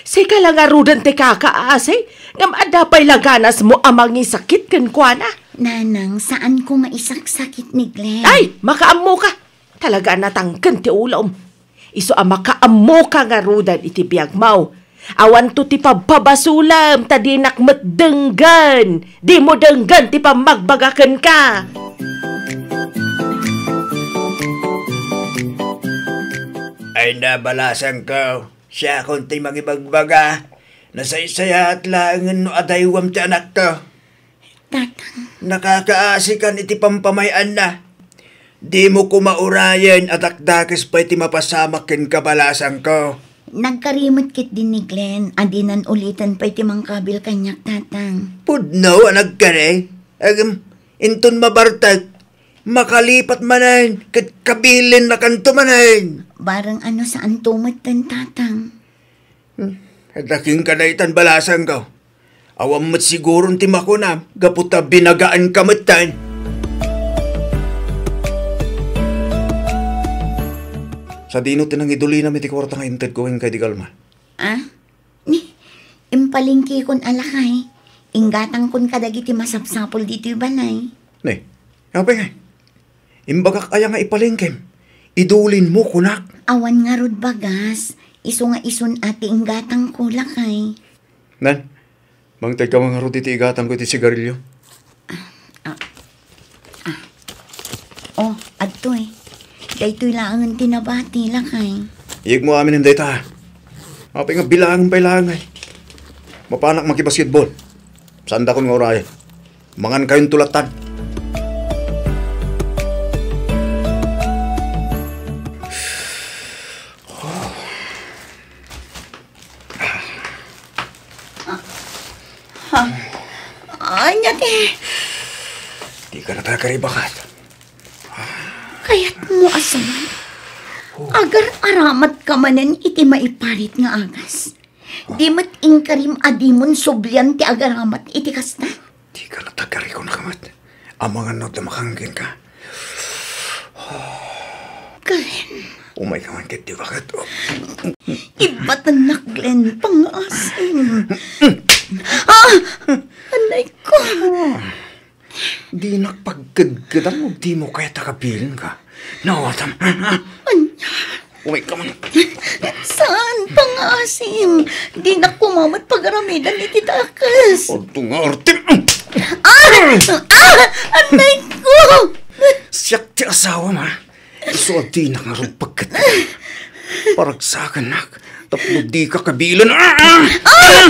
Sika la ngaruden ti kakaasi, ngem adda pay la ganasmo a mangisakit kenkuana. Nanang, saanko nga isaksakit ni Glenn. Ay, makaammoka. Talaga a natangken ti ulom. Isu a makaammoka ngaruden iti biagmo. Awanto ti pabpabasolem ta dinak met denggen. Dimo denggen ti pammagbaga kenka. Ay na, balasangko. Siakon ti mangibagbaga. Nasaysayaat laengen no adaywam ti anakko. Tatang. Nakakaasikan iti pampamay-anna. Dimo koma urayen a dakdakes pay ti mapasamak kenka, balasangko. Nagkari met ketdi ni Glenn a dinan uliten pay ti mangkabil kaniak, Tatang. Pudno a nagkari. Agem, inton mabartek, Makalipat manen, ket kabilinnakanto manen. Bareng ano saanto metten, Tatang. Hmm, adda kenka daytan balasangko. Awan met siguron ti makunam, gapu ta binagaanka metten. Sadino ti nangidulinam iti kuarta nga intedko kenka idi kalman? Ah? Ni, impalengkekon a lakay. Inggatangkon kadagiti masapsapul ditoy balay. Ni, apay ngay? Imbagak aya nga ipalengkem? Idulinmo, kunak. Awan ngarud bagas. Isu nga isun a ti inggatangko, lakay. Nan, mangtedka man ngarud iti igatangko iti sigarilyo. Ah, ah. Oh, adtoy. Daytoy laengen ti nabati, lakay. Iyegmo aminen dayta. Apay nga bilaangem pay laeng ay. Mapanak makibasketball. Saandakon nga urayen. Mangankayonto latta. Ha? Ania ti? Dika nagagari, baket. Kayatmo a sawen? Agar-aramat ka manen iti maiparit nga agas. Di met inkarim a dimon sublian ti agaramat iti kasta? Dika nagagari, kunakon met. Amangan no adda makanggenka. Glenn. Umayka man ketdi, baket. Ibatennak, Glenn, pangngaasim. Ah! Anay ko. Dinak pagkedkedan no dimo kayat a kabilinka. Nawatam. Ania? Umayka man. Saan, pangngaasim? Dinak koma met pagaramidan iti dakes. Adto nga artem. Ah! Ah! Anay ko! Siak ti asawam, a. Isu a dinak ngarud pagket. Paragsakannak tapno dika kabilen. Ah! Ah! Ah!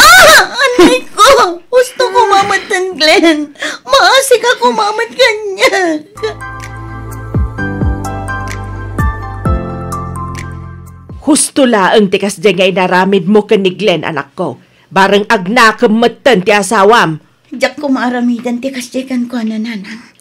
Ah! Anay ko! Husto koma metten, Glenn. Maasika koma met kaniak. Husto laeng ti kasdiay nga inaramidmo ken ni Glenn, anakko. Bareng agnakem metten ti asawam. Diak koma aramiden ti kasdiay kenkuana, nanang.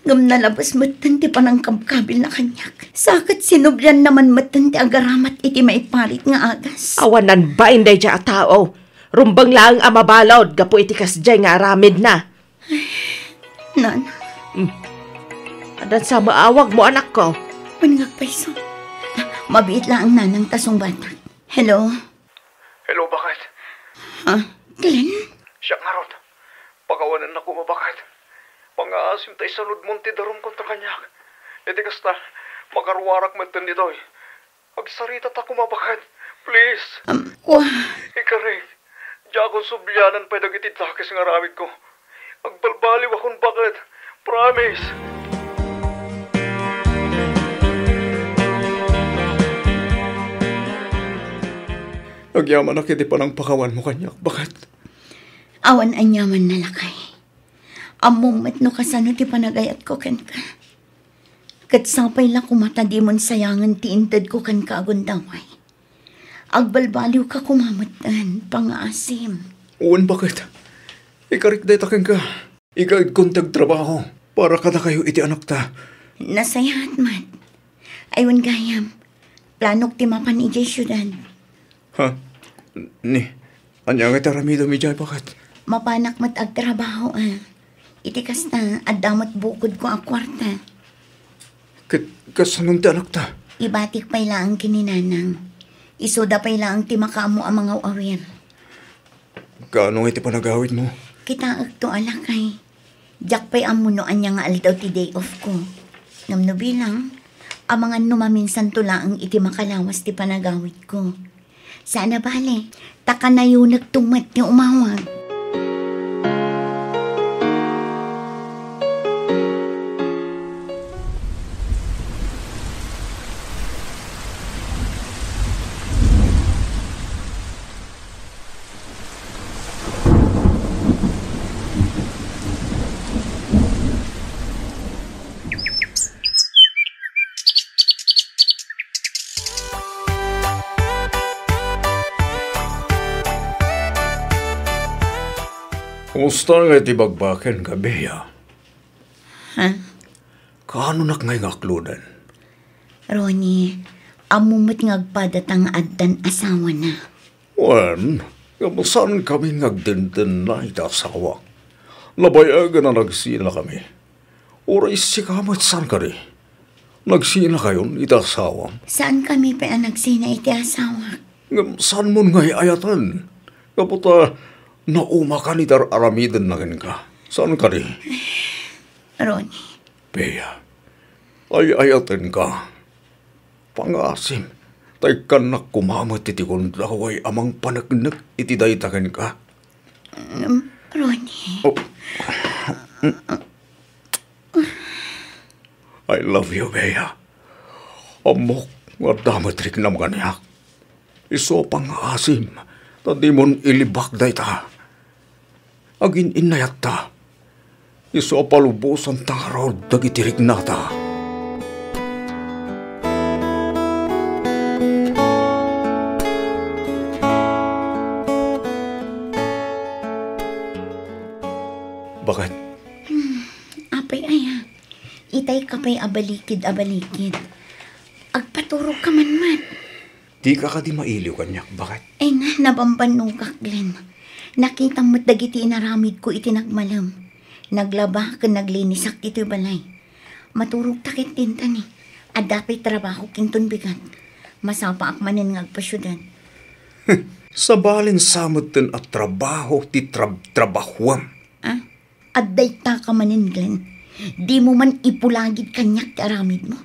Ngem nalabes metten ti panangkabkabilna kaniak. Sa ket sinublianna man metten ti agaramat iti maiparit nga agas. Awanan bain daydiay a tao. Rumbeng laeng a mabalud gapu iti kasdiay nga aramidna. Nana. Hmm. Addan sa maawagmo, anakko? Wen nga agpayso. Mabiit laeng, nanang, ta sungbatak. Hello? Hello, baket. Ha? Glenn? Siak ngarud. Pakawanennak koma, baket. Pangngaasim ta isanudmon ti darum kontra kaniak. Iti kasta, makaruarak metten ditoy. Agsaritatak koma, baket. Please. Am, kua. Ikarik. Diakon sublianan pay dagiti dakes nga aramidko. Agbalbaliwakon, baket. Promise. Agyamanak iti panangpakawanmo kaniak, baket. Awan aniamanna, lakay. Ammom met no kasano ti panagayatko kenka. Ket sapay la koma ta dimon sayangen ti intedko kenka a gundaway. Agbalbaliwka koma metten, pangngaasim. Wen, baket. Ikarik dayta kenka. Igaedkon ti agtrabaho para kadakayo iti anakta. Nasayaat met. Ay, wen gayam, planok ti mapan idiay siudad. Ha? Ni, ania nga ti aramidem idiay, baket? Mapanak met agtrabaho, a. Iti kasta, adda met bukodko a kuarta. Ket kasanon ti anakta? Ibatik pay laeng ken ni nanang. Isuda pay laeng ti makaammo a mangaw-awir. Kaano ngay ti panagawidmo? Kitaekto a, lakay. Diak pay ammo no ania nga aldaw ti day off ko. Ngem no bilang, amangan no maminsanto laeng iti makalawas ti panagawidko. Saan a bale, ta kanayonekto met ti umawag. Kumusta nga iti bagbaken, Gabriela? Ha? Kaanonak ngay nga akloden? Ronnie, ammo met nga agpadata nga addan asawana. Wen, ngem saankami nga agdendenna iti asawak. Nabayagen a nagsinakami. Uray sika met saan kadi? Nagsinakayon iti asawam? Saankami pay a nagsina iti asawak. Ngem saanmon nga ay-ayaten? Gapu ta naumakan iti ar-aramidenna kenka. Saan kadi? Ronnie. Bea, ay-ayatenka. Pangaasim, ta ikkannak koma met iti gundaway a mangpaneknek iti dayta kenka. Mm, Ronnie. Oh. I love you, Bea. Ammok nga adda met riknam kaniak. Isu a pangaasim, ta dimon ilibak dayta. Agin-innayatta. Isu a palubosanta ngarud dagiti riknata. Bakit? Hmm, apay aya? Itay ka pay a balikid a balikid. Agpaturogka man met. Dika kadi mailiw kaniak, bakit? Ay nga, nabambannogak, Glenn. Nakitam met dagiti inaramidko iti nagmalem. Naglaba ken naglinisak ditoy balay. Maturogta ketdin, Tani. Adda pay trabahok inton bigat. Masapaak manen nga agpasiudad. Sabali sa metten a trabaho ti trab-, trabahuam. Ah? Adda ita ka manen, Glenn. Dimo man ipulagid kaniak ti aramidmo.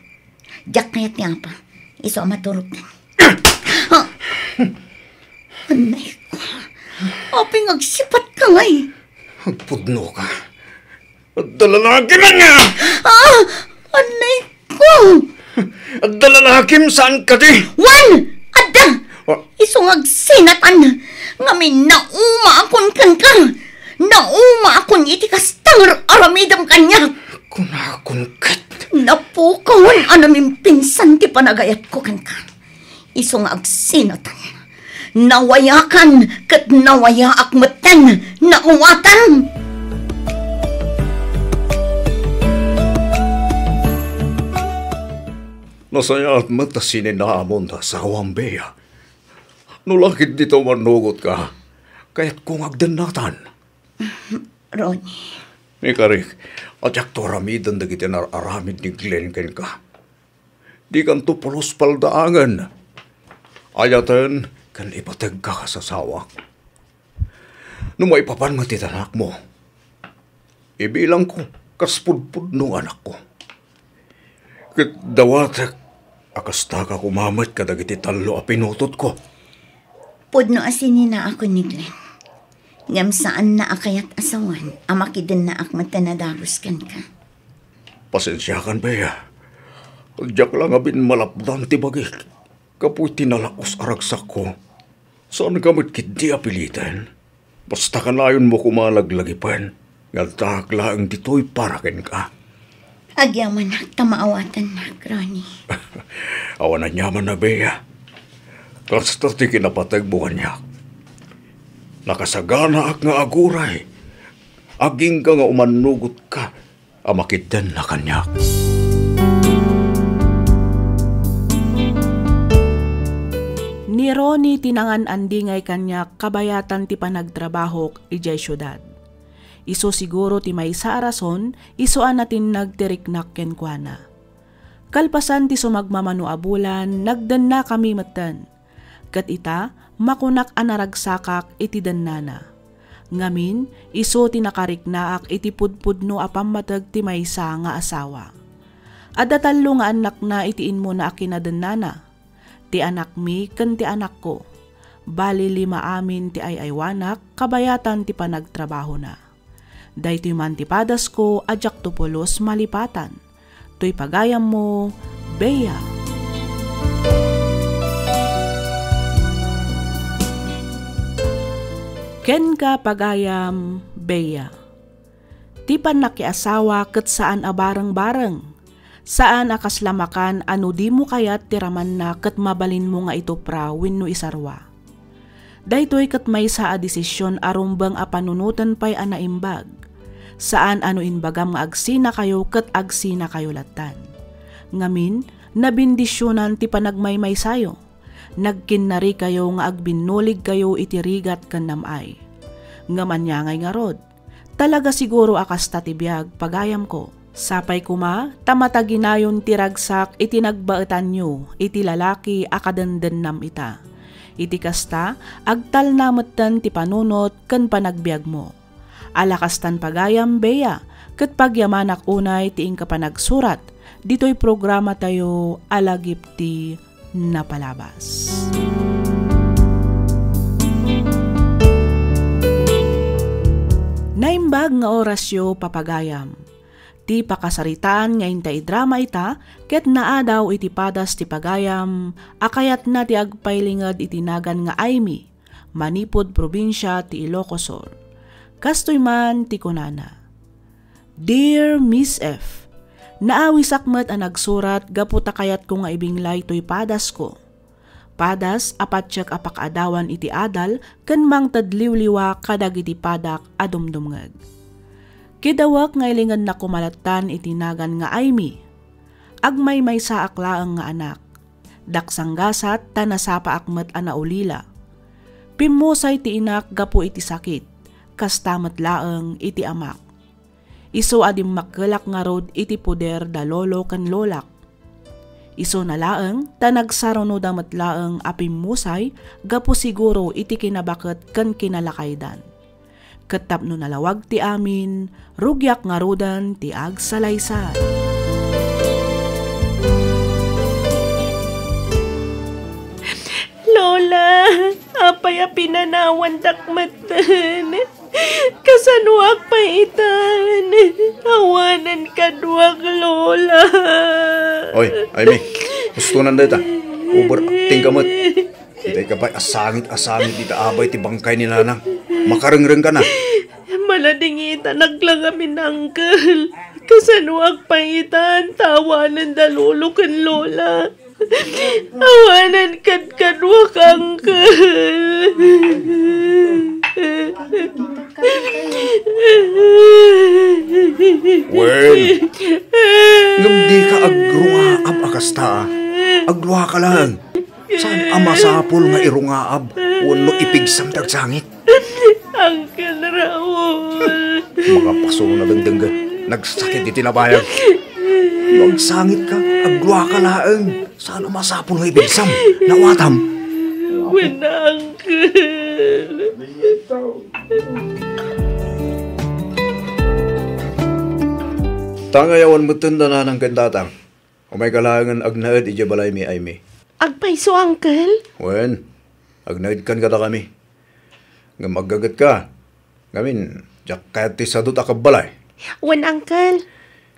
Diak kayat ni Apa. Isu a maturog. Anay ko. Apay nga agsipatka ngay? Agpudnoka. Adda lalakim nga! Ah! Anay ko! Adda lalakim, saan kadi? Wen! Adda! Ah. Isu nga agsinatan, ngamin naumaakon kenka. Naumaakon iti kasta nga ar-aramidem kaniak. Kunakon ket. Napukawan a namimpinsan ti panagayatko kenka. Isu nga agsinatan. Nawayakan ket nawayaak metten. Naawatan! Nasayaat met ta sininaamon ta asawam, Bea. No la ketdi ta umannugotka, kayatko nga agdennatan. Ronnie. Ikarik, a diakto aramiden dagiti nar-aramid ni Glenn kenka. Dikanto pulos paldaangen. Ayaten ken ipategka kas asawak. No maipapan met iti anakmo, ibilangko kas pudpudno nga anakko. Ket dawatek a kastaka koma met kadagiti tallo a pinutotko. Pudno a sininaakon ni Glenn. Ngem saanna a kayat a sawen a makidennaak met ta nadagus kenka. Pasensiakan, Bea. Diak la ngamin malapdan ti bagik gapu iti nalaus a ragsakko. Saanka met ketdi a piliten. Basta kanayonmo koma laglagipen nga addaak laeng ditoy para kenka. Agyamanak ta maawatannak, Ronnie. Awan aniaman a, Bea. Kasta ti kinapategmo kaniak. Nakasaganaak nga aguray. Agingga nga umannugotka a makidenna kaniak. Ni Ronnie ti nangan-andingay kaniak kabayatan ti panagtrabahok idiay siudad. Isu siguro ti maysa a rason isu a natinnag ti riknak kenkuana. Kalpasan ti sumagmamano a bulan, nagdennakami metten. Ket ita, makunak a naragsakak iti dennana. Ngamin, isu ti nakariknaak iti pudpudno a pammateg ti maysa nga asawa. Adda tallo nga annakna iti immuna a kinadennana, ti anakmi ken ti anakko. Bali, lima amin ti ay-aywanak kabayatan ti panagtrabahona. Daytoy man ti padasko a diakto pulos malipatan. Toy pagayammo, Bea. Kenka, pagayam, Bea. Ti pannakiasawa ket saan a bareng-bareng. Saan a kasla makan a no dimo kayat ti ramanna ket mabalinmo nga itupra wenno isarwa. Daytoy ket maysa a desisyon a rumbeng a panunoten pay a naimbag. Saan a no imbagam nga agsinakayo ket agsinakayo lattan. Ngamin, nabendisionan ti panagmaymaysayo. Nagkinnarikayo nga agbinnuligkayo iti rigat ken nam-ay. Ngem ania ngay ngarud? Talaga siguro a kasta ti biag, pagayamko. Sapay koma ta mataginayon ti ragsak iti nagbaetanyo iti lalaki a kadendennam ita. Iti kasta, agtalna metten ti panunot ken panagbiagmo. Ala kastan pagayam, Bea, ket pagyamanak unay ti inka panagsurat ditoy programatayo a Lagip ti Napalabas. Naimbag nga orasyo, papagayam. Ti pakasaritaan nga inta idrama ita ket naadaw iti padas ti pagayam a kayatna ti agpailinged iti nagan nga Aimee, manipud probinsia ti Ilocos Sur. Kastoy man ti kunana, "Dear Miss F, naawisak met a nagsurat gapu ta kayatko nga ibinglay toy padasko. Padas a patiek a pakaadawan iti adal ken mangted liwliwa kadagiti padak a dumdumngeg. Kidawek nga ilingednak koma lattan iti nagan nga Aimee. Agmaymaysaak laeng nga anak. Daksanggasat ta nasapaak met a naulila. Pimmusay ti inak gapu iti sakit, kasta met laeng iti amak. Isu a dimmakkelak ngarud iti poder da lolo ken lolak. Isuna laeng ta nagsarunoda met laeng a pimmusay gapu siguro iti kinabaket ken kinalakaydan. Ket tapno nalawag ti amin, rugiak ngaruden ti agsalaysay." Lola, apay a pinanawandak metten? Kasanoak pay itan? Awanen kaduak, Lola. Oy, Aimee, hustonan dayta. Overacting ka met. Itay ka pay a sangit a sangit dita abay ti bangkay ni Nanang. Makarengreng ka na. Maladingitanak la ngamin, Uncle. Kasanoak pay itan ta awanen da lolo ken lola? Awanen kadkaduak, Uncle. Wen, ngem dika agrungaab a kasta. Agluaka laeng. Saan a masapul nga irungaab wenno ipigsam ti agsangit? Uncle Raul. Makapaso na dengdenggen. Nagsakit iti nabayag. No agsangit ka, agluaka laeng. Saan a masapul nga ipigsam? Nawatam. Wen, Uncle. Tangay awan metten da Nanang ken Tatang. Umayka laengen agnaed idiay balaymi, Aimee. Agpayso, Uncle? Wen, agnaedkan kadakami. Ngem aggagetka. Ngamin, diak kayat ti sadut a kabbalay. Wen, Uncle.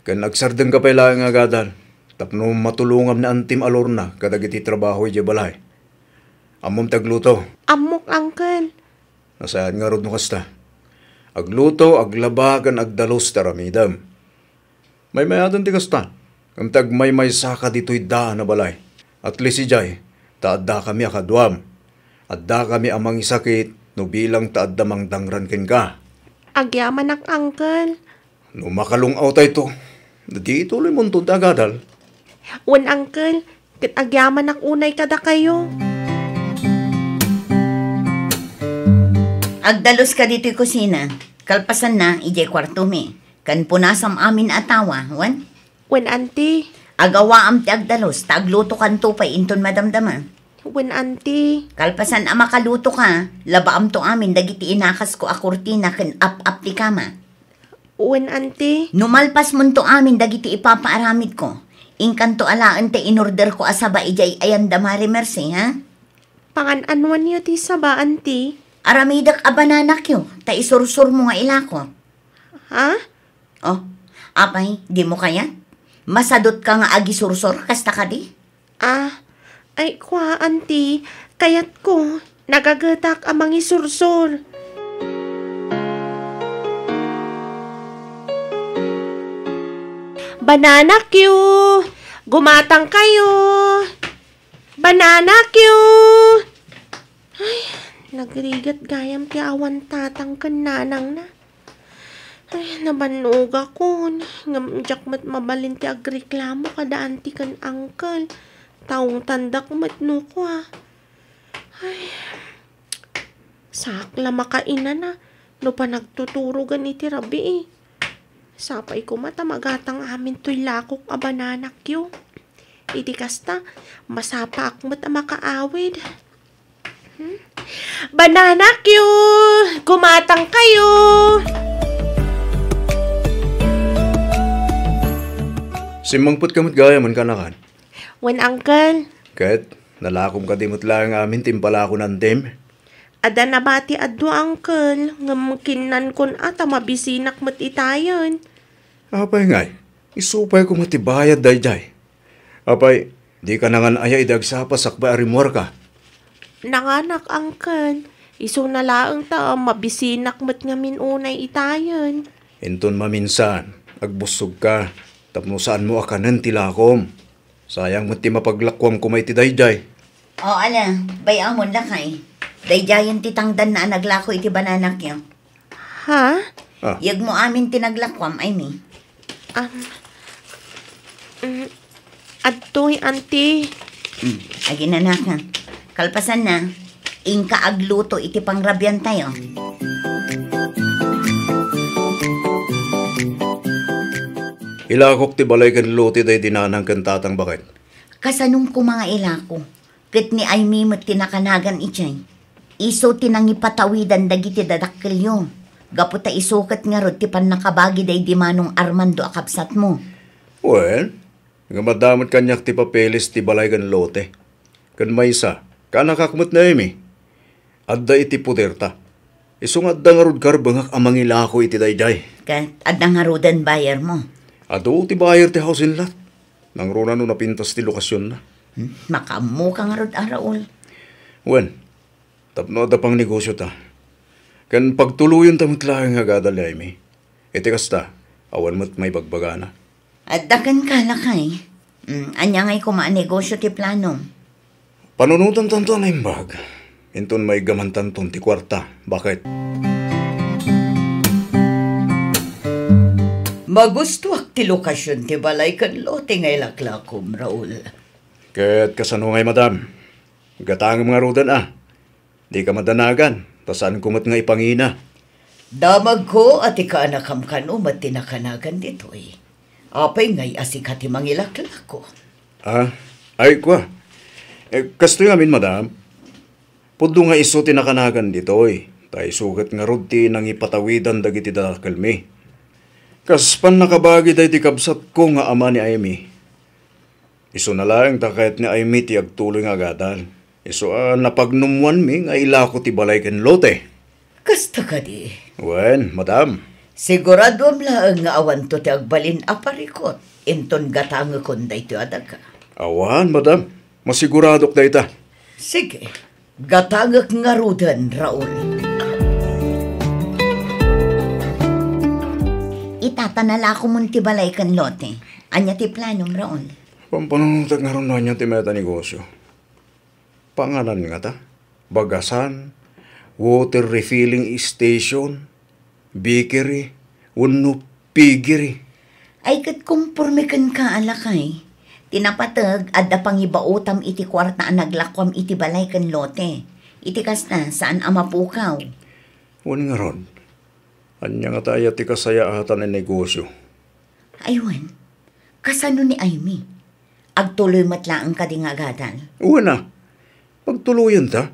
Ken agsardengka pay laeng nga agadal tapno matulongam ni Antim a Lorna kadagiti trabaho idiay balay. Ammom ti agluto? Ammok, Uncle. Nasayaat ngarud no kasta. Agluto, aglaba, ken agdalus ti aramidem. Maymayaten ti kasta, ngem ta agmaymaysaka ditoy daan a balay. At least idiay, ta addakami a kaduam. Addakami a mangisakit no bilang ta adda mangdangran kenka. Agyamanak, Uncle. No makalung-awtayto, ditoy ituloymonto ti agadal. Wen, Uncle, ket agyamanak unay kadakayo. Agdaluska ditoy kusina, kalpasanna, idiay kuartomi. Ken punasam amin a tawa, wen? Wen, Auntie. Agawaam ti agdalus, ta aglutokanto pay inton madamdama. Wen, Auntie. Kalpasan a makalutoka, labaamto amin dagiti inakasko a kurtina ken ap-ap ti kama. Wen, Auntie. No malpasmonto amin dagiti ipapaaramidko, inkanto alaen ti inorderko a saba idiay ayanda Marie Merced, ha? Pangan-anoanyo ti saba, Auntie? Aramidek a banana cue, ta isursurmo nga ilako. Ha? Oh, apay, dimo kayat? Masadutka nga agisursor, kasta kadi? Ah, ay, kua, Auntie, kayatko. Nagagetak a mangisursor. Banana cue! Gumatang kayo! Banana cue! Ay, nagrigat gayam ti awan tatang ken nanangna. Ay, nabannogakon. Ngem diak met mabalin ti agreklamo kada anti ken uncle. Taungtandak met no kua. Ay, saak la makainana no panagtuturogan iti rabii. Sapay koma ta magatang amin toy lakok a bananakyo. Iti kasta, masapaak met a makaawid. Hmm? Banana cue! Gumatang kayo! Simmangpet ka met gayam, kanakan? Wen, uncle. Ket, nalakom kadi met laeng amin ti impalako ni antim? Adda nabati a dua, uncle, ngem kinnankon a ta mabisinak met itayen. Apay ngay, isu pay koma ti bayad daydiay. Apay, dika nangan aya idi agsapa sakbay a rimmuarka? Nanganak, uncle. Isuna laeng ta mabisinak met ngamin unay itayen. Inton maminsan, agbussogka, tapno saanmo a kanen ti lakom. Sayang met ti mapaglakuam koma iti daydiay. O, ala, bay-amon, lakay. Daydiayen ti tangdanna a naglako iti bananakyo. Ha? Ah. Yegmo amin ti naglakuam, Aimee. Um, mm, adtoy, anti. Mm, aginanaka. Kalpasanna, inka agluto iti pangrabiantayo. Ilakok ti balay ken lote daydi nanang ken tatang, baket. Kasanom koma nga ilako? Ket ni Aimee met ti nakanagan idiay. Isu ti nangipatawidan dagiti dadakkelyo, gapu ta isu ket ngarud ti pannakabagi daydi Manong Armando a kabsatmo. Wen, ngem adda met kaniak ti papeles ti balay ken lote. Ken maysa, kaanakak met ni Aimee. Adda iti poderta. Isu nga adda ngarud karbengak a mangilako iti daydiay. Ket adda ngaruden bayarmo? Adu ti bayar ti housing lot. Nangruna no napintas ti lokasionna. Hmm, makaammoka ngarud a, Raul. Wen, tapno adda pangnegosiota. Ken pagtuloyenta met laeng nga agadal ni Aimee. Iti kasta, awan met maibagbagana. Adda kenka, lakay. Mm, ania ngay koma a negosio ti planom? Panunotantanto a naimbag. Inton maiggamantanton ti kuarta. Baket? Magustuak ti lokasion ti balay ken lote nga ilaklakom, Raul. Ket kasano ngay, madam? Gatangem ngaruden a. Dika madanagan, ta saanko met nga ipangina. Damagko a ti kaanakam kano met ti nakanagan ditoy. Apay ngay a sika ti mangilaklako? Ah, ay, kua. Eh, kastoy ngamin, madam. Pudno nga isu ti nakanagan ditoy, ta isu ket ngarud ti nangipatawidan dagiti dadakkelmi. Kas pannakabagi daydi kabsatko nga ama ni Aimee. Isuna laeng ta kayat ni Aimee ti agtuloy nga agadal. Isu a napagnumoanmi nga ilako ti balay ken lote. Kasta kadi? Wen, madam. Siguraduam laeng nga awanto ti agbalin a parikut inton gatangekon daytoy a daga. Awan, madam. Masiguradok dayta. Sige. Gatangek ngaruden, Raul. Ita ta nalakomon ti balay ken lote. Ania ti planom, Raul? Pampanunotek ngarud no ania ti mayat a negosio. Panganan ngata? Bagasan, water refilling station, bakery, wenno piggery. Ay, ket komporme kenka a lakay. Ti napateg, adda pangibaotam iti kuarta a naglakuam iti balay ken lote. Iti kasta, saan a mapukaw. Wen ngarud, ania ngata aya ti kasayaatan a negosio? Ay, wen, kasano ni Aimee? Agtuloy met laeng kadi nga agadal? Wen a, pagtuloyenta.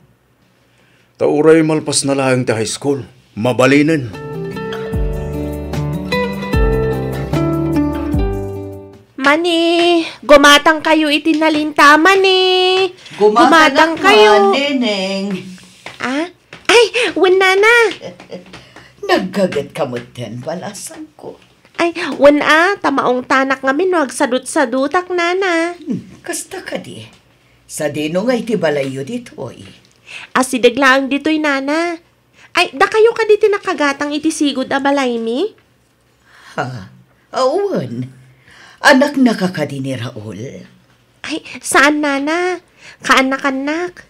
Ta uray malpasna laeng ti high school, mabalinen. Mani, gumatang kayo iti nalinta, mani. Gumatang kayo, Neneng. Ah? Ay, wen, nana. Naggaget ka met ten balasangko. Ay, wen a, ta maungtanak ngamin no agsadutsadutak, nana. Hmm, kasta kadi. Sadino nga iti balayyo ditoy? Asideg laeng ditoy, nana. Ay, dakayo kadi ti nakagatang iti sigud a balaymi? Ha? Awan. Anaknaka kadi ni Raul? Ay, saan, nana. Kaanakannak.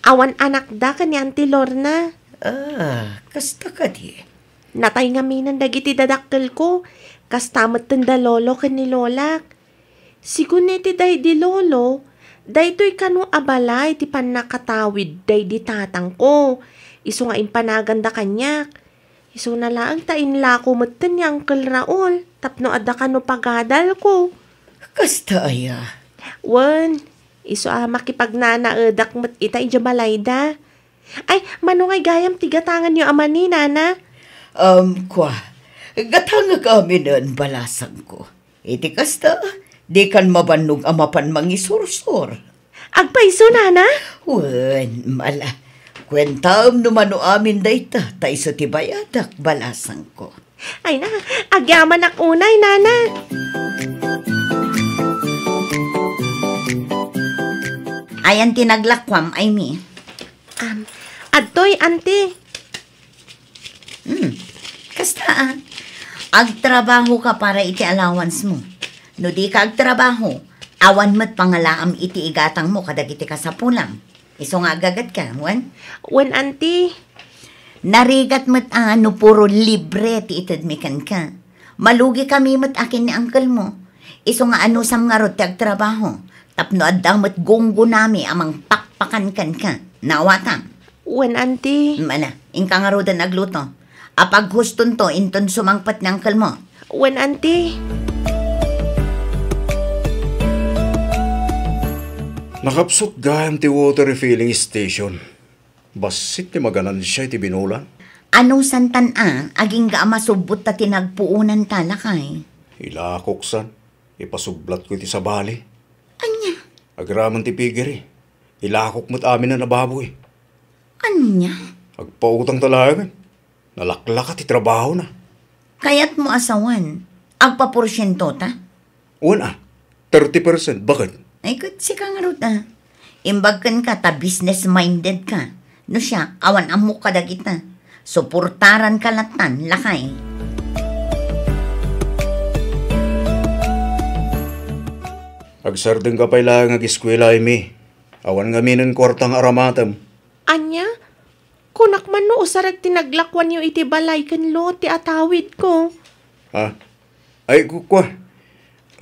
Awan anakda ken ni Auntie Lorna. Ah, kasta kadi. Natay ngaminen dagiti dadakkelko, kasta metten da lolo ken ni lolak. Sigun iti daydi lolo, daytoy kano a balay ti pannakatawid daydi tatangko, isu nga impanaganda kaniak. Isuna laeng ta inlako metten ni Uncle Raul tapno adda kano pagadalko. Kasta aya? Wen, isu a makipagnanaedak met ita idiay balayda. Ay, mano ngay gayam ti gatanganyo a mani, nana? Um, kua, gatangek aminen, balasangko. Iti kasta, dikan mabannog a mapan mangisursor. Agpayso, nana? Wen, mala. Kuentaem no mano amin dayta, ta isu ti bayadak, balasangko. Ay na, agyamanak unay, nana. Ayan ti naglakuam, Aimee? Um, adtoy, anti. Hmm, kasta a. Agtrabaho ka para iti allowance mo. No di ka agtrabaho, awan met pangalaam iti igatang mo kadagiti kasapulam. Isu nga aggaget ka, wen? Wen, anti. Narigat met a no puro libre ti ited mi kenka. Malugi kami met akin ni uncle mo. Isu nga anusam ngarud ti agtrabaho. Tapno adda met gunggonami a mangpakpakan kenka. Naawatam? Wen, anti. Mala, inka ngaruden agluto. Apaghustonto inton sumangpet ni uncle mo. Wen, anti. Nakapsut gayam ti water refilling station. Bassit ti maganansia iti binulan. Anusantan a, agingga a masubbot ta ti nagpuonanta, lakay? Ilakoksan, ipasublatko iti sabali. Ania? Agraman ti pigiri. Ilakok met amin a baboy. Ania? Agpautangta laengen. Nalaklaka ti trabahona. Kayatmo a sawen, agpaporsientota? Wen a, thirty percent. Baket? Ay, ket sika ngarud a. Imbag kenka ta business-minded ka. No siak, awan ammok kadagita. Suportaranka lattan, lakay. Agsardengka pay laeng ageskuela, Aimee. Awan ngaminen kuarta nga aramatem. Ania? Kunak man no usarek ti naglakuanyo iti balay ken lote a tawidko. Ha? Ay, ku-, kua.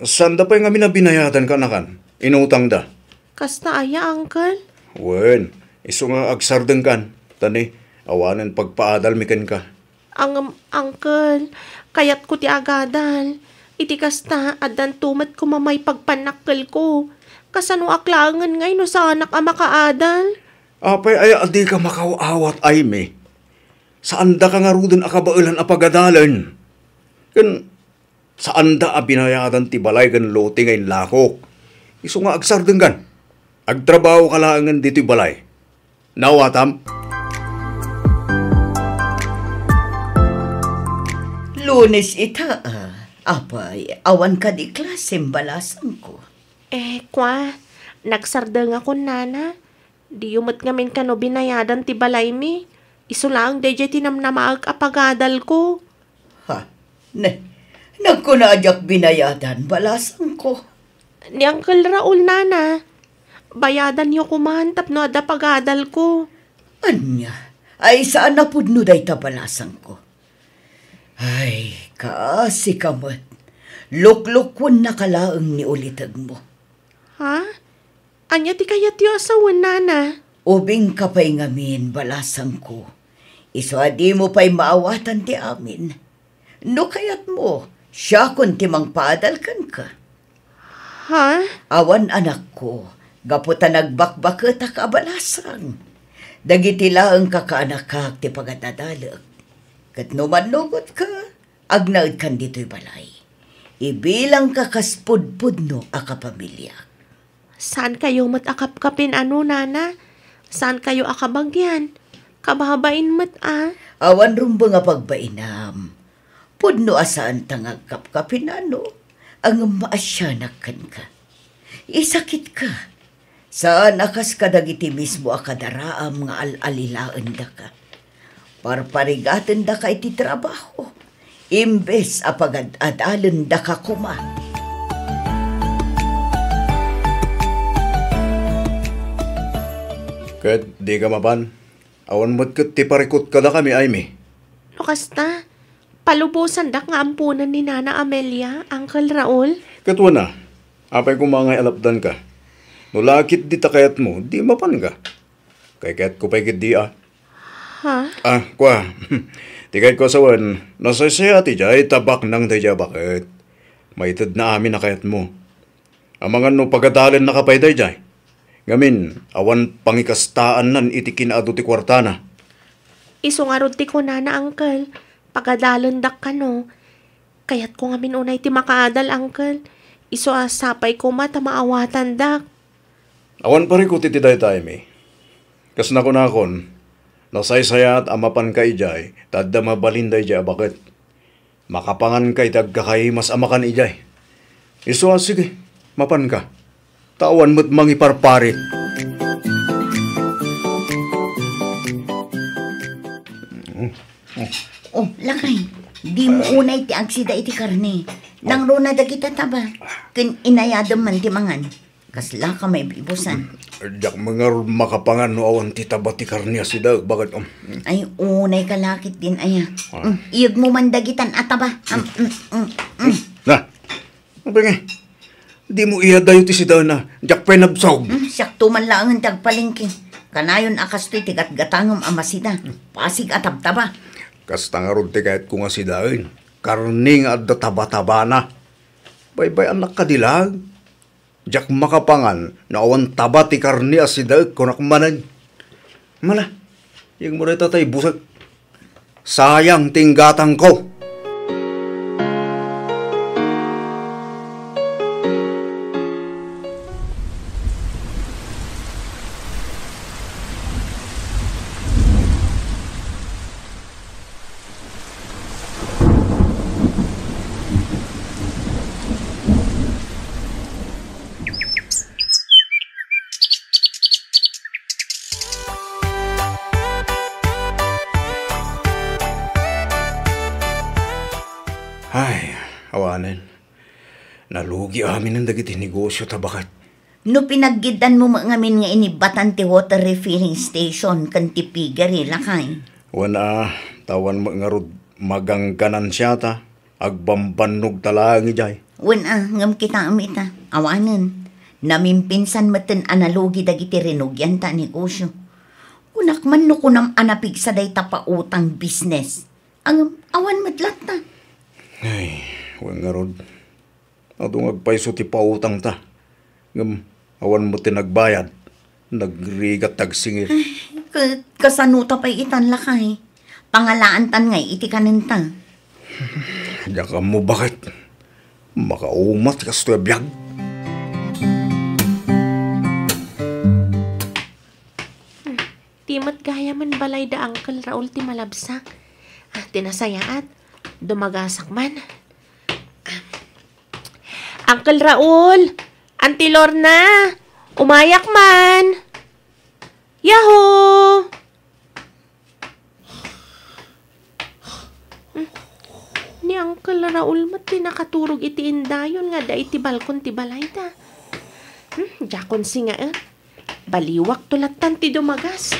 Saanda pay ngamin a binayadan kanakan. Inutangda. Kasta aya, uncle? Wen, isu nga agsardengkan. Ta ni, awanen pagpaadalmi kenka. Ngem, uncle, kayatko ti agadal. Iti kasta, addanto met koma maipagpannakkelko. Kasanoak laengen ngay no saanak a makaadal? Apay aya a dika makaw-awat, Aimee? Saandaka ngaruden a kabaelan a pagadalen. Ken saanda a binayadan ti balay ken lote nga inlakok. Isu nga agsardengkan. Agtrabahoka laengen ditoy balay. Naawatam? Lunes ita, a. Apay, awan kadi klasem, balasangko? Eh, kua, nagsardengakon, nana. Diyo met ngamin kano binayadan ti balaymi. Isu laeng daydiay ti namnamaek a pagadalko. Ha? Ne, nagkuna a diak binayadan, balasangko. Ni Uncle Raul, nana. Bayadanyo koman tapno adda pagadalko. Ania? Ay, saan a pudno dayta, balasangko. Ay, kaasi ka met. Luklukuennaka laeng ni ulitegmo. Ha? Ania ti kayatyo a sawen, nana? Ubingka pay ngamin, balasangko. Isu a dimo pay maawatan ti amin. No kayatmo, siakon ti mangpaadal kenka. Ha? Awan, anakko, gapu ta nagbakbaketak a balasang. Dagiti laeng kakaanakak ti pagadadalek. Ket no mannugotka, agnaedkan ditoy balay. Ibilangka kas pudpudno a kapamiliak. Saankayo met a kapkapin, ano, nana? Saankayo a kabagian? Kababain met a. Awan rumbeng a pagbainam. Pudno a saanta nga agkapkapin, ano, ngem maasianak kenka. Isakitka. Saan a kas kadagiti mismo a kadaraam nga al-alilaendaka. Parparigatendaka iti trabaho, imbes a pagad-adalendaka koma. Ket dika mapan, awan met ket ti parikut kadakami, Aimee. No kasta, Palubosandak nga amponen ni Nana Amelia, Uncle Raul. Ket wen a, apay koma nga alapdanka? No la ketdi ta kayatmo, di mapanka. Kaykayatko pay ketdi a. Ha? Ah, kua. Ti kayatko a sawen, nasaysayaat idiay ta baknang daydiay a baket. Maitedna amin a kayatmo. Amangan no pagadalennaka pay daydiay. Ngamin, awan pangikastaannan iti kinaadu ti kuartana. Isu ngarud ti kunana, Uncle. Pagadalendak kano. Kayatko ngamin unay ti makaadal, Uncle. Isu a sapay koma ta maawatandak. Awan parikut iti dayta, Amy. Kas nakunakon, nasaysayaat a mapanka idiay ta adda mabalin daydiay a baket. Makapanganka iti agkakaimas a makan idiay. Isu a, sige, mapanka. Ta awan met mangiparparit. Oh, lakay, dimo unay ti agsida iti karne. Nangruna dagita taba. Ken inayadem man ti mangan. Kaslaka maibusan. Diak met ngarud makapangan no awan ti taba ti karne a sidaek, baket, um. Ay, unay ka lakit din, aya. Ah. Mm, iyegmo man dagitan a taba. Am, mm, mm, mm. Na, apay nga, dimo iyadayo ti sidaenna, diak pay nabsog. Mm, siakto man laengen ti agpalengke. Kanayon a kastoy ti gatgatangem a masida. Pasig a tabtaba. Kasta ngarud ti kayatko nga sidaen. Karne nga adda taba-tabana. Baybay-annak kadi laeng. Diak makapangan no awan taba ti karne a sidaek, kunak manen. Mala, iyegmo dayta ta ibusek. Sayang ti inggatangko. Ay, awanen. Nalugi aminen dagiti negosio ta baket. No pinaggiddanmo met ngamin nga inibbatan ti water refilling station ken ti piggery, lakay. Wen a, ta awan met ngarud magangganan siata, agbambannog ta laeng idiay. Wen a, ngem kitaem ita, awanen. Namimpinsan metten a nalugi dagiti rinugianta a negosio. Kunak man no kunam a napigsa dayta pautang business. Ngem awan met latta. Ay, wen ngarud. Adu nga agpayso ti pautangta. Ngem awan met ti nagbayad. Nagrigat ti agsingir. Ay, ka-, kasano ta pay itan, lakay? Pangalaantan ngay iti kanenta. Diak ammo baket. Makauma ti kastoy a biag. Ti met gayam balay da Uncle Raul ti malabsak. Ah, ti nasayaat, dumagasak man. Ah. Uncle Raul! Auntie Lorna! Umayak man! Yahoo! Hmm. Ni Uncle Raul met ti nakaturog iti indayon nga adda iti balkon ti balayda. Hmm, diakon singaen. Baliwakto lattan ti dumagas.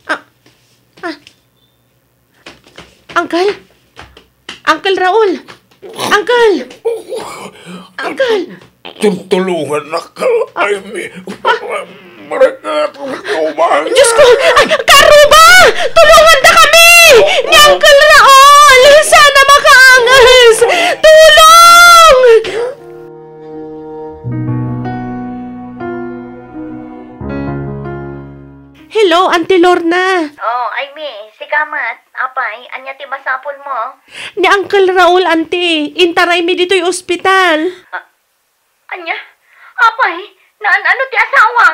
Ah, ah. Uncle? Uncle Raul! Uncle! Uncle! Tultulungan nak, Amy. Maragkat ko, Amy. Diyos ko! Ay, karuba! Tulungan na kami! Ni Uncle Raul! Sana makaangas! Tulong! Hello, Auntie Lorna. Oh, Amy, sika met. Apay, ania ti masapulmo? Ni Uncle Raul, Auntie. Intaraymi ditoy ospital. Ah, ania? Apay, naan-ano ti asawa?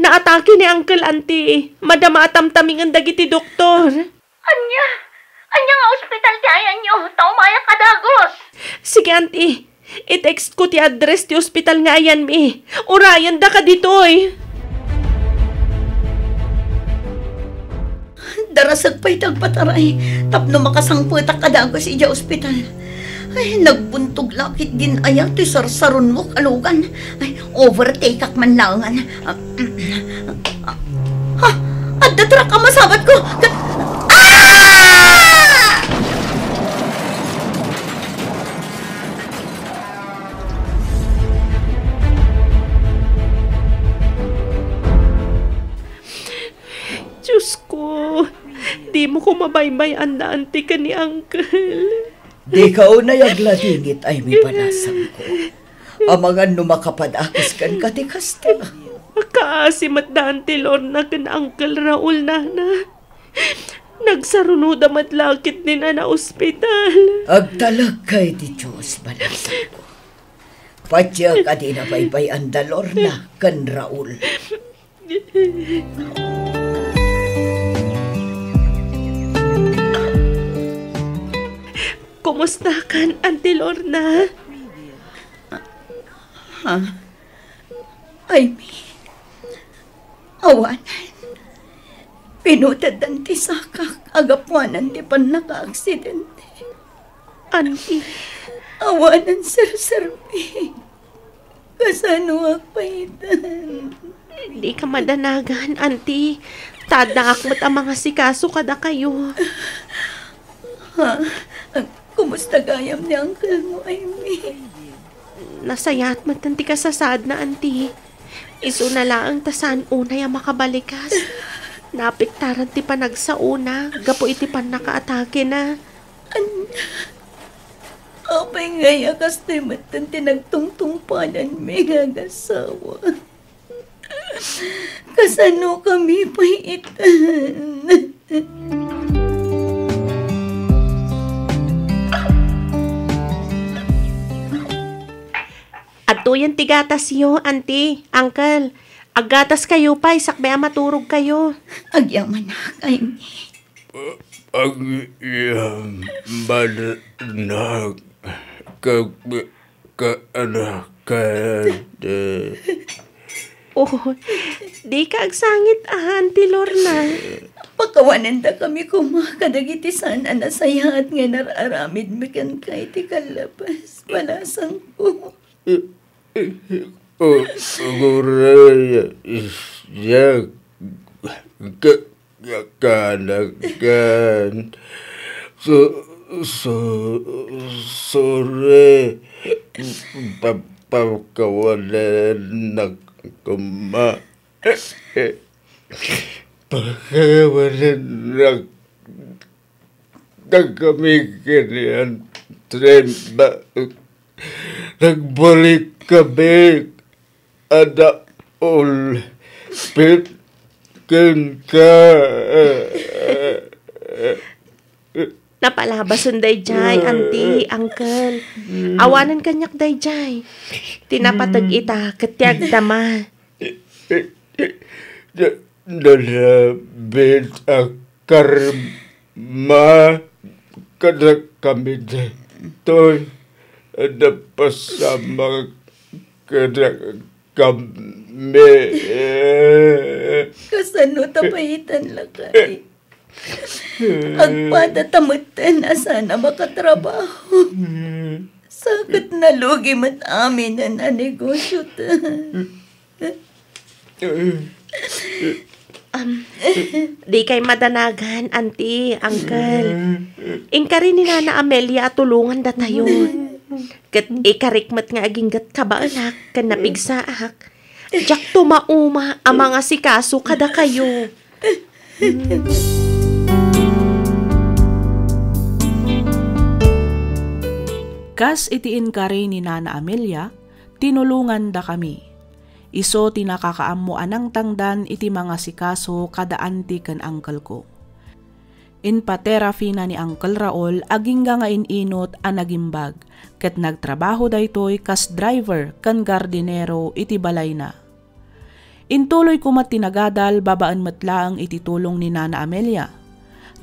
Naatake ni Uncle, Auntie. Madama a tamtamingen dagiti doktor. Ania? Ania nga ospital ti ayanyo? Ta umayak a dagus. Sige, Auntie. I-text ko ti address ti ospital nga ayanmi. Urayendaka ditoy. Darasek pay ti agpataray tapno makasangpetak a dagus idiay ospital. Ay, nagbuntog la ketdin aya ti sarsaronmo a lugan. Ay, overtake-ak man laengen. Ah, mm, ah, ah, adda truck a masabatko. Ga-, ah! Dimo koma baybay-anna, Auntie, ken ni Uncle. Dika unay agladingit, Aimee, balasangko. Amangan no makapadakes kenka ti kasta. Makaasi met da Auntie Lorna ken Uncle Raul, Nana. Nagsarunoda met la ketdin a naospital. Agtalekka iti Dios, balasangko. Patiek a dina baybay-an da Lorna ken Raul. Kumustakan, Auntie Lorna? Ha? Aimee, awanen. Pinuteddan ti sakak a gapuanan ti pannakaaksidente. Auntie. Awanen serserbi. Kasanoak pay itan? Dika madanagan, Auntie. Ta addaak met a mangasikaso kadakayo. Ha? Kumusta gayam ni uncle mo, Aimee? Nasayaat met ti kasasaadna, Auntie. Isuna laeng ta saan unay a makabalikas. Naapektaran ti panagsaona gapu iti pannakaatakena. Ania? Apay ngay a kastoy metten ti nagtungtungpalanmi nga agasawa? Kasanokami pay itan? Adtoyen ti gatasyo, Auntie, Uncle. Aggataskayo pay sakbay a maturogkayo. Agyamanak, Aimee. Agyamanak ka, ka, anak, ka, Oh, dika agsangit, Auntie Lorna. Pakawanendakami koma kadagiti saan a nasayaat nga inar-aramidmi kenka iti kallabas, balasangko. O, uray, siak, ka, ka, kanagan. So, so, sorry. Pa, pakawanennak koma. Pakawanennak kami ken ni Auntie Lorna. Nagbalik kami. Ada ol pit kenka. Napalabasen daydiay, Auntie, Uncle. Awanen kaniak daydiay. Ti napateg ita ket ti agdama. Da-, dalabit a karma kadakami daytoy. Napasamak kadakami. Kasano ta pay itan, lakay? Agpada ta metten a saan a makatrabaho. Sa ket nalugi met aminen a negosyo ta. Am, dikay madanagan, Auntie, Uncle. Inkari ni Nana Amelia a tulongan datayo. Ket ikarik met nga aginggat kabaelak ken napigsaak. Diak tumauma a mangasikaso kadakayo. Kas iti inkari ni Nana Amelia, tinulongandakami. Isu ti nakakaammo a nangtangdan iti mangasikaso kada auntie ken uncle ko. Inpa-therapy-na ni Uncle Raul agingga nga in-inut a nagimbag, ket nagtrabaho daytoy kas driver ken gardinero iti balayna. Intuloy ko met ti nagadal babaen met laeng iti tulong ni Nana Amelia.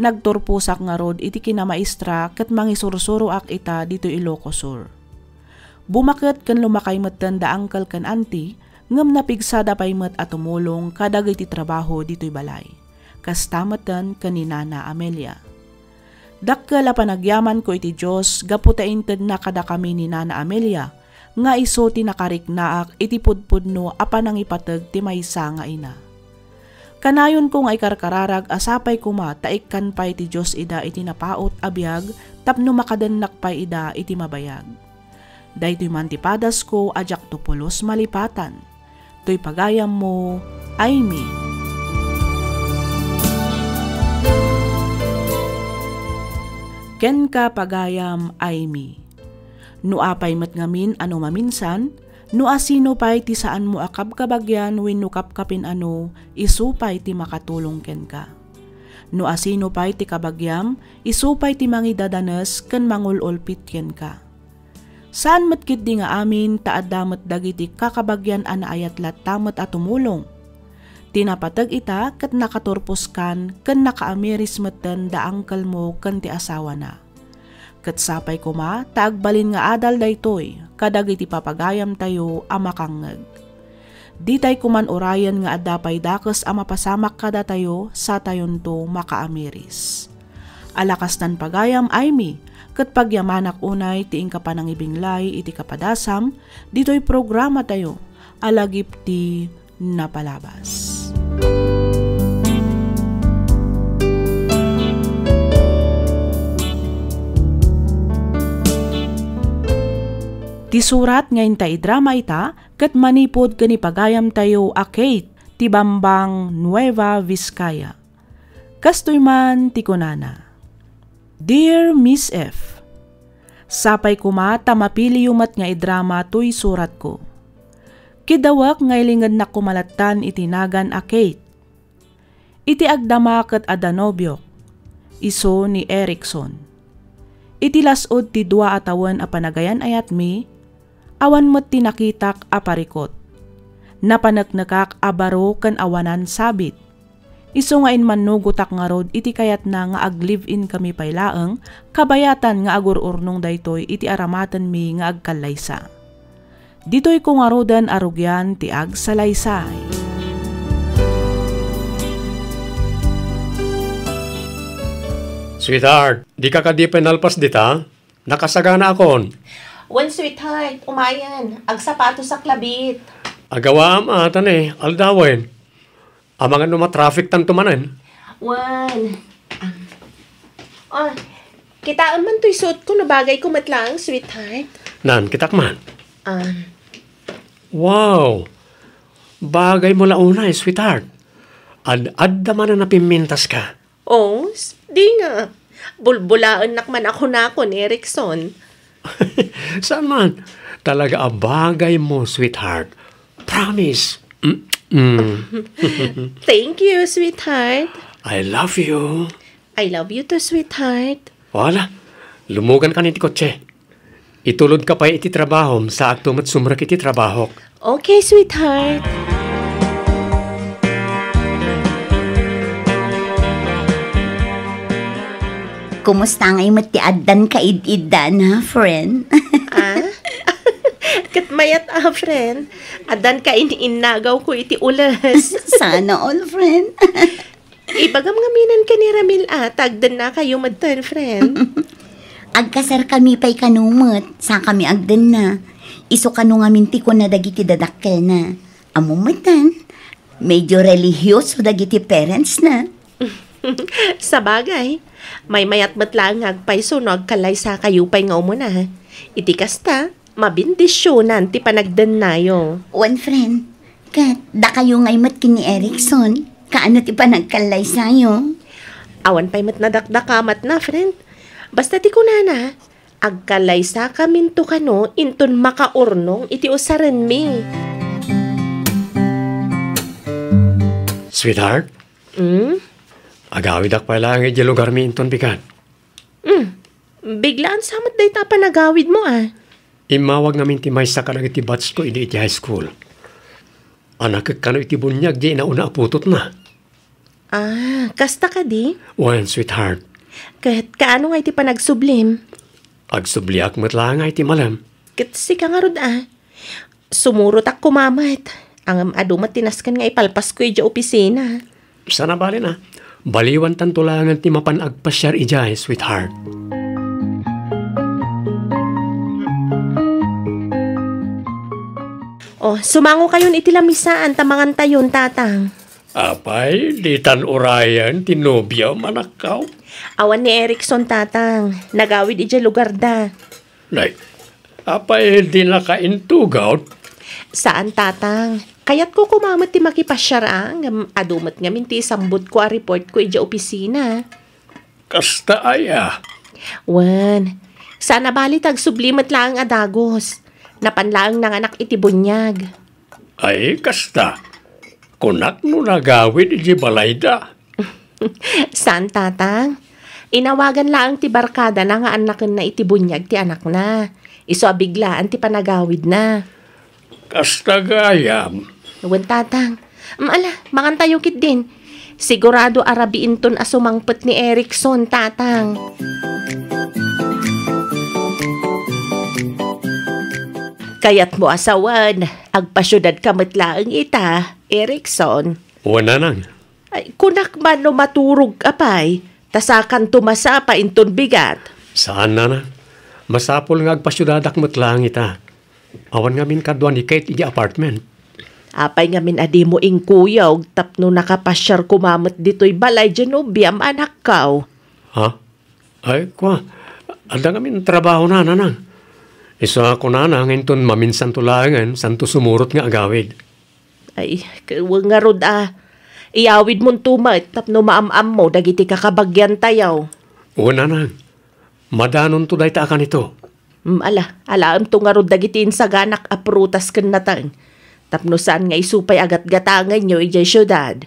Nagturposak ngarud iti kinamaestra ket mangisursuroak ita ditoy Ilocos Sur. Bumaket ken lumakay metten da uncle ken auntie, ngem napigsada pay met a tumulong kadagiti trabaho ditoy balay. Kasta metten ken ni Nana Amelia. Dakkel a panagyamanko iti Dios gapu ta intedna kadakami ni Nana Amelia nga isu ti nakariknaak iti pudpudno a panangipateg ti maysa nga ina. Kanayonko nga ikarkararag a sapay koma ta ikkan pay ti Dios ida iti napaut a biag tapno makadennak pay ida iti mabayag. Daytoy man ti padasko a diakto pulos malipatan. Toy pagayammo, Aimee. Kenka, pagayam, Aimee. No apay met ngamin a no maminsan, no asino pay ti saanmo a kabkabagyan wenno kapkapin a no, isu pay ti makatulong kenka. No asino pay ti kabagiam, isu pay ti mangidadanes ken mangul-ulpit kenka. Saan met ketdi nga amin ta adda met dagiti kakabagian a naayat latta met a tumulong. Ti napateg ita ket nakaturposkan ken nakaamiris metten da uncle-mo ken ti asawana. Ket sapay koma ta agbalin nga adal daytoy kadagiti papagayamtayo a makangngeg. Ditay koman urayen nga adda pay dakes a mapasamak kadatayo satayonto makaamiris. Ala kastan, pagayam Aimee, ket pagyamanak unay ti inka panangibinglay iti kapadasam ditoy programatayo a Lagip ti Napalabas. Ti surat nga inta idrama ita ket manipud ken ni pagayamtayo a Kate ti Bambang, Nueva Vizcaya. Kastoy man ti kunana, "Dear Miss F, sapay koma ta mapiliyo met nga idrama toy suratko. Kiddawek nga ilingednak koma lattan iti nagan a Kate. Iti agdama ket adda nobiok, isu ni Erickson. Iti las-ud ti dua a tawen a panagayan-ayatmi, awan met ti nakitak a parikut. Napaneknekak a baro ken awanan sabit. Isu nga immannugotak ngarud iti kayatna nga ag-live-in kami pay laeng, kabayatan nga agur-urnong daytoy iti aramatenmi nga agkallaysa. Ditoyko ngaruden a rugian ti agsalaysay." Sweetheart, dika kadi pay nalpas dita? Nakasaganaakon. Wen, sweetheart, umayen. Agsapatosak labiit. Agawaam a, ta ne, aldawen. Amangan no ma-traffic tanto manen. Wen. Ah. Oh, kitaem man toy suotko no bagayko met laeng, sweetheart. Nan, kitak man. Ah. Wow! Bagaymo la unay, sweetheart. Ad-adda manen a pimmintaska. Oh, s-, di nga. Bulbulaennak man a kunakon, Erickson. Saan man? Talaga a bagaymo, sweetheart. Promise. Mm, mm. Thank you, sweetheart. I love you. I love you too, sweetheart. Wala. Lumugankan iti kotse. Itulodka pay iti trabahom, saakto met sumrek iti trabahok. Okay, sweetheart. Kumusta ngay met ti addan kaid-iddana, friend? Ah? Ket mayat a, friend. Addan kain-innagawko iti ules. Sana all, friend. Ibagam ngamin ken ni Ramil a ta agdennakayo metten, friend. Agkasarkami pay kano met, sakami agdenna. Isu kano ngamin ti kuna dagiti dadakkelna. Ammom metten, medyo relihioso dagiti parentsna. Sabagay, maymayat met laeng nga agpayso no agkallaysakayo pay nga umuna. Iti kasta, mabendisionan ti panagdennayo. Wen, friend, ket dakayo ngay met ken ni Erickson, kaano ti panagkallaysayo? Awan pay met nadakdakamatna, friend. Basta ti kunana, agkallaysakaminto kano inton makaurnong iti usarenmi. Sweetheart? Hmm? Agawidak pay laeng idiay lugarmi inton bigat. Hmm. Biglaan sa met dayta a panagawidmo, a. Immawag ngamin ti maysa kadagiti batchko idi iti high school. A nakek kano iti buniag diay inauna a putotna. Ah, kasta kadi? Wen, sweetheart. Ket kaano nga iti panagsublim? Agsubliak met laeng iti malem. Ket sika ngarud, a. Sumurotak koma met. Ngem adu met ti nasken nga ipalpasko idiay opisina. Sana bale na. Baliwantanto laengen ti mapan agpasiar idiay, sweetheart. Oh, sumangokayon iti lamisaan ta mangantayon, Tatang. Apay, ditan urayen ti nobiam, anakko? Awan ni Erickson, Tatang. Nagawid idiay lugarda. Nay, apay, dinaka intugaw? Saan, Tatang. Kayatko koma met ti makipasiar, a, ngem adu met ngamin ti isambutko a reportko idiay opisina. Kasta aya? Wen, saan a bali ta agsubli met laeng a dagus. Napan laeng nanganak iti buniag. Ay, kasta. Kunak no nagawid iti balayda. Saan, Tatang. Inawagan laeng ti barkadana nga annakenna iti buniag ti anakna. Isu a biglaan ti panagawidna. Kasta gayam. Wen, Tatang. Mm, ala, mangantayo ketdin. Sigurado a rabiinton a sumangpet ni Erickson, Tatang. Kayatmo a sawen, agpasiudadka met laeng ita, Erickson. Wen, Nanang. Ay, kunak man no maturogka pay, ta sakanto masapa inton bigat. Saan, Nanang. Masapul nga agpasiudadak met laeng ita. Awan ngamin kadua ni Kate iti apartment. Apay ngamin a dimo inkuyog tapno nakapasiar koma met ditoy balay diay nobiam, anakko? Ha? Ay, kua, adda ngamin trabahona, Nanang. Isu a kunana nga inton maminsanto laengen, saanto sumurot nga agawid. Ay, ket wen ngarud a. Iyawidmonto met tapno maam-ammo dagiti kakabagiantayo. Wen, Nanang. Madanonto dayta a kanito. Mm, ala, alaemto ngarud dagiti insaganak a prutas ken nateng. Tapno saan nga isu pay a gatgatangenyo idiay siudad.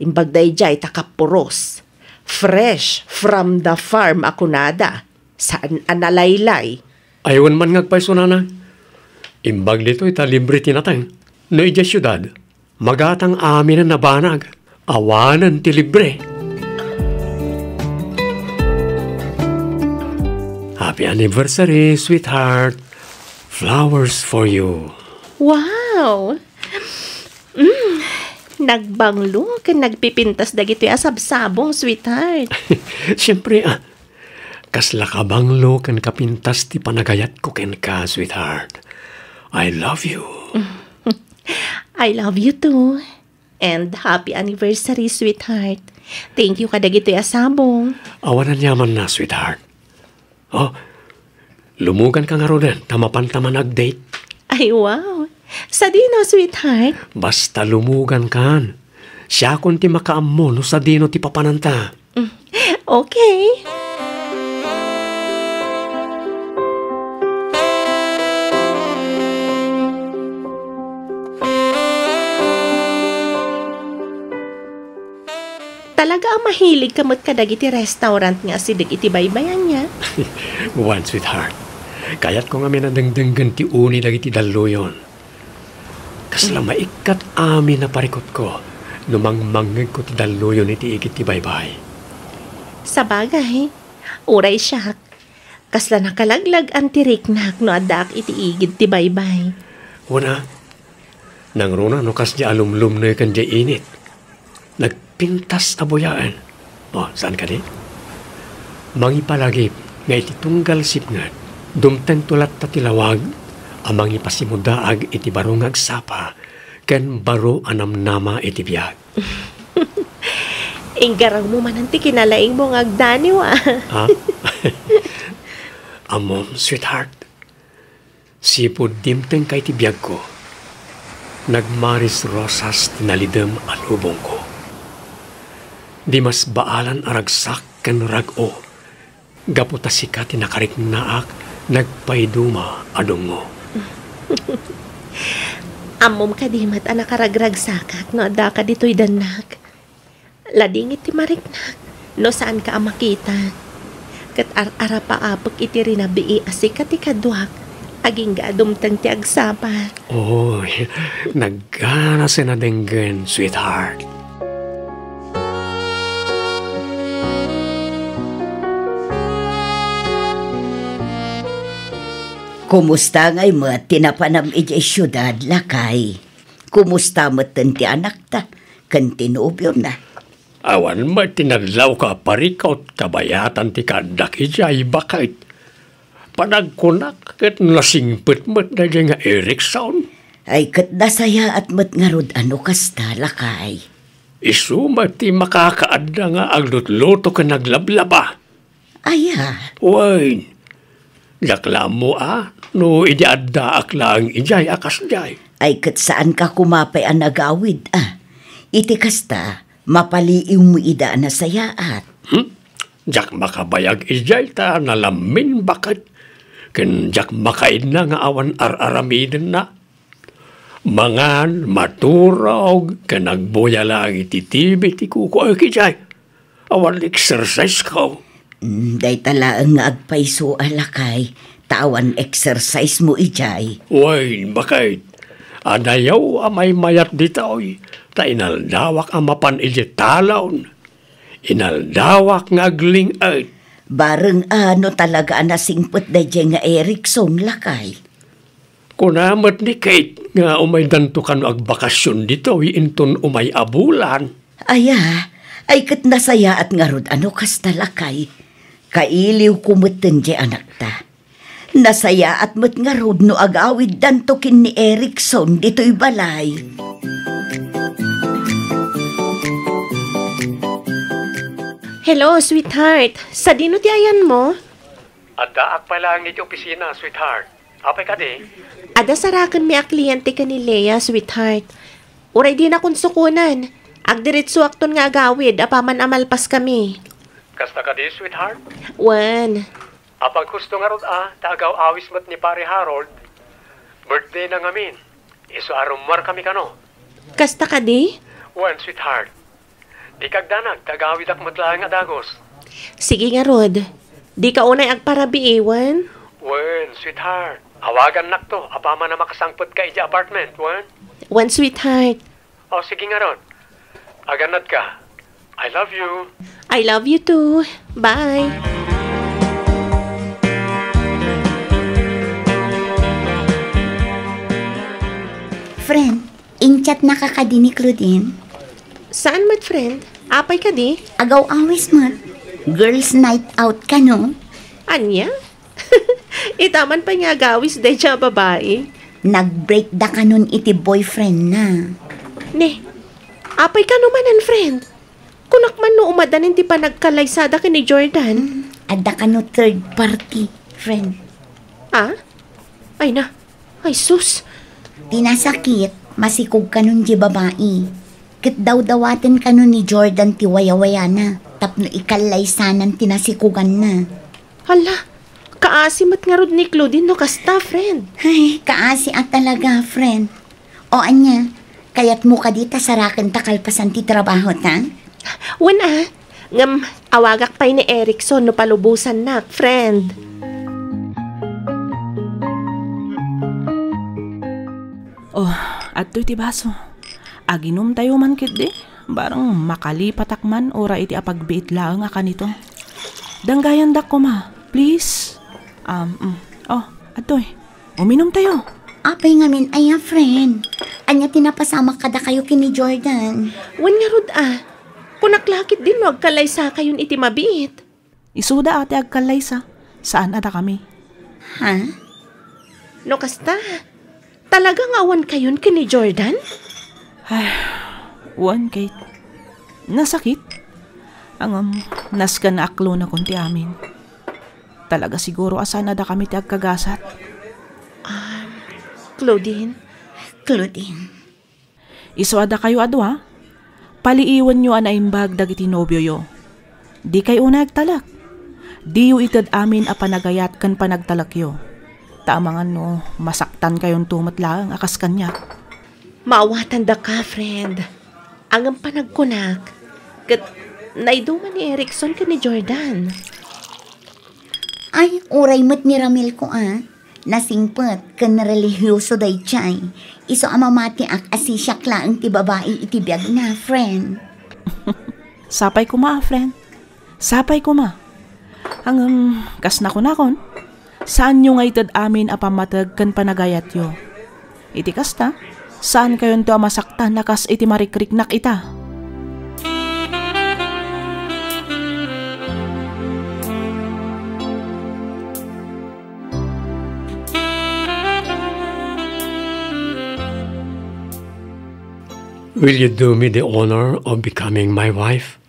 Imbag daydiay ta kapuros. Fresh from the farm a kunada. Saan a nalaylay. Ay, wen man nga agpayso, Nanang. Imbag ditoy ta libre ti nateng. No idiay siudad, magatang aminen a banag. Awanen ti libre. Happy anniversary, sweetheart. Flowers for you. Wow! Mm, nagbanglo ken nagpipintas dagitoy a sabsabong, sweetheart. Siyempre, ah, kasla kabanglo ken kapintas ti panagayatko kenka, sweetheart. I love you. I love you too. And happy anniversary, sweetheart. Thank you kadagitoy a sabong. Awan aniamanna, sweetheart. Oh, lumuganka ngaruden, ta mapanta man ag-date. Ay, wow. Sadino, sweetheart? Basta lumugankan. Siakon ti makaammo no sadino ti papananta. Mm, okay. Talaga a mahiligka met kadagiti restaurant nga asideg iti baybay, ania? Wen, sweetheart. Kayatko ngamin a dengdenggen ti uni dagiti dalluyon. Kasla maikkat amin a parikutko no mangmangngegko ti dalluyon iti igid ti baybay. Sabagay, uray siak, kasla nakalaglag-an ti riknak no addaak iti igid ti baybay. Wen a, nangruna no kasdiay a lumlumneken diay init. Nagpintas a buyaen. O, saan kadi? Mangipalagip nga iti tunggal sipnget, dumtengto latta ti lawag a mangipasimudaag iti baro nga agsapa ken baro a namnama iti biag. Inggarawmo manen ti kinalaingmo nga agdaniw, a. Ha? Ammom, sweetheart, sipud dimtengka iti biagko, nagmaris rosas ti nalidem a lubongko. Dimas baalan a ragsak ken rag-o, gapu ta sika ti nakariknaak nagpaiduma a dungngo. Ammom kadi met a nakaragragsakak no addaka ditoy dennak? Ladingit ti mariknak no saanka a makita. Ket ar-arapaapek iti rinabii a sika ti kaduak, agingga a dumteng ti agsapa. Oy, nagganasen a denggen, sweetheart. Kumusta ngay met ti napanam idiay siudad, lakay? Kumusta metten ti anakta ken ti nobiona? Awan met ti nadlawko a parikut kabayatan ti kaaddak idiay baket. Panagkunak ket nasingpet met daydiay nga Erickson. Ay, ket nasayaat met ngarud a no kasta, lakay. Isu met ti makakaadda nga aglutluto ken aglablaba. Aya? Wen, diak la ammo a no idi addaak laeng idiay a kasdiay. Ay, ket saanka koma pay a nagawid a. Iti kasta, mapaliiwmo ida a nasayaat. Hmm? Diak makabayag idiay ta nalammin baket, ken diak makaidna nga awan ar-aramidenna. Mangan, maturog, ken agbuya laeng iti T V ti kukuayo idiay. Awan exercise ko. Mm, dayta laeng nga agpayso a lakay, ta awan exercise mo idiay. Wen, baket. Adayo a maymayat ditoy, ta inaldawak a mapan idiay talon. Inaldawak nga agling-et. Bareng a no talaga a nasingpet daydiay nga Erickson, lakay. Kuna met ni Kate nga umaydanto kano agbakasyon ditoy inton umay a bulan. Aya, ay ket nasayaat ngarud a no kasta, lakay. Kailiwko metten diay anakta. Nasayaat met ngarud no agawiddanto ken ni Erickson ditoy balay. Hello, sweetheart. Sadino ti ayanmo? Addaak pay laeng iti opisina, sweetheart. Apay kadi? Adda sarakenmi a kliyente ken ni Lea, sweetheart. Uray dinakon sukonen, agdiretsoakton nga agawid apaman a malpaskami. Kasta kadi, sweetheart? Wen. Apaghusto ngarud a, ta agaw-awis met ni Pare Harold. Birthday na ngamin. Isu a rummuarkami kano. Kasta kadi? Wen, sweetheart. Dika agdanag, ta agawidak met laeng a dagus. Sige ngarud. Dika unay agparabii, wen? Wen, sweetheart. Awagannakto apaman a makasangpetka idiay apartment, wen? Wen, sweetheart. O, sige ngarud. Agannadka. I love you. I love you too. Bye. Friend, in-chatnaka kadi ni Claudine? Saan met, friend? Apay kadi? Agaw-awis met. Girls' night out kano? Ania? Itaman pay nga agawis daydiay a babai. Nag-break da kanon iti boyfriend na. Ne, apay kano manen, friend? Kunak man no umadanin ti panagkallaysada ken ni Jordan. Mm, adda kano third party, friend. Ah? Ay na. Ay sus. Ti nasakit, masikog kanon diay babai. Ket dawdawaten kano ni Jordan ti wayawayana tapno ikallaysanan ti nasikoganna. Hala, kaasi met ngarud ni Claudine no kasta, friend. Ay, kaasi a talaga, friend. O ania, kayatmo kadi ta sarakenta kalpasan ti trabaho ta? Wen a, ngem awagak pay ni Erickson no palubosannak, friend. Oh, adtoy ti baso. Aginumtayo man ketdi. Barang makalipatak man uray iti apagbiit laeng a kanito. Danggayandak koma, please. Um, mm. Oh, adtoy. Uminumtayo. Apay ngamin aya, friend? Ania ti napasamak kadakayo ken ni Jordan? Wen ngarud a. Kunak la ketdi no agkallaysakayon iti mabiit. Isuda a ti agkallaysa, saan a dakami. Ha? No kasta, talaga nga awan kayon ken ni Jordan? Ay, wen, Kate. Nasakit. Ngem, nasken a aklonakon ti amin. Talaga siguro a saan a dakami ti agkagasat. Um, Claudine? Claudine. Isu a dakayo a dua, paliiwenyo a naimbag dagiti nobioyo. Dikay unay agtalek. Diyo ited amin a panagayat ken panagtalekyo. Ta amangan no masaktankayonto met laeng a kas kaniak. Maawatandaka, friend. Ngem panagkunak, ket naiduman ni Erickson ken ni Jordan. Ay, uray met ni Ramil ko a. Nasingpet ken relihioso daydiay. Isu a mamatiak a sisiak laeng ti babai iti biagna, friend. Sapay koma, friend. Sapay koma. Ngem, kas nakunakon, saanyo nga ited amin a pammateg ken panagayatyo. Iti kasta, saankayonto a masaktan a kas iti marikriknak ita. Will you do me the honor of becoming my wife?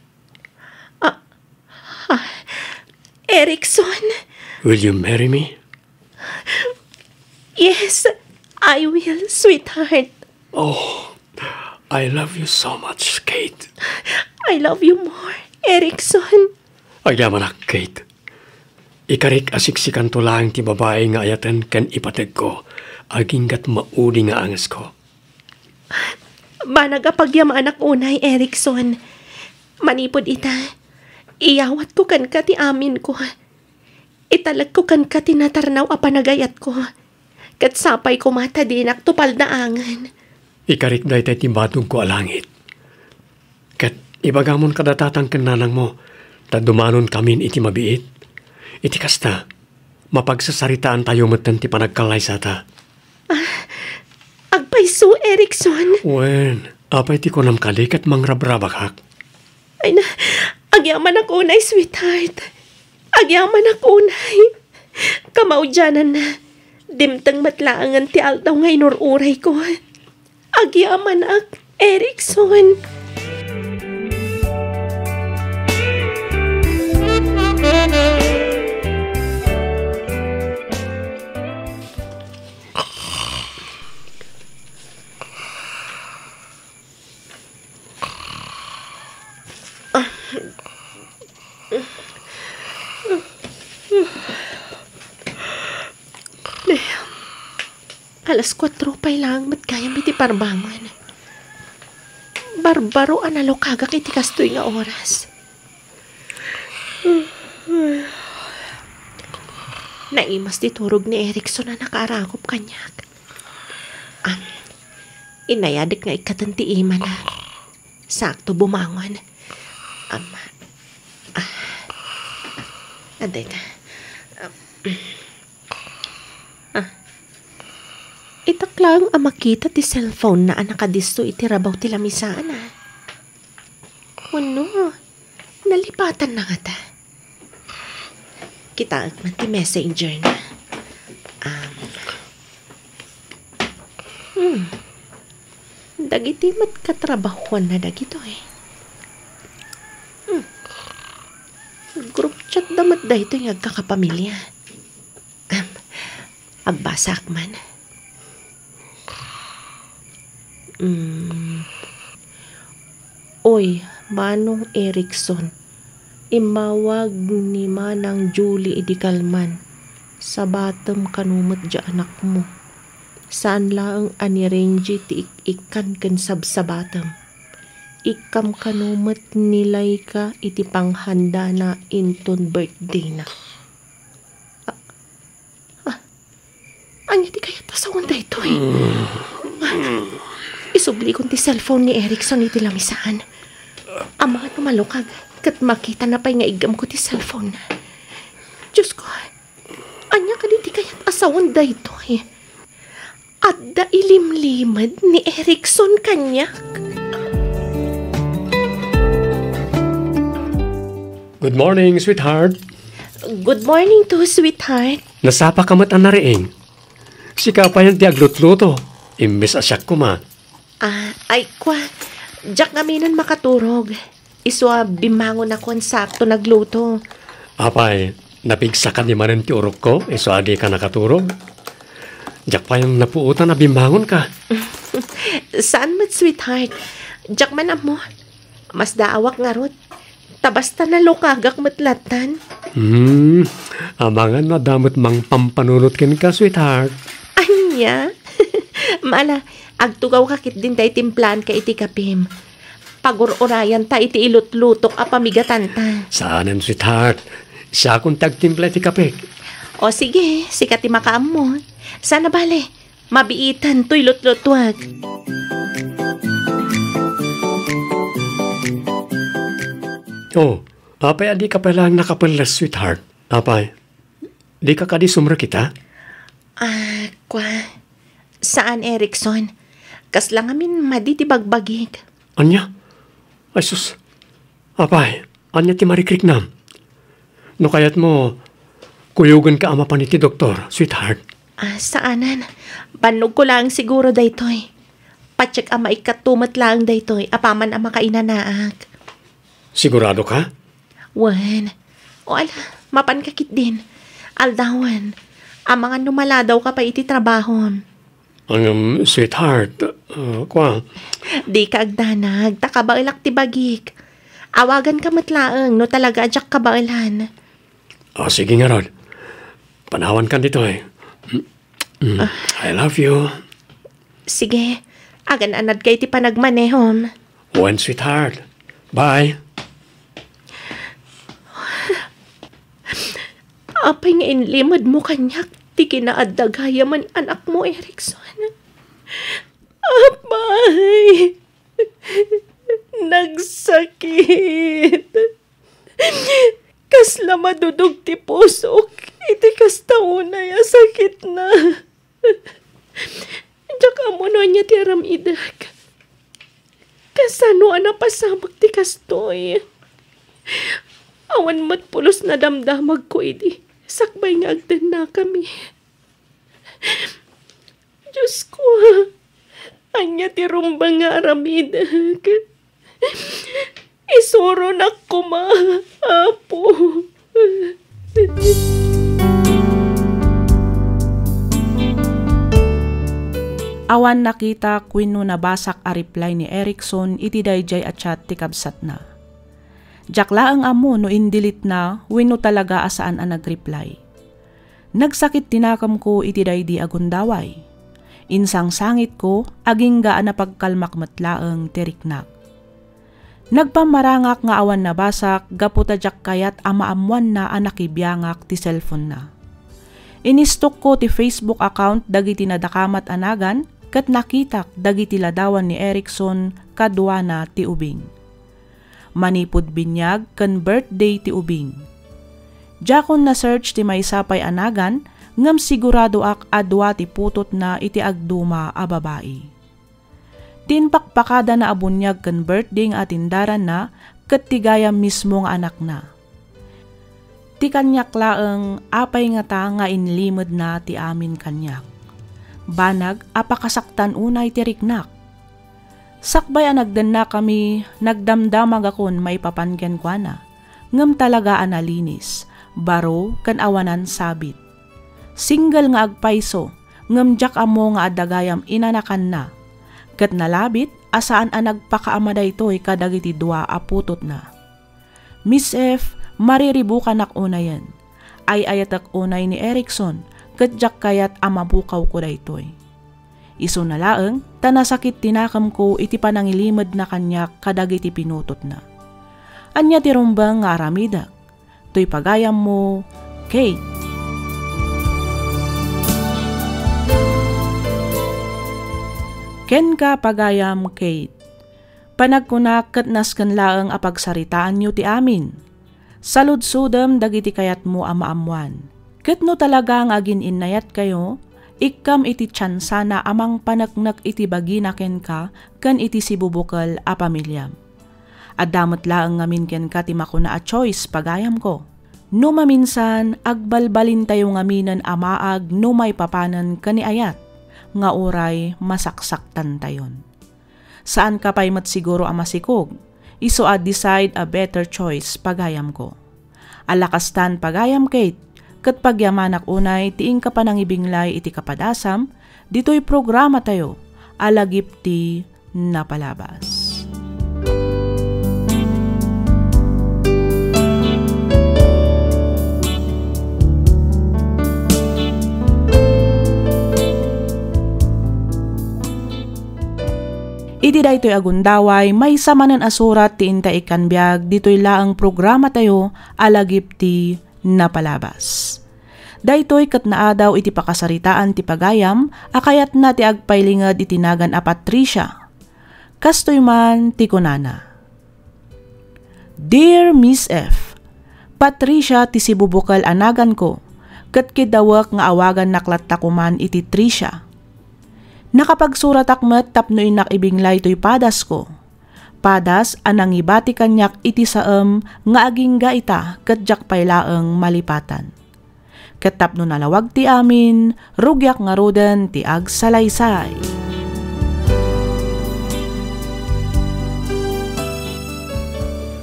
Ah, ah, Erickson? Will you marry me? Yes, I will, sweetheart. Oh, I love you so much, Kate. I love you more, Erickson. Agyamanak, Kate. Ikarik a siksikanto laeng ti babai nga ayaten ken ipategko, aginggat maudi nga angesko. Banag a pagyamanak unay, Erickson. Manipud ita, iyawatko kenka ti aminko. Italekko kenka ti natarnaw a panagayatko. Ket sapay koma ta dinak tupaldaangen. Ikarik dayta iti badongko a langit. Ket ibagamon kadatatang ken nanangmo, ta dumanonkamin iti mabiit. Iti kasta, mapagsasaritaantayo metten ti panagkallaysata. Ah, agpayso, Erickson. Wen, apay ti kunam kadi ket mangrabrabakak? Ay na, agyamanak unay, sweetheart. Agyamanak unay. Kamaudiananna, dimteng met laengen ti aldaw nga inur-urayko. Agyamanak, Erickson. Alas kuatro pay laeng met gayam iti parbangon. Barbaro a nalukagak iti kastoy nga oras. Naimas ti turog ni Erickson a nakaarakup kaniak. Am, inayadek nga ikkaten ti imana. Sakto bumangon. Am, ah, adda ita. Am, ah. Itak laeng a makita ti cellphone na a nakadisso iti rabaw ti lamisaan, a. Wenno, nalipatanna ngata? Kitaek man ti messenger na. Um, hmm. Dagiti met katrabahuanna dagitoy. Hmm. Group chat da met daytoy nga agkakapamilya. Am, agbasak man. Mm. Oy, Manong Erickson, immawag ni Manang Julie idi kalman. Sabatem kano met diay anakmo. Saan laeng a ni Renji ti ik-ikkan ken sabsabatem. Ikkam kano met ni Laika iti panghandana inton birthday-na. Ah, ania ti kayat a sawen daytoy? Ah, isublikon ti cellphone ni Erickson iti lamisaan. Amangan no malukag ket makitana pay nga iggamko ti cellphone-na. Diosko, ania kadi ti kayat a sawen daytoy? Adda ilimlimed ni Erickson kaniak. Good morning, sweetheart. Good morning too, sweetheart. Nasapaka met a nariing. Sika payen ti aglutluto. Imbes a siak koma. Ah, ay, kua. Diak ngaminen makaturog. Isu a bimmangonakon sakto nagluto. Apay, napigsaka di manen ti urokko, isu a dika nakaturog? Diak payen napuotan a bimmangonka. Saan met, sweetheart. Diak man ammo. Masdaawak ngarud. Ta basta nalukagak met lattan. Hmm, amangan no adda met mangpampanunot kenka, sweetheart. Ania? Mala, agtugawka ketdin ta itimplaanka iti kapim. Pagur-urayanta iti ilutlutok a pamigatanta. Saanen, sweetheart. Siakon ti agtimpla iti kapek. O sige, sika ti makaammo. Saan a bale, mabiitan toy lutlutuak. Oh, apay a dika pay laeng nakapelles, sweetheart? Apay, dika kadi sumrekita? Ah, kua. Saan, Erickson. Kasla ngamin madi ti bagbagik. Ania? Ay sus. Apay, ania ti marikriknam? No kayatmo, kuyogenka a mapan iti doktor, sweetheart. Ah, saanen. Bannogko laeng siguro daytoy. Patiek a maikkatto met laeng daytoy apaman a makainanaak. Sigurado ka? Wen. O ala, mapanka ketdin. Aldawen. Amangan no maladawka pay iti trabahom. Ngem, sweetheart, uh, kua. Dika agdanag, ta kabaelak ti bagik. Awaganka met laeng no talaga a diak kabaelan. O, sige ngarud. Panawankan ditoy. Mm, I love you. Sige, agan-anadka iti panagmanehom. Wen, sweetheart. Bye. Apay nga inlimedmo kaniak ti kinaadda gayamen anakmo, Erickson? Apay, nagsakit. Kasla madudog ti pusok iti kasta unay a sakitna. Diak ammo no ania ti aramidek. Kasano a napasamak ti kastoy? Awan met pulos nadamdamagko idi sakbay nga agdennakami. Diosko, ania ti rumbeng nga aramidek? Isuronak koma, Apo. Awan nakitak wenno nabasak a reply ni Erickson iti daydiay a chat ti kabsatna. Diak laeng ammo no indelete-na wenno talaga a saan a nag-reply. Nagsakit ti nakemko iti daydi a gundaway. Insangsangitko, agingga a napagkalmak met laeng ti riknak. Nagpammarangak nga awan nabasak gapu ta diak kayat a maammoanna a nakibiangak ti cellphone-na. Inistokko ti Facebook account dagiti nadakamat a nagan ket nakitak dagiti ladawan ni Erickson kaduana ti ubing. Manipud binyag ken birthday ti ubing. Diakon na-search ti maysa pay a nagan, ngem siguradoak a dua ti putotna iti agduma a babai. Ti impakpakadana a buniag ken birthday nga atindaranna ket ti gayam mismo nga anakna. Ti kaniak laeng, apay ngata nga inlimedna ti amin kaniak? Banag a pakasaktan unay ti riknak. Sakbay a nagdennakami, nagdamdamagakon maipapan kenkuana, ngem talaga a nalinis, baro ken awanan sabit. Single nga agpayso, ngem diak ammo nga adda gayam inanakanna, ket nalabit a saan a nagpakaama daytoy kadagiti dua a putotna. Miss F, mariribukanak unayen. Ay-ayatek unay ni Erickson, ket diak kayat a mabukawko daytoy. Isuna laeng ta nasakit ti nakemko iti panangilimedna kaniak kadagiti pinutotna. Ania ti rumbeng nga aramidek? Toy pagayammo, Kate. Kenka, pagayam, Kate. Panagkunak ket nasken laeng a pagsaritaanyo ti amin. Saludsodem dagiti kayatmo a maammoan. Ket no talaga nga agin-innayatkayo, ikkam iti tiansana a mangpaneknek iti bagina kenka ken iti sibubukel a pamiliam. Adda met laeng ngamin kenka ti makuna a choice, pagayamko. No maminsan, agbalbalintayo ngaminen a maag no maipapanen ken ni ayat, nga uray masaksaktantayon. Saanka pay met siguro a masikog. Isu a decide a better choice, pagayamko. Ala kastan, pagayam Kate, ket pagyamanak unay ti inka panangibinglay iti kapadasam ditoy programatayo a Lagip ti Napalabas. Iti daytoy a gundaway, maysa manen a surat ti inta ikkan biag ditoy laeng programatayo a Lagip ti Napalabas. Daytoy ket naadaw iti pakasaritaan ti pagayam a kayatna ti agpailinged iti nagan a Patricia. Kastoy man ti kunana, Dear Miss F, Patricia ti sibubukel a naganko, ket kiddawek nga awagannak latta koman iti Tricia. Nakapagsuratak met tapno innak ibinglay toy padasko. Padas a nangibati kaniak iti saem nga agingga ita ket diak pay laeng malipatan. Ket tapno nalawag ti amin, rugiak ngaruden ti agsalaysay.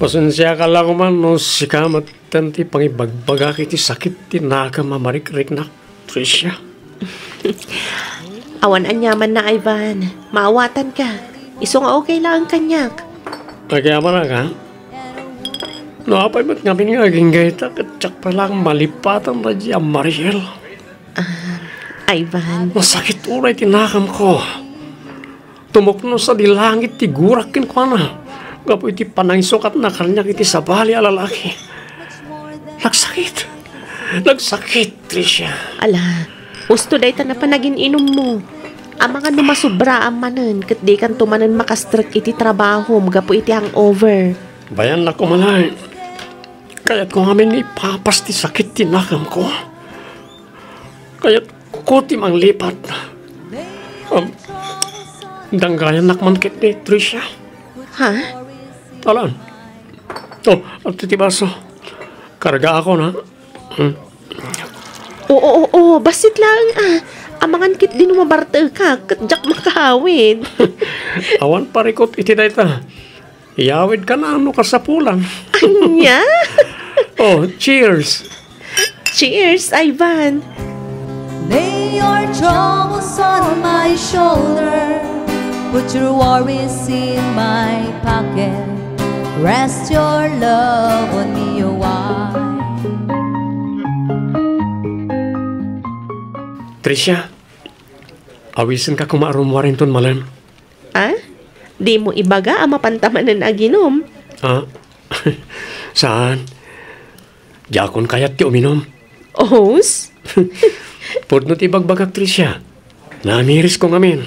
Pasensiakan la koman no sika met ti pangibagbagak iti sakit ti nakem a marikriknak, Tricia. Awan aniamanna, Ivan. Maawatanka. Isu nga okay laeng kaniak. Agyamanak, ha? No apay met ngamin nga agingga ita, ket diak pay laeng malipatan daydi a Mariel. Ah, Ivan. Nasakit uray ti nakamko. Tumukno sadi langit ti gurak kenkuana gapu iti panangisukatna kaniak iti sabali a lalaki. Nagsakit. Nagsakit, Tricia. Ala, usto dayta napan agin-inummo. Amangan no masubraam manen, ket dikanto manen makastrek iti trabahom gapu iti hangover. Bayannak umalaen. Kayatko ngamin nga ipapas ti sakit ti nakamko. Kayatko ti manglipat. Um, danggayannak man ket ni Tricia. Ha? Alan. Oh, adtoy ti baso. Kargaakon, ha? Hmm. Oo, oo, oo, bassit laeng, ah. Amangan ketdi no mabartekak, ket diak makahawid. Awan parikut iti dayta. Iyawidkan no kasapulan. Ania? Oh, cheers. Cheers, Ivan. Lay your troubles on my shoulder. Put your worries in my pocket. Rest your love on me, oh, why? Tricia, awisenka koma a rummuar inton malem. Ah? Dimo ibaga a mapanta manen aginum? Ah? Saan. Diakon kayat ti uminum. Os? Pudno ti ibagbagak, Tricia. Namirisko ngamin.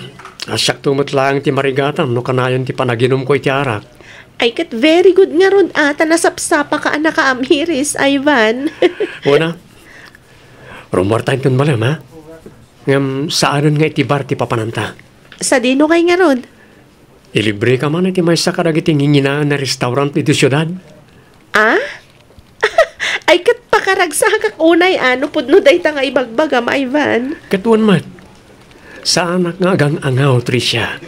A siakto met laeng ti marigatam no kanayon ti panaginumko iti arak. Ay, ket very good ngarud a ta nasapsapaka a nakaamiris, Ivan. Wen a. Rummuarta inton malem, ha? Ngem saanen nga iti bar ti papananta. Sadino kay ngarud? Ilibreka man iti maysa kadagiti nginginaen a restaurant iti siudad. Ah? Ay, ket pakaragsakak unay a no pudno dayta nga ibagbagam, Ivan. Ket wen met, saanak nga agang-angaw, Tricia.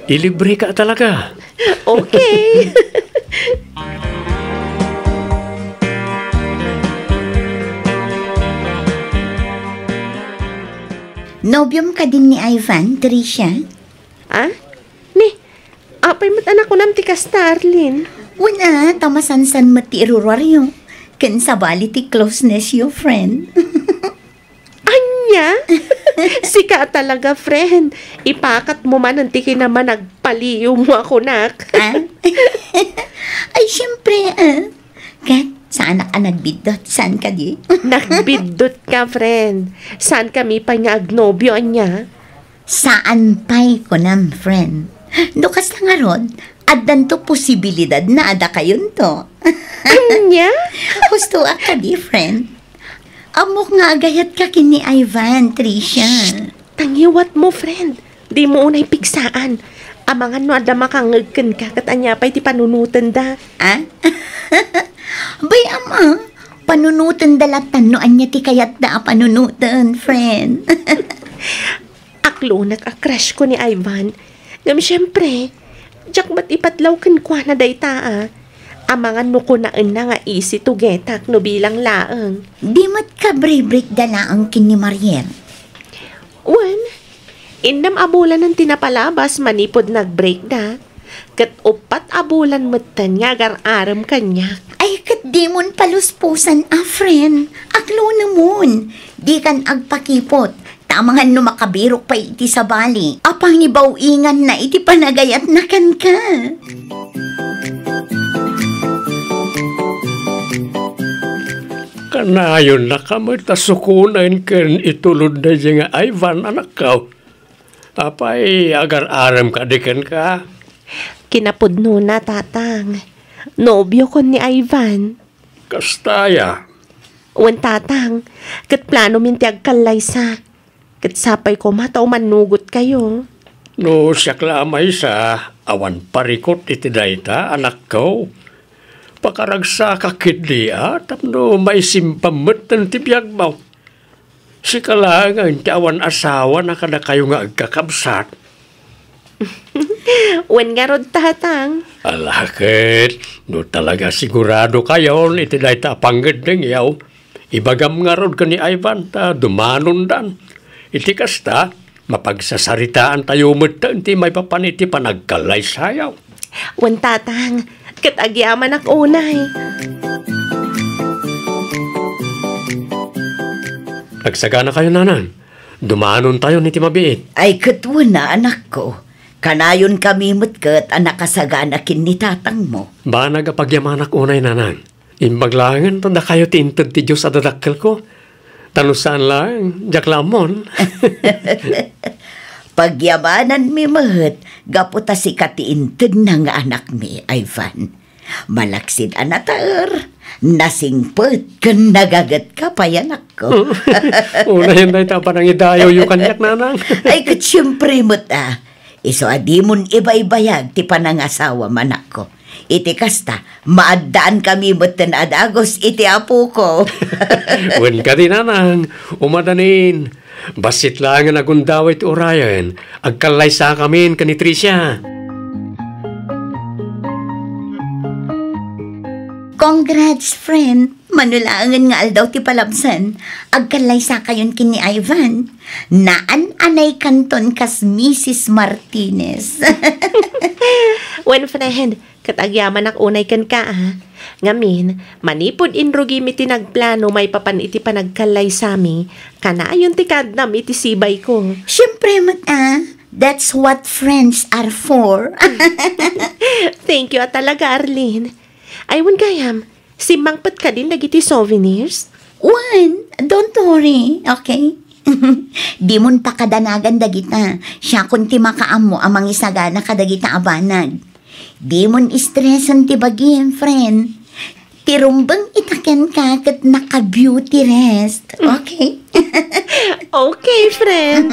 Ilibreka talaga. Okay. Nobiom kadin ni Ivan, Tricia? Ah? Ni, apay met a nakunam ti kasta, Arlene? Wen a, ta masansan met ti iruruaryo. Ken sabali ti closeness yo, friend. Ania? Sika a talaga, friend. Ipakatmo manen ti kinamanagpaliiwmo a kunak. Ah? Ay, siyempre, ah. Ket, saanak a nagbiddut, saan kadi? Nagbiddut ka, friend. Saan kami pay nga agnobio, ania? Saan pay, kunam, friend. No kasta ngarud, addanto posibilidad na adda kayonto. Ania? Husto a kadi, friend. Ammok nga agayatka ken ni Ivan, Tricia. Shh! Tangiwatmo, friend. Dimo unay pigsaan. Amangan no adda makangngeg kenka ket ania pay ti panunotenda. Ah? Bay, ama, panunotenda lattan no ania ti kayatda a panunoten, friend. Aklonek a crush ko ni Ivan. Ngem siempre, diak met ipatlaw kenkuana dayta a. Amangan no kunaenna nga easy to get-ak no bilang laeng. Di met kabribrik da laeng ken ni Mariel? Wen, innem a bulanen ti napalabas manipud nag-break da. Ket uppat a bulan metten nga agar-arem kaniak. Ay, ket dimon paluspusan a, friend. Aklonemon. Dikan agpakipot. Ta amangan no makabirok pay iti sabali a pangibaw-inganna iti panagayatna kenka. Kanayonnaka met a sukonen ken itulod daydiay nga Ivan, anakko. Apay, agar-arem kadi kenka? Kinapudnona, Tatang. Nobiokon ni Ivan. Kasta aya? Wen, Tatang. Ket planomin ti agkallaysa. Ket sapay koma ta umannugotkayo. No siak la a maysa, awan parikut iti dayta, anakko. Pakaragsakak ketdi a tapno maisimpam metten ti biagmo. Sika laengen ti awan asawa na kadakayo nga agkakabsat. Wen ngarud, Tatang. Ala ket, no talaga siguradokayon iti dayta a pangngeddengyo, ibagam ngarud ken ni Ivan ta dumanondan. Iti kasta, mapagsasaritaantayo metten ti maipapan iti panagkallaysayo. Wen, Tatang, Ket agyamanak unay. Agsaganakayo, nanang. Dumanontayon iti mabiit. Ay, ket wen a, anakko. Kanayon kami met ket a nakasagana ken ni tatangmo. Banag a pagyamanak unay, nanang. Imbag laengen ta dakayo ti inted ti Dios a dadakkelko. Ta no saan laeng, diak la ammon. Pagyamananmi met gapu ta sika ti intedna nga anakmi, Ivan. Malaksid a nataer, nasingpet, ken nagagetka pay, anakko. Unayen dayta a panangidayawyo kaniak, nanang. Ay, ket siempre met a. Isu a dimon ibaybayag ti panangasawam, anakko. Iti kasta, maaddaan kami metten a dagus iti apoko. Wen kadi, nanang, umadanin. Bassit laengen a gundaway ti urayen, agkallaysakamin ken ni Tricia. Congrats, friend! Mano laengen nga aldaw ti palabsan, agkallaysakayon ken ni Ivan. Naan-anaykanton kas Misis Martinez. Wen, friend, ket agyamanak unay kenka, a. Ngamin, manipud inrugimi ti nagplano maipapan iti panagkallaysami, kanayon ti kaadnam iti sibayko. Siempre met, a. That's what friends are for. Thank you a talaga, Arlene. Ay, wen gayam, simmangpet kadin dagiti souvenirs? Wen, don't worry, okay? Dimon pakadanagan dagita. Siakon ti makaammo a mangisagana kadagita a banag. Dimon stresen ti bagim, friend. Ti rumbeng ita kenka ket naka-beauty rest. Okay? Okay, friend.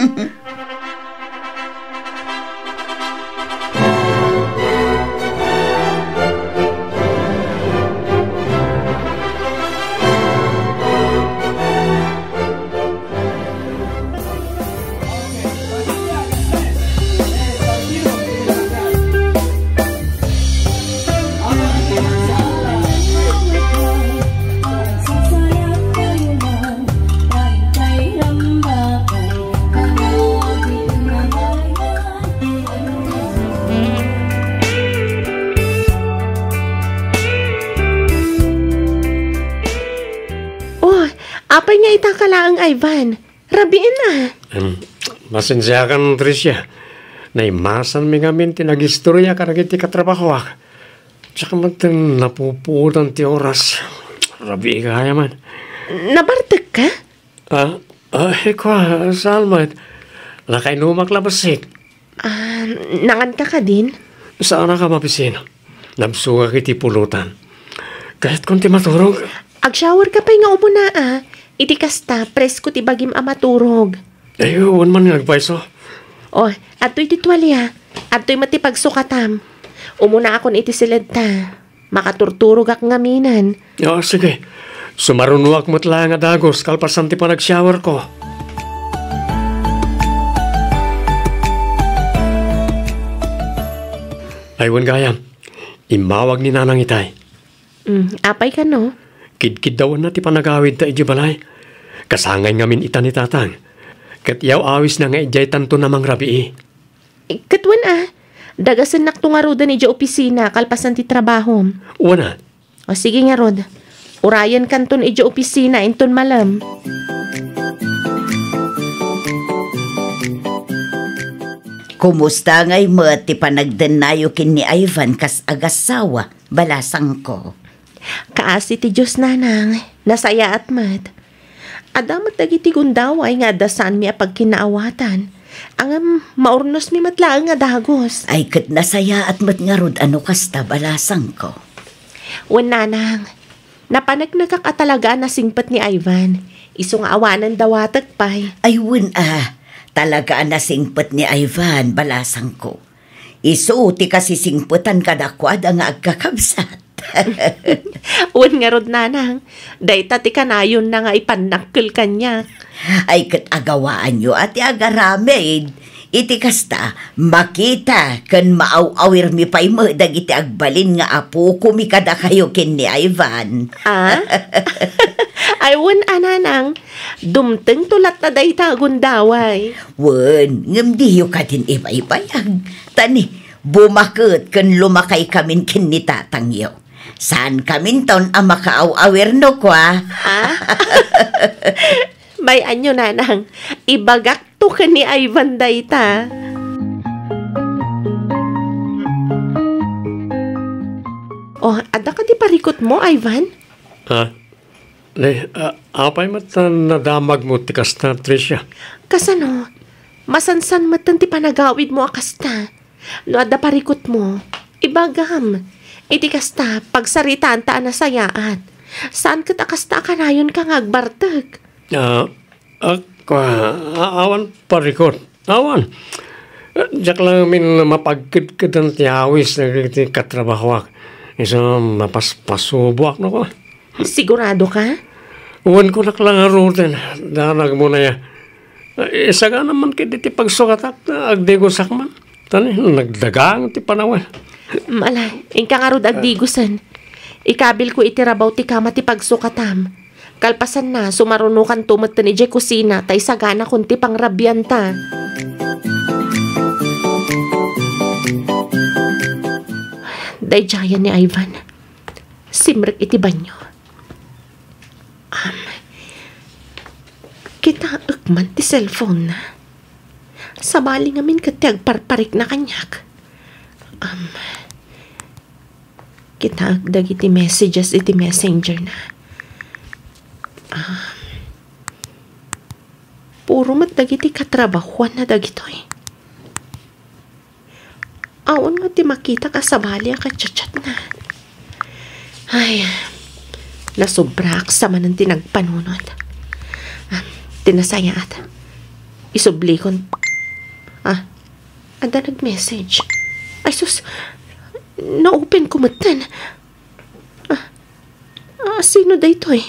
Oh, apay nga ita ka laeng, Ivan? Rabiin a. Em, pasensiakan, Tricia. Naimasanmi ngamin ti nagistoria kadagiti katrabahoak. Diak met napupuotan ti oras. Rabii gayam. Nabartekka? Ah, ah, kua, saan met? Nakainumak la bassit. Ah, nanganka kadin? Saanak a mabisin. Nabsogak iti pulutan. Kayatkon ti maturog. Agshowerka pay nga umuna, a. Iti kasta, presko ti bagim a maturog. Ay, wen man nga agpayso. Oh, adtoy ti tualia. Adtoy met ti pagsukatam. Umunaakon iti siledta. Makaturturogak ngaminen. Ah, sige. Sumarunoak met laeng a dagus kalpasan ti panagshowerko. Ay, wen gayam, immawag ni Nanang itay. Mm, apay kano? Kidkiddawanna ti panagawidta idiay balay. Kasangay ngamin ita ni Tatang. Ket yaw-awisna nga idiay tanto na mangrabii. Ket wen a, dagasennakto ngaruden idiay opisina kalpasan ti trabahom. Wen a. O sige ngarud, urayenkanton idiay opisina inton malem. Kumusta ngay met ti panagdennayo ken ni Ivan kas agassawa, balasangko? Kaasi ti Dios, Nanang, nasayaat met. Adda met dagiti gundaway nga adda saanmi a pagkinaawatan. Ngem maurnosmi met laeng a dagus. Ay, ket nasayaat met ngarud a no kasta, balasangko. Wen, Nanang, napaneknekak a talaga a nasingpet ni Ivan. Isu nga awanen dawatek pay. Ay, wen a, talaga a nasingpet ni Ivan, balasangko. Isu ti kasisingpetan kadakuada nga agkakabsat. Wen ngarud, Nanang, dayta ti kanayonna nga ipannakkel kaniak. Ay, ket agawaanyo a ti agaramid. Iti kasta, makita ken maaw-awirmi pay met dagiti agbalin nga apokomi kadakayo ken ni Ivan. A? Ay, wen a, Nanang, dumtengto latta dayta a gundaway. Wen, ngem diyo kadin ibaybayag. Ta ni, Bumaket ken lumakaykamin ken ni tatangyo. Saankaminton a makaaw-awir no kua. Ha? May-anyo, nanang. Ibagakto ken ni Ivan dayta. Oh, adda kadi parikutmo, Ivan? Ha? Ne, a-, apay met ta nadamagmo ti kasta, Tricia? Kasano? Masansan metten ti panagawidmo a kasta. No adda parikutmo, ibagam. Iti kasta, pagsaritaanta a nasayaat. Saan ket a kasta a kanayonka nga agbartek. Ah, ak-, ah, a-, awan parikut. Awan. Eh, diak la ngamin mapagkedkedan ti awis dagiti katrabahoak. Isu mapaspasuboak no kua. Sigurado ka? Wen, kunak la ngaruden, danagmo na ya. Eh, sagana man ket iti pagsukatak, agdigosak man. Tani, nagdagang ti panawen. Mala, inka ngarud agdigosen. Ikabilko iti rabaw ti kama ti pagsukatam. Kalpasanna, sumarunokanto metten idiay kusina, ta isaganakon ti pangrabianta. Daydiayen ni Ivan. Simrek iti banio. Am, kitaek man ti cellphone-na. Sabali ngamin ket ti agparparikna kaniak. Am, kitaek dagiti messages iti messenger-na. Am, puro met dagiti katrabahoanna dagitoy. Awan nga ti makitak a sabali a kachatchatna. Ay, nasobraak sa manen ti nagpanunot. Ah, ti nasayaat. Isublikon. Ah, adda nag-message. Ay sus, na-open ko metten. Ah, ah, sino daytoy?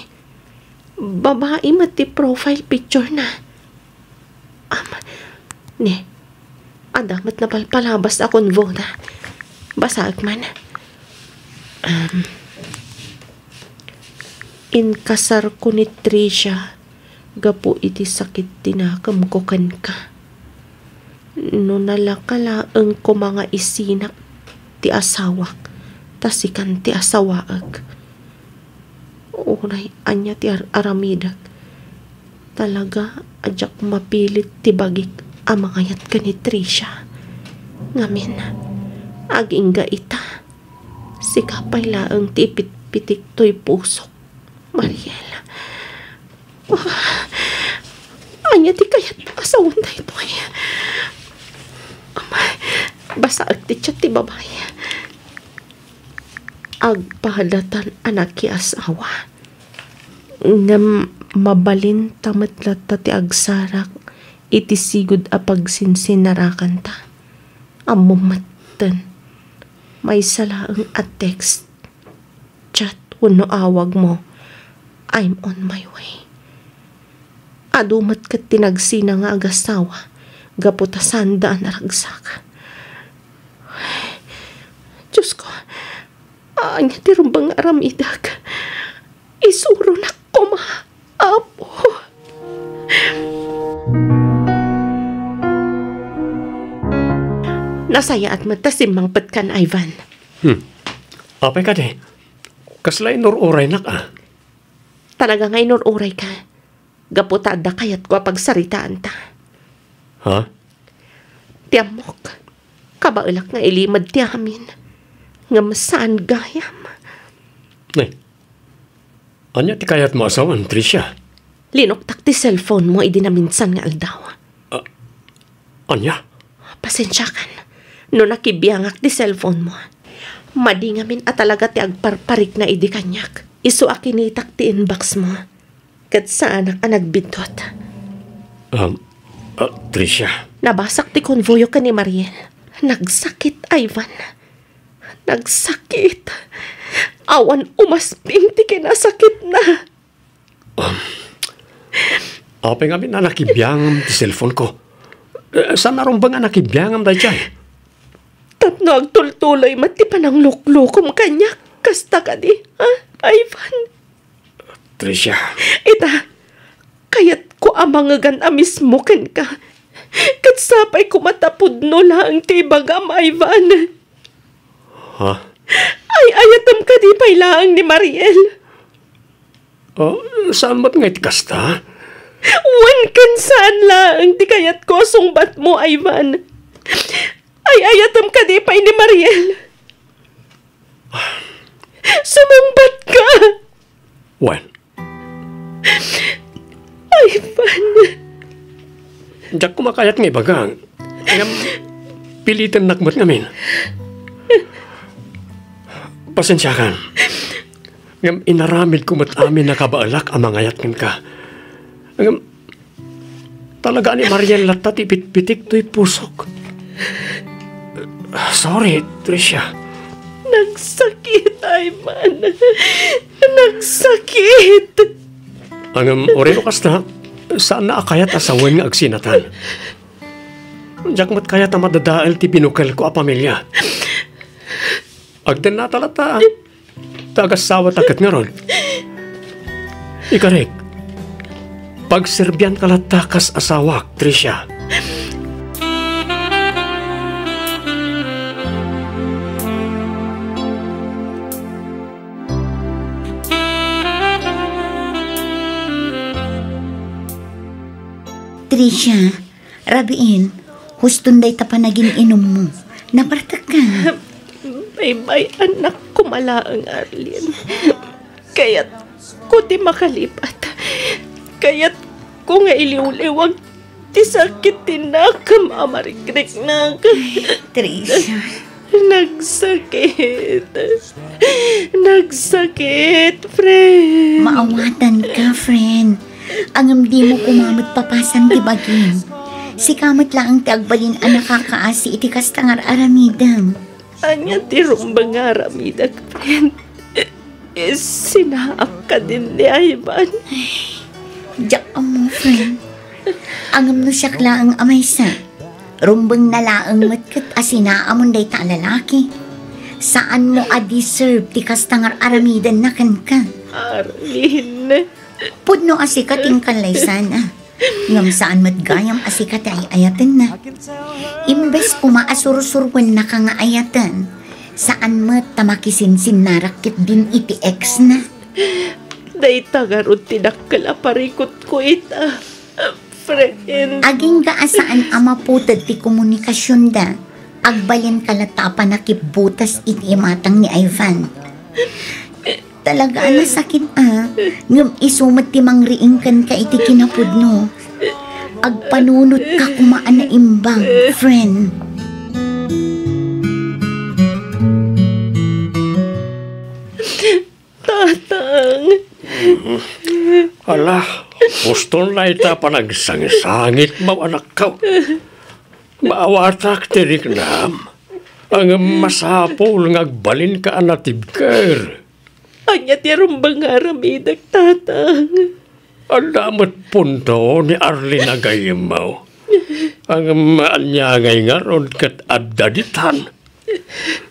Babai met ti profile picture-na. Am, ne, adda met napalpalabas a convo-da. Basaek man. Am, inkasarko ni Tricia gapu iti sakit ti nakemko kenka. No nalaka laeng koma nga isinak ti asawak, ta sikan ti asawaek. Uray ania ti ar-aramidek, talaga a diak mapilit ti bagik a mangayat ken ni Tricia. Ngamin, agingga ita, sika pay laeng ti ipitpitik toy pusok, Mariel. Ah, ania ti kayat a sawen daytoy? Ama, basaek ti chat ti babai. Agpadatan a nakiasawa. Ngem mabalin ta met latta ti agsarak iti sigud a pagsinsinarakanta. Ammom metten, maysa laeng a text, chat wenno awagmo, "I'm on my way." Adu met ket ti nagsina nga agasawa gapu ta saanda a naragsak. Diosko, ania ti rumbeng nga aramidek? Isuronak koma, Apo. Nasayaat met ta simmangpetkan, Ivan. Hmm. Apay kadi? Kasla inur-uraynak, a? Talaga nga inur-urayka. Gapu ta adda kayatko a pagsaritaanta. Ha? Ti ammok, kabaelak nga ilimed ti amin. Ngem saan gayam. Ay, ania ti kayatmo a sawen, Tricia? Linuktak ti cellphone-mo idi naminsan nga aldaw. Ah, ania? Pasensiakan no nakibiangak ti cellphone-mo. Madi ngamin a talaga ti agparparikna idi kaniak. Isu a kinitak ti inbox-mo. Ket saanak a nagbiddut. Um, ah, Tricia. Nabasak ti convo-yo ken ni Mariel. Nagsakit, Ivan. Nagsakit. Awan umasping ti kinasakitna. Um, apay ngamin a nakibiangam ti cellphone-ko? Eh, saan a rumbeng a nakibiangam daydiay? Tapno agtultuloy met ti panangluklukom kaniak. Kasta kadi, ha, Ivan? Tricia. Ita, kayatko a mangegan a mismo kenka. Ket Kasta pay koma ta pudno laeng ti ibagam, Ivan. Ha? Ay-ayatem kadi pay laeng ni Mariel? Oh, saan met nga iti kasta? Wen ken saan laeng ti kayatko a sungbatmo, Ivan. Ay-ayatem kadi pay ni Mariel? Sumungbatka! Wen. Ivan. Diak koma kayat nga ibaga. Ngem, pilitennak met ngamin. Pasensiakan. Ngem inaramidko met amin a kabaelak a mangayat kenka. Ngem, talaga ni Mariel latta ti pitpitik toy pusok. Sorry, Tricia. Nagsakit, Ivan. Nagsakit. Ngem, uray no kasta, saanna a kayat a sawen nga agsinatan. Diak met kayat a madadael ti binukelko a pamilia. Agdennata latta. Ta agasawata ket ngarud. Ikarik, pagserbianka latta kas asawak, Tricia. Tricia, rabiin, huston dayta panagin-inummo. Napartekka. Baybay-anak koma laeng, Arlene. Kayatko ti makalipat. Kayatko nga iliwliwag ti sakit ti nakam a marikriknak. Tricia. Nagsakit. Nagsakit, friend. Maawatanka, friend. Ngem dimo koma met papasan ti bagim. Sika met laeng ti agbalin a nakakaasi iti kasta nga ar-aramidem. Ania ti rumbeng nga aramidek, friend? Isinaak kadin ni Ivan. Diak ammo, friend. Ngem no siak laeng a maysa, rumbengna laeng met ket a sinaamon dayta a lalaki. Saanmo a deserve ti kasta nga ar-aramidenna kenka. Arlene. Pudno a sika ti inkallaysana. Ngem saan met gayam a sika ti ay-ayatenna. Imbes koma a sursuruennaka nga ayaten, saan met ta makisinsinnarak ketdin iti ex-na. Dayta ngarud ti dakkel a parikutko ita, friend. Agingga a saan a maputed ti komunikasionda, agbalinka latta a pannakibbutas iti imatang ni Ivan. Talaga a nasakit a, ngem isu met ti mangriing kenka iti kinapudno. Agpanunotka koma a naimbag, friend. Tatang. Ala, huston layta panagsangsangitmo, anakko. Maawatak ti riknam. Ngem masapul nga agbalinka a natibker. Ania ti rumbeng nga aramidek, Tatang? Adda met punto ni Arlene a gayyemmo. Ngem ania ngay ngarud ket adda ditan?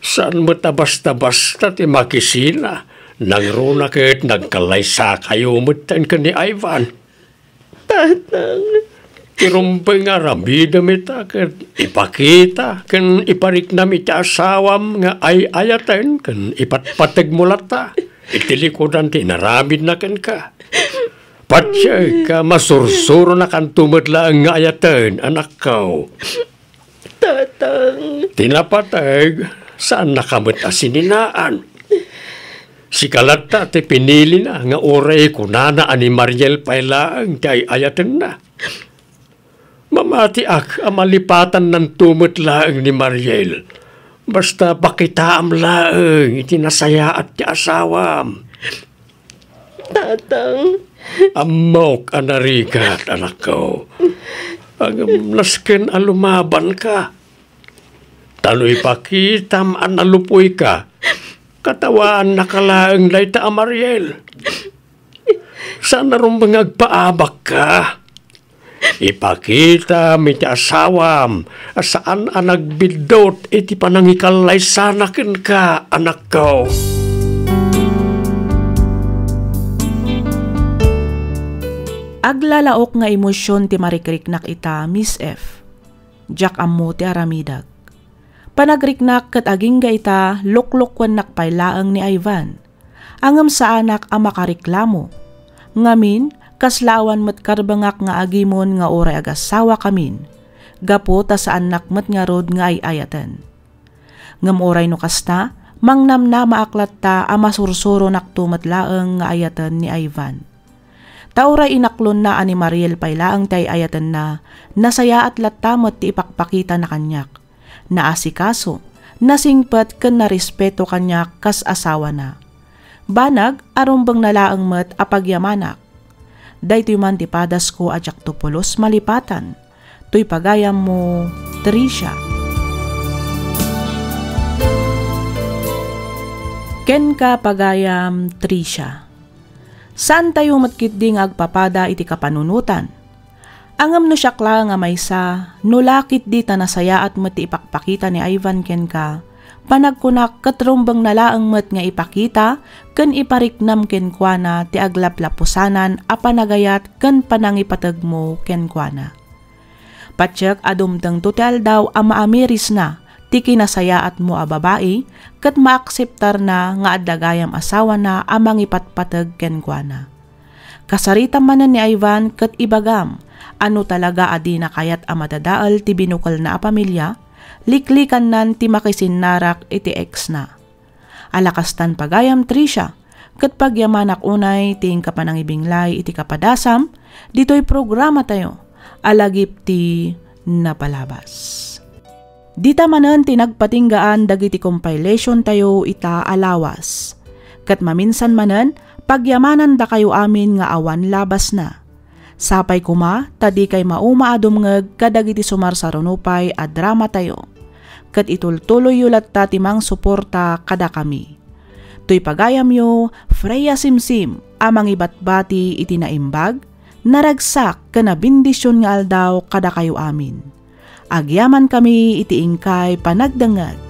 Saan met a basta-basta ti makisina. Nangruna ket nagkallaysakayo metten ken ni Ivan. Tatang. Ti rumbeng nga aramidem ita ket ipakita ken ipariknam iti asawam nga ay-ayaten ken ipatpategmo latta iti likudan ti inaramidna kenka. Patiek a masursuronakanto met laeng nga ayaten, anakko. Tatang. Ti napateg, saannaka met a sininaan. Sika latta ti pinilina nga uray kunana a ni Mariel pay laeng ti ay-ayatenna. Mamatiak a malipatannanto met laeng ni Mariel. Basta pakitaam laeng iti nasayaat ti asawam. Tatang. Ammok a narigat, anakko. Ngem nasken a lumabanka. Ta no ipakitam a nalupuyka, katawaannaka laeng dayta a Mariel. Saan a rumbeng nga agpaabakka. Ipakitam iti asawam a saan a nagbiddut iti panangikallaysana kenka, anakko. Aglalaok nga emosion ti marikriknak ita, Miss F. Diak ammo ti aramidek. Panagriknak ket agingga ita, luklukuennak pay laeng ni Ivan. Ngem saanak a makariklamo. Ngamin, kasla awan met karbengak nga agimon nga uray agasawa kamin, gapu ta saannak met ngarud nga ay-ayaten. Ngem uray no kasta, mangnamnamaak latta a masursuronakto met laeng nga ayaten ni Ivan. Ta uray inaklonna a ni Mariel pay laeng ti ay-ayatenna, nasayaat latta met ti ipakpakitana kaniak. Naasikaso, nasingpet ken narespeto kaniak kas asawana. Banag a rumbengna laeng met a pagyamanak. Daytoy man ti padasko a diakto pulos malipatan. Toy pagayammo, Tricia. Kenka, pagayam Tricia. Saantayo met ketdi nga agpapada iti kapanunotan. Ngem no siak laeng a maysa, no la ketdi ta nasayaat met ti ipakpakita ni Ivan kenka, panagkunak ket rumbengna laeng met nga ipakita ken ipariknam kenkuana ti aglaplapusanan a panagayat ken panangipategmo kenkuana. Patiek a dumtengto ti aldaw a maamirisna ti kinasayaatmo a babai ket maakseptarna nga adda gayam asawana a mangipatpateg kenkuana. Kasaritam manen ni Ivan ket ibagam a no talaga a dina kayat a madadael ti binukelna a pamilia, liklikannan ti makisinnarak iti exna. Alakastan pagayam Tricia, ket pagyamanak unay ti inka panangibinglay iti kapadasam ditoy programatayo a Lagip ti Napalabas. Dita manen ti nagpatinggaan dagiti compilationtayo ita a lawas. Ket maminsan manen, pagyamanandakayo amin nga awan labasna. Sapay koma ta dikay mauma a dumngeg kadagiti sumarsaruno pay a dramatayo. Ket itultuloyyo latta ti mangsuporta kadakami. Toy pagayamyo, Freya Simsim a mangibatbati iti naimbag, naragsak ken nabendision nga aldaw kadakayo amin. Agyamankami iti inkay panagdengngeg.